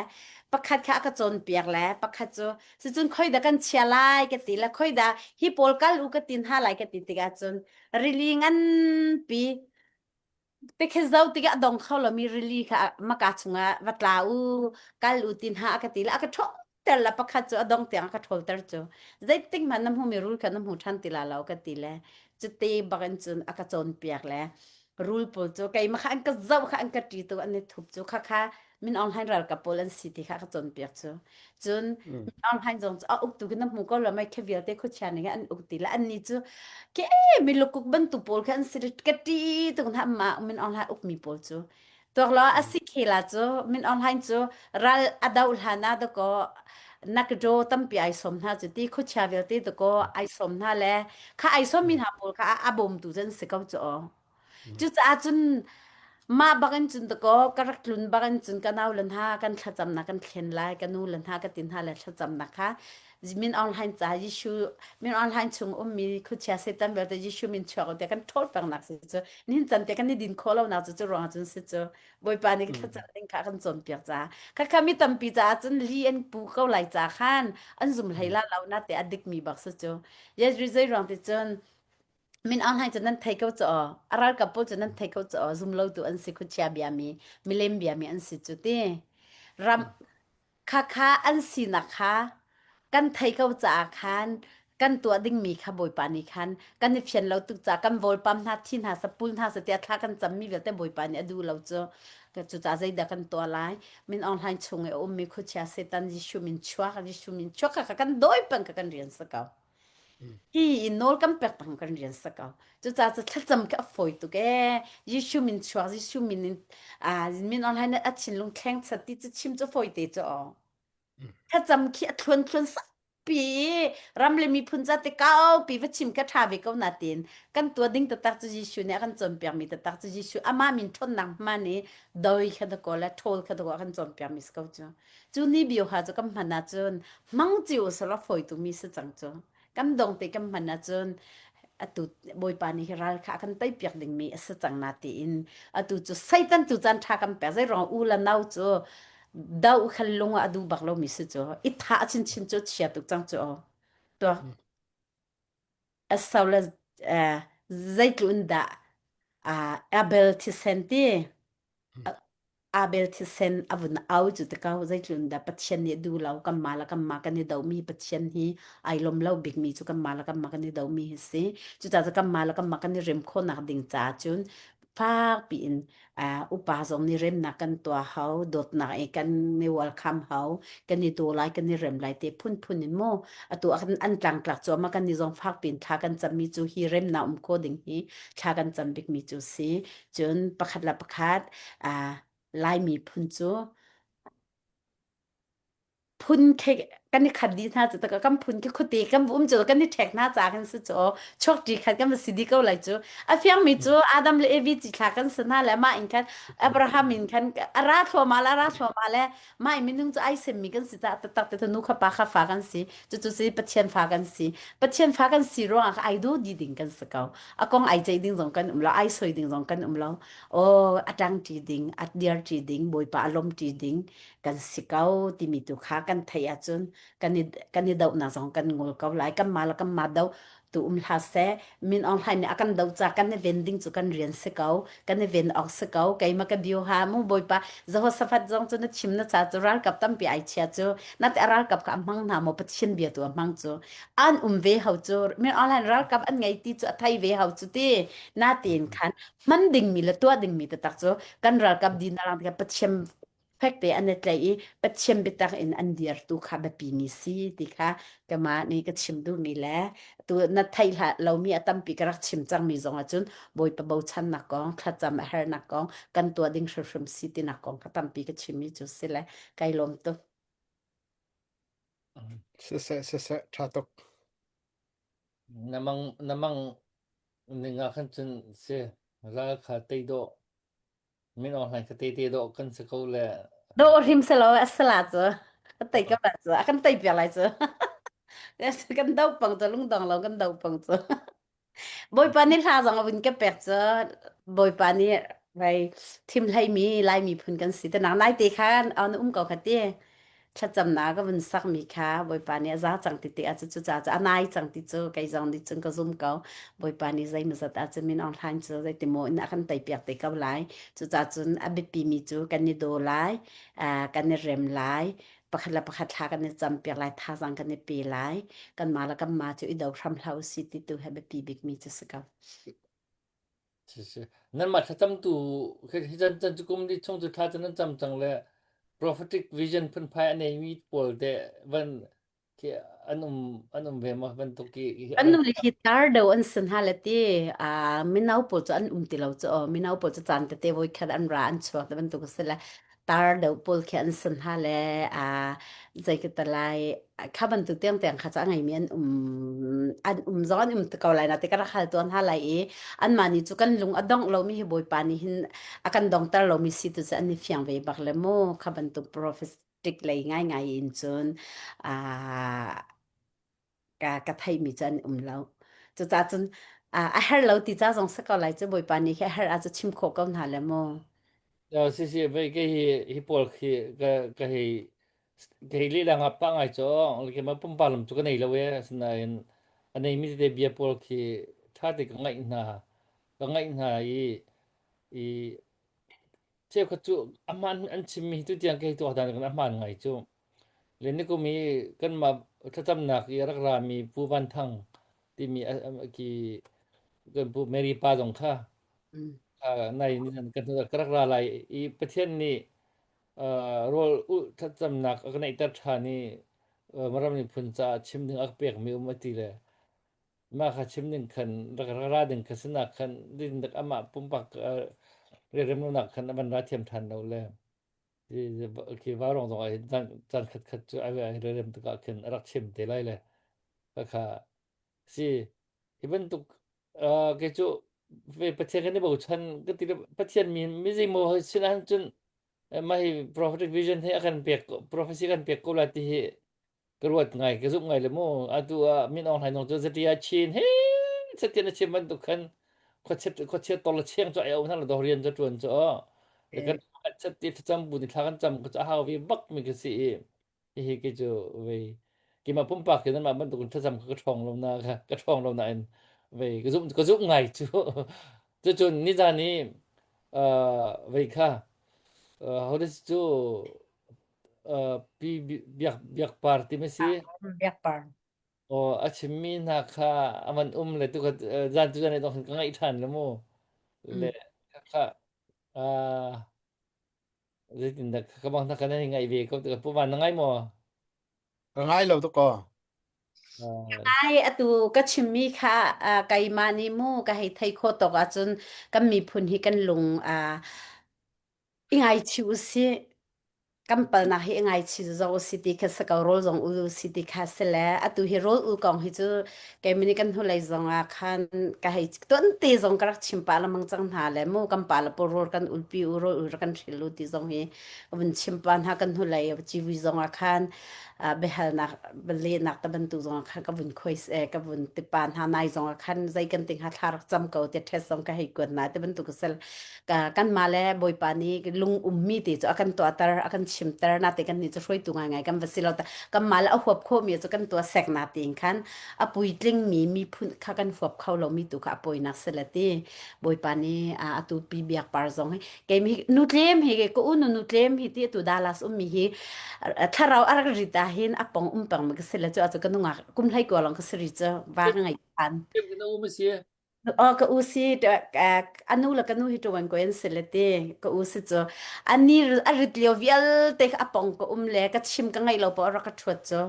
pakhat kha a ka cawnpiak le pakhat cu cucun khoidah kan chia lai ka ti le khoidah hi pawl kal u ka ti hna lai ka ti tikah cun rili nganpi Tikhi zo tikah a dong kho lomi rili kha maka chungah va tla u, kal u ti hna a ka ti le a ka ṭhawter la pakhat cu a dong tiang a ka ṭhawlter cu. Zeitik hmanh na hmumi rul kha na hmu ṭhan ti la lo ka ti le cuti bakin cun a ka cawnpiak le rul pawl cu keimah kha an ka zoh kha an ka ṭi tu an i thup cu khakha Min Aung Hlaing ralkap pawl an si ti kha a ka cawnpiak cu. Cun Min Aung Hlaing zong cu a uktu khi na hmu ko lo mei khi vialte khuachia ning an uk ti le annih cu ke mi lukuk bantuk pawl khi an si ka ṭi tuk hna mah Min Aung Hlaing ukmi pawl cu. Tuak lo a si khela cu Min Aung Hlaing cu ral a doh hlan ah dakaw nakdo tampi ai sawm hna cu ti khuachia vialte dakaw ai sawm hna le kha ai sawmmi hna pawl kha a bawmtu cu an si ko cu aw. Cucaah cun mah bak in cun dakaw ka rak tlun bak in cun ka nau le hna kan thlacamnak kan thlen lai ka nu le hna ka tin hna le thlacamnak kha Min Aung Hlaing ca Jesuh Min Aung Hlaing chung ummi khuachia Satan vialte Jesuh min chuak tiah kan ṭhawl pengnak si cu nihin can te kan i din khawh lonak cu cu ruangah cun si cu Bawipa nih thlacam ding kha kan cawnpiak caah khakha mi tampi caah cun li an pu ko lai ca khan an zum hlei la lo na te a dikmi bak si cu zei ruang ti cun Min Aung Hlaing cu nan thei ko cu aw. A ralkap pawl cu nan thei ko cu aw. Zum lo tu an si khuachia biami, milem biami an si cu ti. Ram khakha an sinak kha kan thei ko caah khan kan tuah dingmi kha Bawipa nih khan kan i fian lo tuk caah kan vawlpam hna thi hna sapul hna sa tiah thla kan cammi vialte Bawipa nih a duh lo cu. Cucaah zeidah kan tuah lai? Min Aung Hlaing chung i a ummi khuachia Satan Jesuh min chuak, Jesuh min chuak kha kan dawi peng kha kan rian si ko. Hi i nawl kan pek bang kan rian sa ko. Cucaah cu thlacam khi a fawi tuk ee. Jesuh min chuak, Jesuh min in ah min online a thinlung thleng chat ti cu chim cu fawi te cu aw. Thlacam khi a thluan thluan pi i ram le miphun ca te kau pi va chim ka tha ve ko na tin kan tua ding taktak cu Jesuh nih a kan cawnpiak mi taktak cu Jesuh amah min ṭhawnnak hman i doi kha da ko le ṭhawl kha da ko a kan cawnpiak mi si ko cu. Cu ni bioha cu kan hman ahcun hmang cio sala fawi tumi si cang cu. Kan dong te kan hman ahcun atu Bawipa nih hi ral kha a kan teipiak dingmi a si cang na tiin atu cu Satan tu caan ṭha kan pek zei ruang u le nau cu do khan lung ah a duh bak lomi si cu i thah chinchin cu chia tuk cang cu aw tuak asau le zeitluk in dah Abel thisen ti Abel thisen a vun au cu ti ko zeitlun dah Pathian nih duh lo kanmah le kanmah kan i domi Pathian hi ai lawm lo bikmi cu kanmah le kanmah kan i domi hi si cucaah cu kanmah le kanmah kan i rem khawhnak ding caah cun fakpi in uh, upa zong nih remnak kan tuah hau dawtnak i kan i welcome hau kan i daw lai kan i rem lai te phunphun in mu atu an an tlangtlak cuahmah kan ni zong fakpi in thla kan cammi cu hi remnak um kho ding hi thla kan cam bikmi cu si Cun pakhat le pakhat uh, Lai miphun cu phun khe. Kan i khat dih hna cu tak kan phun khi khuate kan um cu kan i ṭhek hna ca kan si cu chuak ṭi khat kan va si dih ko lai cu. A fiangmi cu Adam le Evi cithlah kan si hna le mah in khan Abraham in khan a ra thluahmah le a ra thluahmah le mah i minung cu ai semmi kan si ta taktak te nu kha pa kha fa kan si cucu si Pathian fa kan si Pathian fa kan si ruangah ai do di ding kan si ko a kong ai ceih ding zong kan um lo ai soi ding zong kan um lo aw a ṭang ṭi ding a dir ṭi ding Bawipa a lawm ṭi ding kan si ko timi tu kha kan theih ahcun kan i kan i dohnak zong kan ngol ko lai kan mah le kan mah do tu um hlah seh Min Aung Hlaing nih a kan do ca kan i ven ding cu kan rian si ko kan i ven awk si ko keimah ka bio ha mu bawipa Jehoshaphat zong cu na chim na ca cu ralkap tampi ai chia cu na te ralkap kha a hmang hna maw Pathian bia tu a hmang cu an um ve ho cu Min Aung Hlaing ralkap an ngei ti cu a thei ve ho cu ti na tein khan hman dingmi le tuah dingmi taktak cu kan ralkap dinar Pathian fekte an i tlaih i Pathian biatak in an dirtu kha biapimi si ti kha keimah nih ka chim duhmi le tu na theih hlah lomi a tampi ka rak chim cangmi zong ahcun Bawipa bochannak kong thlacam a hernak kong kan tuah ding hrimhrim si tinak kong kha tampi ka chimmi cu si le kai lawm tuk. Siseh siseh ṭha tuk. Na mang na mang ning ah khan cun si ral kha tei dawh Min Aung Hlaing kha tete dawh kan si ko le. Dawh hrim selaw a sala cu a tei ka ba cu a kan tei piak lai cu. Kan do pang cu lungdong lo kan do pang cu. Bawipa nih hla zong a vun ka pek cu Bawipa nih vai thim hleimi Lai miphun kan si te nak nai te khan an um ko kha ti. Thlacamnak ka vun sakmi kha Bawipa nih a za cang ti tikah cu cucaah cu a nai cang ti cu kei zong nih cun ka zum ko. Bawipa nih zeimawzat ah cun Min Aung Hlaing cu zeitimaw in a kan teipiak te ko lai. Cucaah cun a biapimi cu kan i daw lai, kan i rem lai, pakhat le pakhat thla kan i campiak lai, thazaang kan i pe lai. Kanmah le kanmah cu i do hram hlah usih ti tu hi a biapi bikmi cu si ko. Si Nanmah thlacamtu hi chan chan cu kum li chung cu thla cu nan cam cang le prophetic vision phunphai a neimi pawl te van khi an um an um ve maw bantuk i Kan nu le hi tar deuh an si hna le ti mino pawl cu an um ti lo cu aw mino pawl cu caan tete voi khat an ra an chuak te bantuk a si le tar deuh pawl khi an si hna le zei ka ta lai kha bantuk tiangtiang kha cu a ngeimi an um an um zong an um te ko lai na te ka rak hal tuan hna lai i anmah nih cu kan lung a dongh lomi hi Bawipa nih hin a kan dongter lomi si tu cu an i fiang ve bak le mu kha bantuk prophetic lei ngaingai in cun ka ka theimi cu an um lo. Cucaah cun a her lo ti ca zong si ko lai cu Bawipa nih khi a her ah cu chim khawh ko hna le mu. Si si vei ke hi hi pawl khi ka ka hei ka hei lehlang ah pah ngai cu ke ma pumpak lam cu ka nei lo e asinain a neimi tete bia pawl khi ṭha te ka ngaih hna ka ngaih hna i i cheukhat cu a hmaan an chimmi hi tutiang ka hei tuak dan kan a hmaan ngai cu Le nikum i kanmah thlacamnak i a rak rami Pu Van Thang timi khi kan Pu Mary pa zong kha nai ni kan ka rak ra lai i Pathian nih rawl ulh thlacamnak a ka neihter ṭhan i Maram miphun caah chim ding a ka pekmi um a ti le mah kha chim ding khan rak ra ding kha sinak khan dik amah pumpak relremlonak khan a van ra thiam ṭhan lo le Khi vaurawng zong ah hin caan khatkhat cu ai rem tikah khin a rak chim te lai le khakha si hi bantuk kei cu Pathian kan i bochan ka ti Pathian mi mi zeimaw sin ahcun cun mah hi prophetic vision hi a kan pek prophecy kan pek ko lai ti hi ka ruat ngai ka zumh ngai le mu atu ah Min Aung Hlaing zong cu zatia chin he satian a chim bantuk khan khuachiat khuachiat tol cheng cu ai o hna lo rian cu tuan cu kan chat ti thlacam bu ni thla kan cam ka hau vi bak mi ka si i hihi ke cu vei kima pumpak ke nan mah bantuk in thlacam ka ṭhawng lo na ka ṭhawng lo na in vei ka zumh ka zumh ngai cu cu cun nizan i vei kha hodes cu Pi Biak Biak Par ti ma si? Biak Par. Aw a chimmi hna kha a man um le tu kha zan tu zan dong ka ngaih ṭhan le mu. Le kha zeitindah ka bang hna kan ngai ve ko pu van na ngai maw? Ka ngai lo to ko. Ai atu ka chimmi kha keimah nih mu ka hei thei khawh tawk ahcun kan miphun hi kan lung i ngaichih usih. Kan palnak hi ngaichih zong u si ti kha si ko rawl zong ul u si ti kha si le atu hi rawl ul kong hi cu keimah nih kan hnulei zong ah khan ka hei tuante zong ka rak chim pah lengmang cang hna le mu kan pa le pawl rawl kan ulpi u rawl ul rak kan hril u ti zong hi ka vun chim pah hna kan hnulei civui zong ah khan biahalnak lehnak te bantuk zong ah khan ka vun khuai ka vun ti pa hna nai zong ah khan zei kan ting ha thla rak cam ko ti test zong ka hei kuat na te bantuk sel kanmah le Bawipa nih lung ummi te cu a kan tuahter a kan chimter na te kan nih cu hruaitu ngaingai kan va si lo kanmah le a huap khawhmi cu kan tuah sek na tiin khan a puitlingmi miphun kha kan huap kho lomi tu kha a poinak si le ti Bawipa nih atu pi biak par zong hi keimi nu tlem hi ka u nu nu tlem hi ti atu Dallas ummi hi thlarau a rak rit ah hin a pong um peng mi ka si le cu atu ka nungak kum hlei ko long ka si ri cu va ka ngai than Na um si Aw ka u si a nu le ka nu hi ṭuan ko an si le ti ka u si cu ani a rit lio vialte kha a pong ka um le ka chim ka ngaih lo paoh a rak ka ṭhuat cu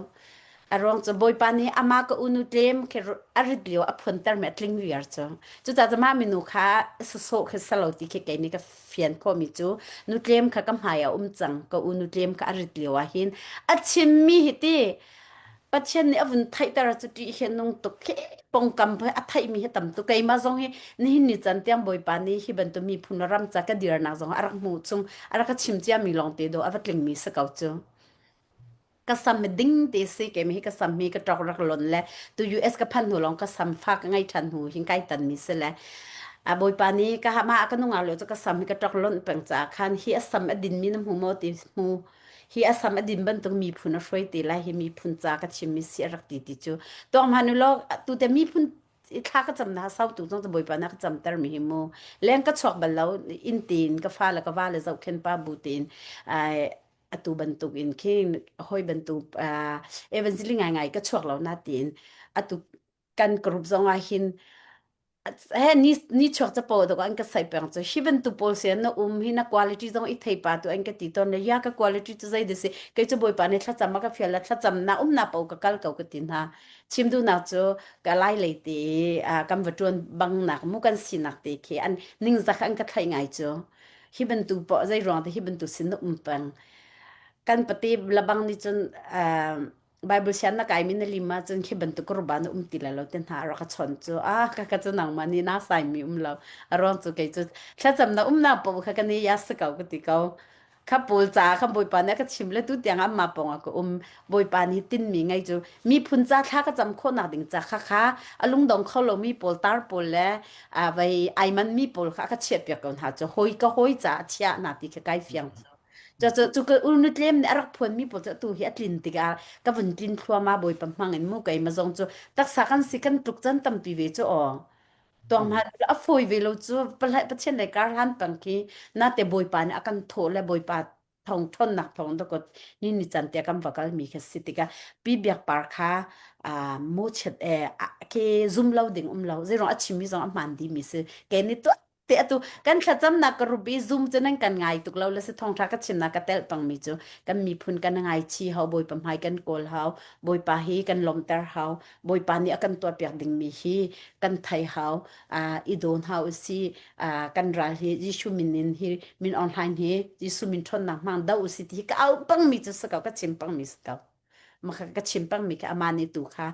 a ruang cu Bawipa nih amah ka unu tlem khi a rit lio a phunter mi a tling viar cu cucaah cu mah minu kha sasawh khi salo ti khi kei nih ka fian khawhmi cu nu tlem kha ka hmai a um cang ka unu tlem kha a rit lio ah hin a chimmi hi ti Pathian nih a vun theihter cu ṭih hi a nung tuk khi pongkam a theihmi hi tam tuk keimah zong hi nihin ni can tiang Bawipa nih hi bantuk miphun ram ca ka dirnak zong a rak hmuh chung a rak ka chim ciami lawng te do a va tlingmi si ko cu ka sam hi ding te si keimah hi ka sam hi ka ṭok rak lon le tu US ka phan hnu lawng ka sam fa ka ngei ṭhan hnu hin kai tan mi si le a Bawipa nih ka ma ka nungak lio cu ka sam hi ka ṭok lonh peng caah khan hi a sam a din mi na hmu maw ti hmu hi a sam a din bantuk miphun a hruai te lai hi miphun ca ka chimmi si a rak ti ti cu tuak hmanh u law tute miphun thla ka cam na sau tu zong bawipa na ka camter mi hi mu leng ka chuak bal lo in tin ka fa le ka va le zohkhen pa bu tin atu bantuk in khin hoi bantuk evangeling ngai ngai ka chuak lo na tin atu kan group zong ah hin he ni ni chuak capo dok an ka sai peng cu hi bantuk pawl se na um hi na quality zong i thei pa tu an ka ti ton le ya ka quality cu zei de si kei cu bawipa nih thlacam a ka fial la thlacam na um na po ka kal ko ka ti hna chim du nak cu ka lai lei te kan va tuan bang nak mu kan sinak te khi an ningzak an ka thlai ngai cu hi bantuk po zei ruang te hi bantuk sin na um peng kan pate labang ni cun Bible sian na kaimi na lim ahcun khi bantuk ruba na um ti lai lo te hna rak ka chon cu ah ka ka cu nangmah nih na sai mi um lo a ruang cu kei cu thlacam na um na po kha ka ni ya si ko ka ti ko kha pawl ca kha bawipa nih a ka chim le tu tiang amma pong ah ka um bawipa nih tin mi ngei cu miphun ca thla ka cam khawh nak ding ca kha kha a lungdong kho lo mi pawl tar pawl le a vai ai man mi pawl kha ka chiah piak ko hna cu hoi ka hoi ca chia na ti kha kai fiang Cu cu ka unutlem nih a rak phuanmi pawl cu atu hi a tlin tikah ka vun tlin thluahmah Bawipa hmang in mu keimah zong cu taksa kan si kan tluk caan tampi ve cu aw. Tuang hna a fawi ve lo cu Pathian lei kar hlan peng khi nate Bawipa nih a kan thawh le Bawipa thong ṭhawnnak thong dawkot ni ni can te kan va kalmi kha si tikah pi biak par kha mu chiat e ke zum lo ding um lo zeirong a chimmi zong a hmaan dimi si ke ni tuah te atu kan thlacamnak ka rup i zoom cu nan kan ngai tuk lo le si thawngtha ka chimnak ka telh pangmi cu kan miphun kan ngai chi hau bawipa hmai kan kawl hau bawipa hi kan lawmter hau bawipa nih a kan tuahpiak dingmi hi kan thei hau i dawn hau si kan ral hi Jesuh min in hi min online hi Jesuh min ṭhawnnak hmang do usi ti hi ka au pangmi cu si ko ka chim pangmi si ko maka ka chim pangmi kha ama nih tu kha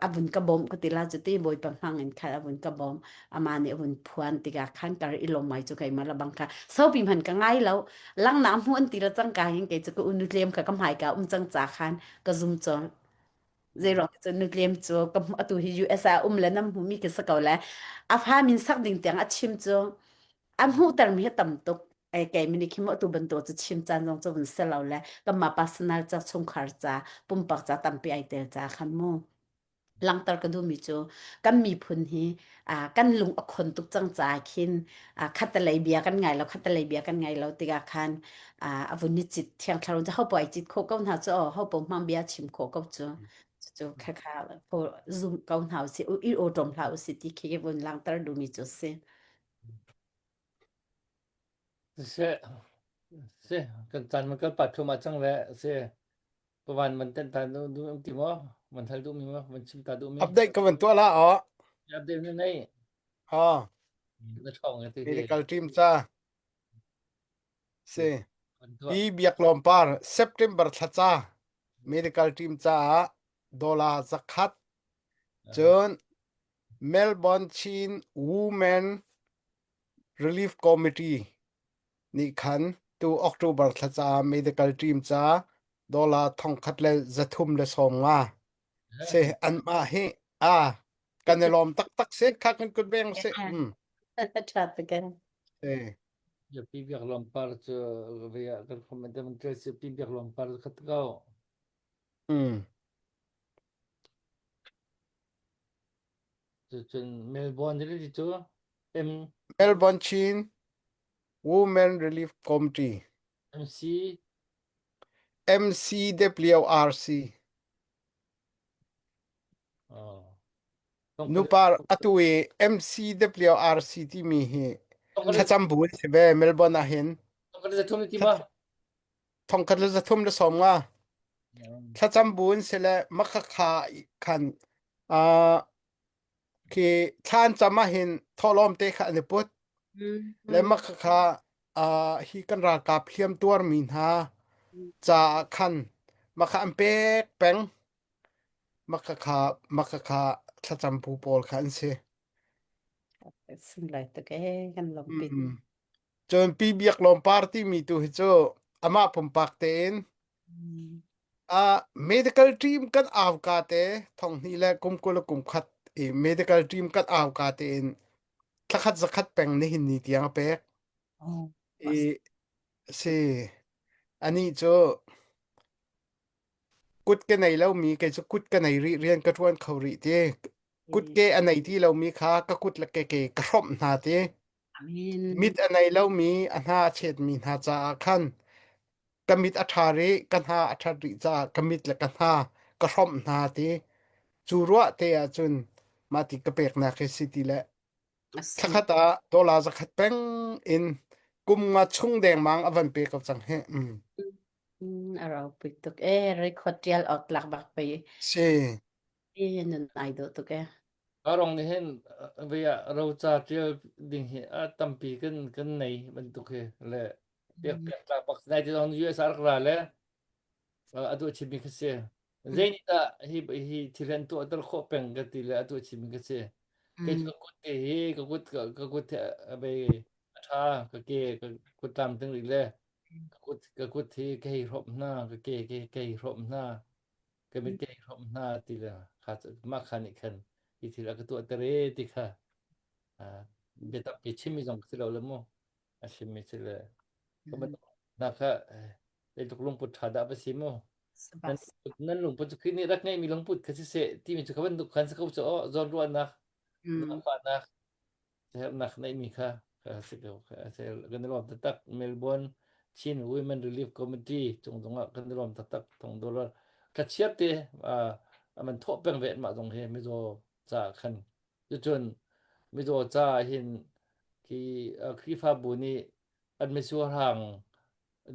a vun ka bawm ka ti la cu ti bawipa hmang in khan a vun ka bawm ama nih a vun phuan tikah khan kar i lom mai cu keimah la bang kha sopi hman ka ngai lo langnak hmu an ti la cang ka hin kei cu ka unu tlem kha ka hmai ka um cang ca khan ka zum chon zeiruang cu nu tlem cu ka atu hi US ah um le nam hmu mi ka sa ko le a fa min sak ding tiang a chim cu a hmuhtermi hi tam tuk ai kei mini khi mo tu bantuk cu chim caan zong cu vun se lo le kanmah personal ca chungkhar ca pumpak ca tampi ai tel ca khan mu langter ka duhmi cu kan miphun hi kan lung a khon tuk cang ca khin khatalei bia kan ngai lo khatalei bia kan ngai lo tikah khan a vun ni cit thiang thlarau cu ho ai cit kho ko hna cu ho po hmang bia chim kho ko cu cu kha kha zum ko hna usi i o tom hlah usi ti khi vun langter duhmi cu si Siseh, si, kan caan man kal pah thluahmah cang le si, pavan man tenh ta duh duh um ti maw? Man hal duh mi maw? Man chim ta duh mi? Update ka van tuah la aw. Update na nei. Ha. Na ṭhawng e ti hi. Medical team ca. Si. Pi Biak Lawm Par September thla ca medical team caah dollar zakhat cun Melbourne Chin Women Relief Committee nih khan tu October thla ca medical team ca dollar thongkhat le 350 si anmah hi a kan i lawm taktak si kha kan kut beng si mm. Tha tuk e. Eh. Pi Biak Lawm Par cu ve ah kan comment man ṭial si Pi Biak Lawm Par khat ko. Mm. Cun Melbourne rili cu M Melbourne Chin Women Relief Committee MC MCWRC Nupa atu i MCWRC timi hi thlacam bu an si ve Melbourne ah hin. 1335. Thlacam bu an si le makhakha khan uh, khi thla an cam ah hin thawhlawm te kha an i put. Le makhakha uh, hi kan ralkap hliam tuarmi hna caah khan makha an pek peng. Makhakha makhakha thlacam bu pawl kha an si. Sunglawi tuk ee kan lawmpi. Mm. Cun Pi Biak Lawm Par timi tu hi cu amah pumpak tein uh, medical team kan auka te thonghnih le kum 20 le kum khat i medical team kan auka tein thlakhat zakhat peng nihin ni tiang a pek. Oh. I si ani cu Kut ka nei lomi kei cu kut ka nei rih rian ka ṭuan kho rih ti. Kutke a nei ti lomi kha ka kut le ke ke ka hrawmh hna ti. Amen. Mit a nei lomi a hna a chetmi hna caah khan ka mit a ṭha rih, ka hna a ṭhat rih caah ka mit le ka hna ka hrawmh hna ti. Cu ruah te ahcun mah ti ka peknak hi si ti le thlakhat ah dollar zakhat peng in kum nga chung dengmang a van pe ko cang hi. Mm. Mm, a ropui tuk e record tial awk tlak bak pei Si. e nun ai dawh tuk e. Arong nih hin vei ah roca tial ding hi a tampi kan kan nei bantuk hi le pek pek tlak bak nai ti zong US ah rak ra le a tuah chimmi kha si. Zei nih dah hi hi thil an tuah ter khawh peng ka ti le a tuah chimmi kha si. Kei cu ka kut te hi ka kut ka kut a bei a ṭha ka ke ka kut tlam ting rih le ka kut ka kut hi ka hei hrawmh hna ka ke ke ka hei hrawmh hna ka mit ka hei hrawmh hna ti le kha mah kha nih khan hi thil a ka tuah ter e ti kha bia tampi chimmi zong ka si lo le mu a chimmi si le ka na kha zeitluk lungput ṭha dah va si mu nan nan lungput cu khi nih rak ngeihmi lungput kha siseh timi cu kha bantuk khan si ko cu aw zawnruahnak zaangfahnak hernak neihmi kha si ko kan i lawm taktak Melbourne Chin Women Relief Committee cung zongah kan i lawm taktak thong dollar ka chiat te man thawh peng ve mah zong hi mizaw ca khan cucun mizaw ca hin khi Khrihfabu nih an misual hang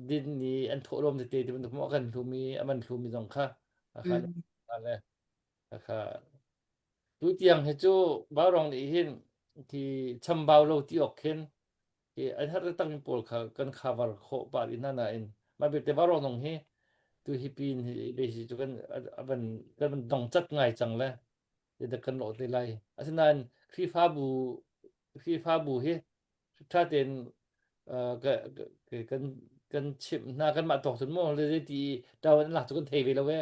din ni an thawhlawm tete ti bantuk maw kan hlumi aman hlumi zong kha kha le kha tu tiang hi cu Vaurawng nih hin khi chambau lo ti awk khin hi an har tang pawl kha kan cover khawh pah rih hna nain mah belte Vaurawng zong hi tu hi pin hi basi cu kan avan kan dong cat ngai cang le dak kan lawh te lai asinain Khrihfabu Khrihfabu hi ṭha tein kan kan chimh hna kanmah tawk cun maw le ti ṭawan an lak cu kan thei ve lo e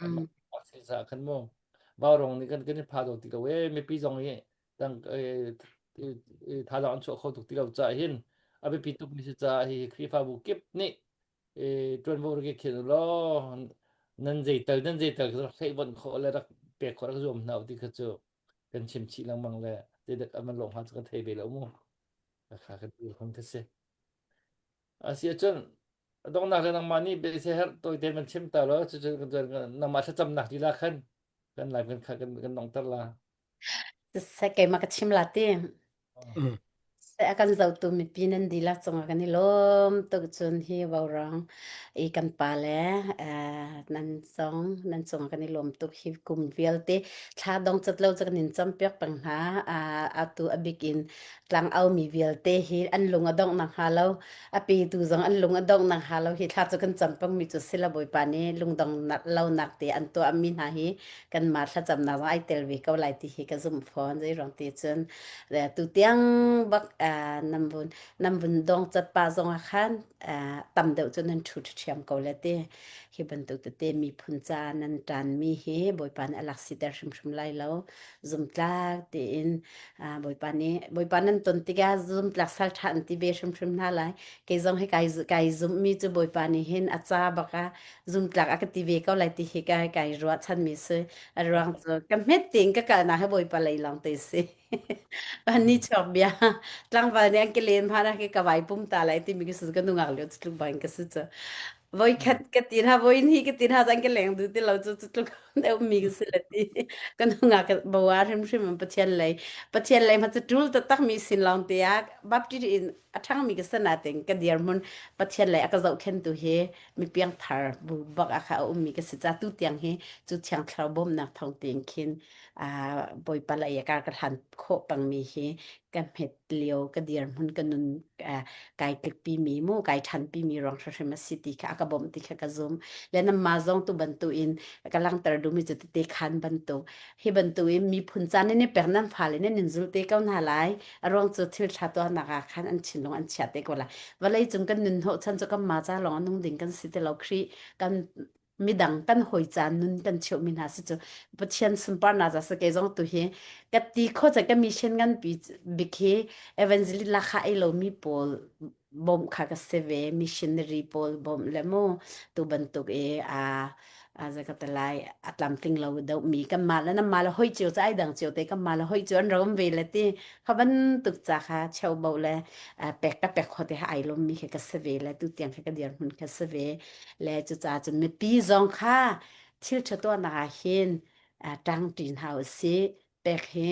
anmah sa khan maw vaurong nih kan kan i pha dawh ti lo e mipi zong hi tang thazaang an chuah kho tuk ti lo caah hin a biapi tuk mi si caah hi Khrihfabu kip nih ṭuanvo rak i khin law nan zeital nan zeital rak theih vonh khawh le rak pek khawh rak zuam hna u ti kha cu kan chim chih lengmang le zeidak an van lawh hnga cu kan thei ve lo mu kha kan ti hon ka si a si ahcun donghnak le nangmah nih bia herh tawite man chim ta lo cucu nangmah thlacamnak lila khan kan live kan kan kan dongter la Se keimah ka chim la ti. A kan zohtu mipi nan dihlak cungah kan i lawm tuk cun hi vaurawng i kan pa le nan zong nan cungah kan i lawm tuk hi kum vialte thla dong cat lo cu kan in campiak peng hna atu a bik in tlang au mi vialte hi an lung a dongh nak hnga lo a petu zong an lung a dongh nak hnga lo hi thla cu kan cam peng mi cu sila bawipa nih lungdong lo nak te an tuah mi hna hi kanmah thlacamnak zong ai tel ve ko lai ti hi ka zumh fawn zei ruang ti cun tu tiang bak nam vun nam vun dong cat pa zong ah khan tam deuh cu nan thu ṭhiam ko le ti hi bantuk tete miphun ca nan ṭan mi hi bawipa nih a lak siter hrimhrim lai lo zumtlak tiin bawipa nih bawipa nan ton tikah zumtlak sal ṭha an ti ve hrimhrim hna lai kei zong hi kai kai zumh mi cu bawipa nih hin a ca bak ah zumtlak a ka ti ve ko lai ti hi kai kai ruahchan mi si a ruang cu ka hmet tein ka kalnak hi bawipa lei lawng te si ni chuak bia tlangval nih an ka len hma ke ka vai pum ta lai timi ka su ka nungak lio tluk bang ka si cu voi khat ka tin ha voi ni ka tin ha zan ka leng du ti lo cu tluk deuh mi ka si le ti ka nungak bawa hrimhrim an pathian lei pathian lei ma cu tul taktak mi sin lawng te ah baptist in a ṭhangmi ka si nain ka dirhmun Pathian lei a ka zohkhentu hi mi piangthar bu bak ah kha a ummi ka si ca tu tiang hi cu thiang thlarau bawmnak thawng tein khin Bawipa lei ah kar ka hlan khawh pangmi hi ka hmet lio ka dirhmun ka nun kai tlikpi mi mu kai ṭhanpi mi ruang hrimhrim a si ti kha a ka bawmh ti kha ka zum le namma zong tu bantuin ka langhter duhmi cu tete khan bantuk hi bantuin miphun caan in i pek nan fale nih nan zul te ko hna lai a ruang cu thil ṭha tuahnak ah khan an thinlung an chia te ko lai vawlei cung kan nun hnawh chan cu kan ma ca lawng a nung ding kan si ti lo Khrih kan midang kan hawi ca nun kan cheuhmi hna si cu Pathian sunparnak ca si kei zong tu hi ka ti kho ca ka mission nganpi bik hi evangelist lakha ei lomi pawl bawmh kha ka si ve missionary pawl bawmh le mu tu bantuk i a a zakatalai a tlamtling lo deuh mi kan mah le nan mah le hoi cio cu ai dang cio te kan mah le hoi cio an ram ve le ti kha bantuk ca kha cheu bo le pek ka pek kho te ha ai lom mi kha ka si ve le tu tiang kha ka dir hmun kha si ve le cu ca cun mipi zong kha thil ṭha tuahnak ah hin ṭang ṭin hau si pek hi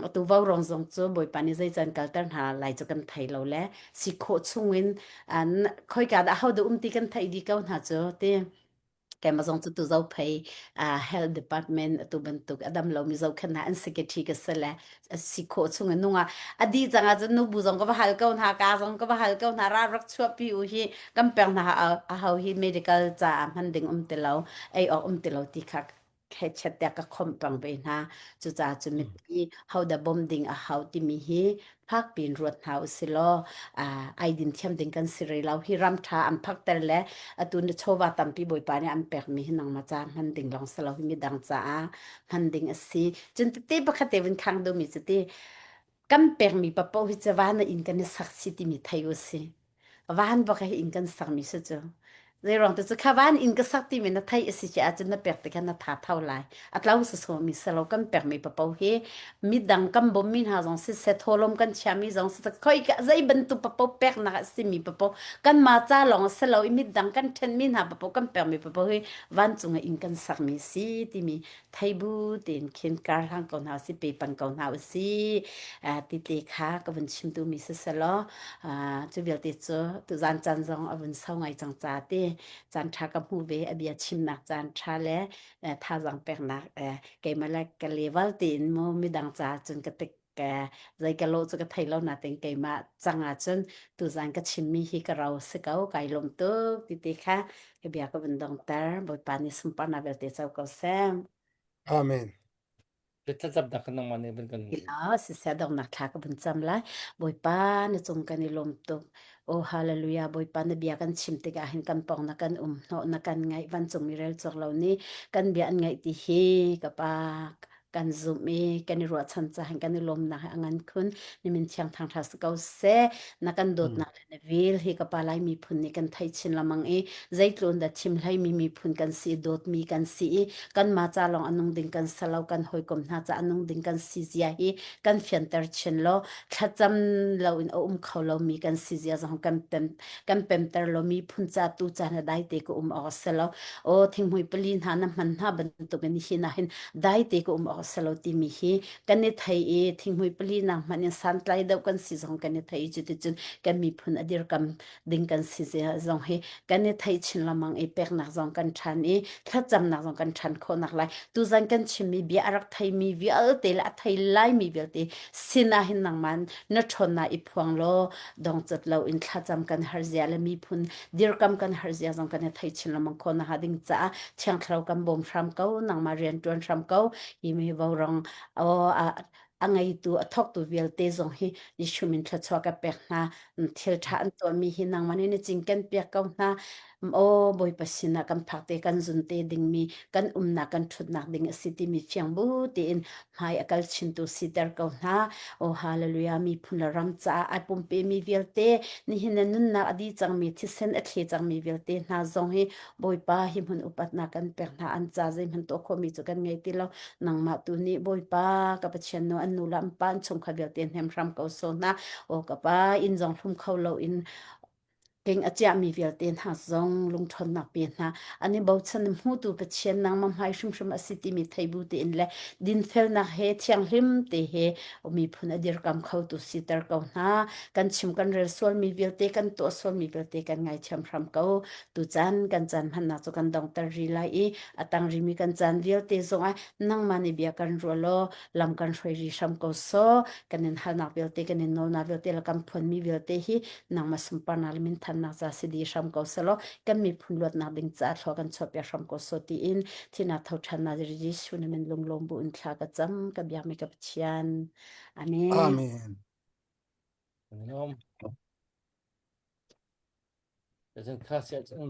atu vaurawng zong cu Bawipa nih zei can kalter hna lai cu kan thei lo le si khawh chungin khoika dah ho dah um ti kan theih dih ko hna cu ti keimah zong cu tu zophei health department atu bantuk adam lo mi zohkhenh hna an secretary ka si le si khawh chung in nunga a dih cang ahcun nubu zong ka va hal ko hna ka zong ka va hal ko hna ra rak chuahpi u hi kan pek hna a ho hi medical caah hman ding um ti lo ei awk um ti lo ti kha kheichet tiah ka khomh peng ve hna. Cucaah cu mipi hodah bawm ding a hau timi hi fak piin ruat hna usih law ai din thiam ding kan si rih lo. Hi ram ṭha an phakter le atu na chawva tampi Bawipa nih an pekmi hi nangmah ca hman ding lawng si lo hi midang caah hman ding a si. Cun tete pakhat te vun khang duhmi cu ti kan pekmi paoh hi cu van ah inn kan i sak si timi thei usih. Van bak hi inn kan sakmi si cu. Zeiruang te cu kha van inn ka sak timi na theih a si ci ahcun na pek tikhan na tha tho lai. A tlo sawsawmi si lo kan pekmi papo hi midang kan bawmmi hna zong siseh thawlawm kan chiahmi zong siseh khoi ka zei bantuk papo peknak a simi papo kanmah ca lawng a si lo i midang kan ṭhenmi hna papo kan pekmi papo hi vancung ah inn kan sakmi si timi theibu tein khin kar hlang ko hna usih pe pang ko hna usih ti te kha ka vun chim tu mi siselaw cu vialte cu tuzan caan zong a vun sau ngai cang ca te caan tha ka hmu ve a bia chimnak caan tha le thazaang peknak keimah le ka level tein mu midang ca cun ka tik zei ka lawh cu ka thei lo nain keimah cang ahcun tuzan ka chimmi hi ka ro si ko kai lawm tuk ti te kha ka bia ka vun dongter Bawipa nih sunparnak vialte co ko seh. Amen. Thlacamnak kan nangmah nih van kan Ila siseh donghnak thla ka vun cam lai. Bawipa na cung kan i lawm tuk. Oh hallelujah Bawipa na bia kan chim tikah hin kan pong na kan um hnawh na kan ngaih vancung mi rel cawk lo ni kan bia an ngaih ti hi ka pa kan zumh i kan i ruahchan caah kan i lawmnak hi a ngan khun ni min thiang thang ṭha si ko seh na kan dawtnak le na vel hi ka pa lai miphun nih kan theih chin lengmang i zeitlun dah thim hleimi miphun kan si i dawtmi kan si i kanmah ca lawng a nung ding kan si lo kan hawikom hna ca a nung ding kan si zia hi kan fianter chin law thlacam loin a um kho lomi kan si zia zong kan pem kan pemter lo miphun ca tu ca na daite ka um awk a si lo aw thinghmui pali hna na hman hna bantukin hi na hin daite ka um awk. awk a si lo timi hi kan i thei i thinghmui pali nak hmanh in santlai deuh kan si zong kan i thei i cuticun kan miphun a dirkam ding kan si zong hi kan i theih chin lengmang i peknak zong kan ṭhan i thlacamnak zong kan ṭhan khawhnak lai tuzan kan chimmi bia a rak theimi vialte le a thei laimi vialte sinah hin nangmah na ṭhawnnak i phuang law dongcat lo in thlacam kan har zia le miphun dirkam kan har zia zong kan i thei chin lengmang khawh nakhnga ding caah Thiang Thlarau kan bawm hram ko nangmah rian ṭuan hram ko hi mi vaurawng a ngeitu a thawktu vialte zong hi Jesuh min thluachuah ka pek hna thil ṭha an tuahmi hi nangmah nih na cinken piak ko hna aw Bawipa sinah kan phak te kan zun te dingmi kan umnak kan ṭhutnak ding a si timi fiang bu tein hmai a kal chintu siter ko hna aw hallelujah miphun le ram caah ai pumpe mi vialte nihin na nunnak a di cangmi thisen a thli cangmi vialte hna zong hi Bawipa hi hmun upatnak kan pek hna an ca zeihmanh tuah khawhmi cu kan ngei ti lo nangmah tu nih Bawipa ka Pathian nu an nu le an pa an chungkhar vialte hnem hram ko so hna aw ka pa inn zong hlum kho lo in king a chiahmi vialte hna zong lungṭhawnnak pe hna an i bochan hmutu Pathian nangmah hmai hrimhrim a si timi thei bu tein le dinfelnak he thianghlim te he miphun a dirkam khotu siter ko hna kan chim kan rel sualmi vialte kan tuah sualmi vialte kan ngaithiam hram ko Tucaan kan caan hmannak cu kan dongter rih lai i a tang rihmi kan caan vialte zongah nangmah nih bia kan ruah law lam kan hruai rih hram ko sawh. Kan in halnak vialte, kan in nawlnak vialte le kan phuanmi vialte hi nangmah sunparnak le minthannak ca si dih hram ko selaw kan miphun luatnak ding caah thlua kan chuahpiak hram ko sawh tiin thihnak tho ṭhannak Jesuh na min lunglawm bu in thla ka cam ka biakmi ka Pathian. Amen. Amen. Amen.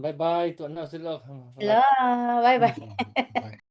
Bye bye. Hello, bye bye. Bye.